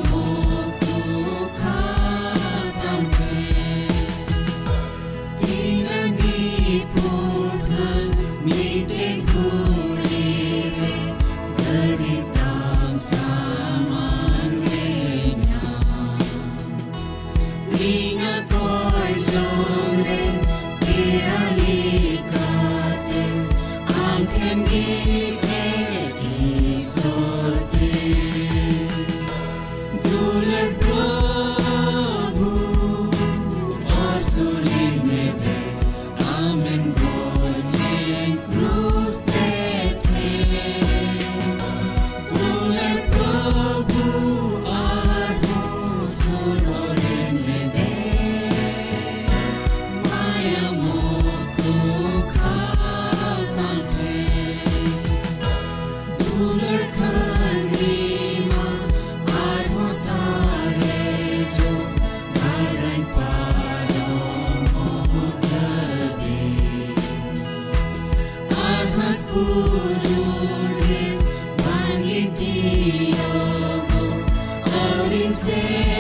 ᱢᱚᱠᱚ ᱠᱷᱟᱛᱟᱢ ᱯᱮ᱾ ᱛᱤᱱᱟᱹᱜ ᱱᱤᱯᱷᱩᱴ ᱦᱟᱸᱥ ᱢᱤᱫᱴᱮᱱ ᱜᱷᱩᱲᱤ ᱨᱮ ᱜᱟᱹᱰᱤ ᱛᱟᱢ ᱥᱟᱢᱟᱝ ᱨᱮ ᱧᱟᱢ᱾ ᱤᱧᱟᱹᱜ ᱠᱚᱭ ᱡᱚᱝ ᱨᱮ ᱯᱮᱲᱟ ᱞᱮᱠᱟᱛᱮ ᱟᱢ ᱴᱷᱮᱱ ᱜᱮ ᱤᱥᱚᱨ ᱛᱮ᱾ ᱫᱩᱞᱟᱹᱲ ᱯᱨᱚᱵᱷᱩ, ᱚᱨ ᱥᱩᱨᱤ ᱢᱮ ᱫᱮ, ᱟᱢᱮᱢ ᱜᱚᱡ ᱞᱮᱱ ᱠᱨᱩᱥ ᱛᱮ ᱴᱷᱮᱱ᱾ ᱫᱩᱞᱟᱹᱲ ᱯᱨᱚᱵᱷᱩ, ᱟᱨᱦᱚᱸ ᱥᱩᱨ ᱚᱨ ᱢᱮ ᱫᱮ, ᱢᱟᱭᱟ ᱢᱚᱠᱚ ᱠᱷᱟᱛᱟᱢ ᱴᱷᱮᱱ᱾ ᱫᱩᱞᱟᱹᱲ ᱠᱷᱟᱹᱞᱤ ᱢᱟ ᱟᱨᱦᱚᱸ ᱥᱟᱨᱮᱡᱚᱜ, ᱜᱟᱰᱟᱧ ᱯᱟᱨᱚᱢᱚᱜ ᱫᱷᱟᱹᱵᱤᱡ᱾ ᱟᱨ ᱦᱟᱸᱥ ᱵᱩᱨᱩ ᱨᱮ ᱵᱟᱝ ᱜᱮ ᱛᱤᱭᱳᱜᱚᱜ, ᱟᱹᱣᱨᱤᱧ ᱥᱮᱱ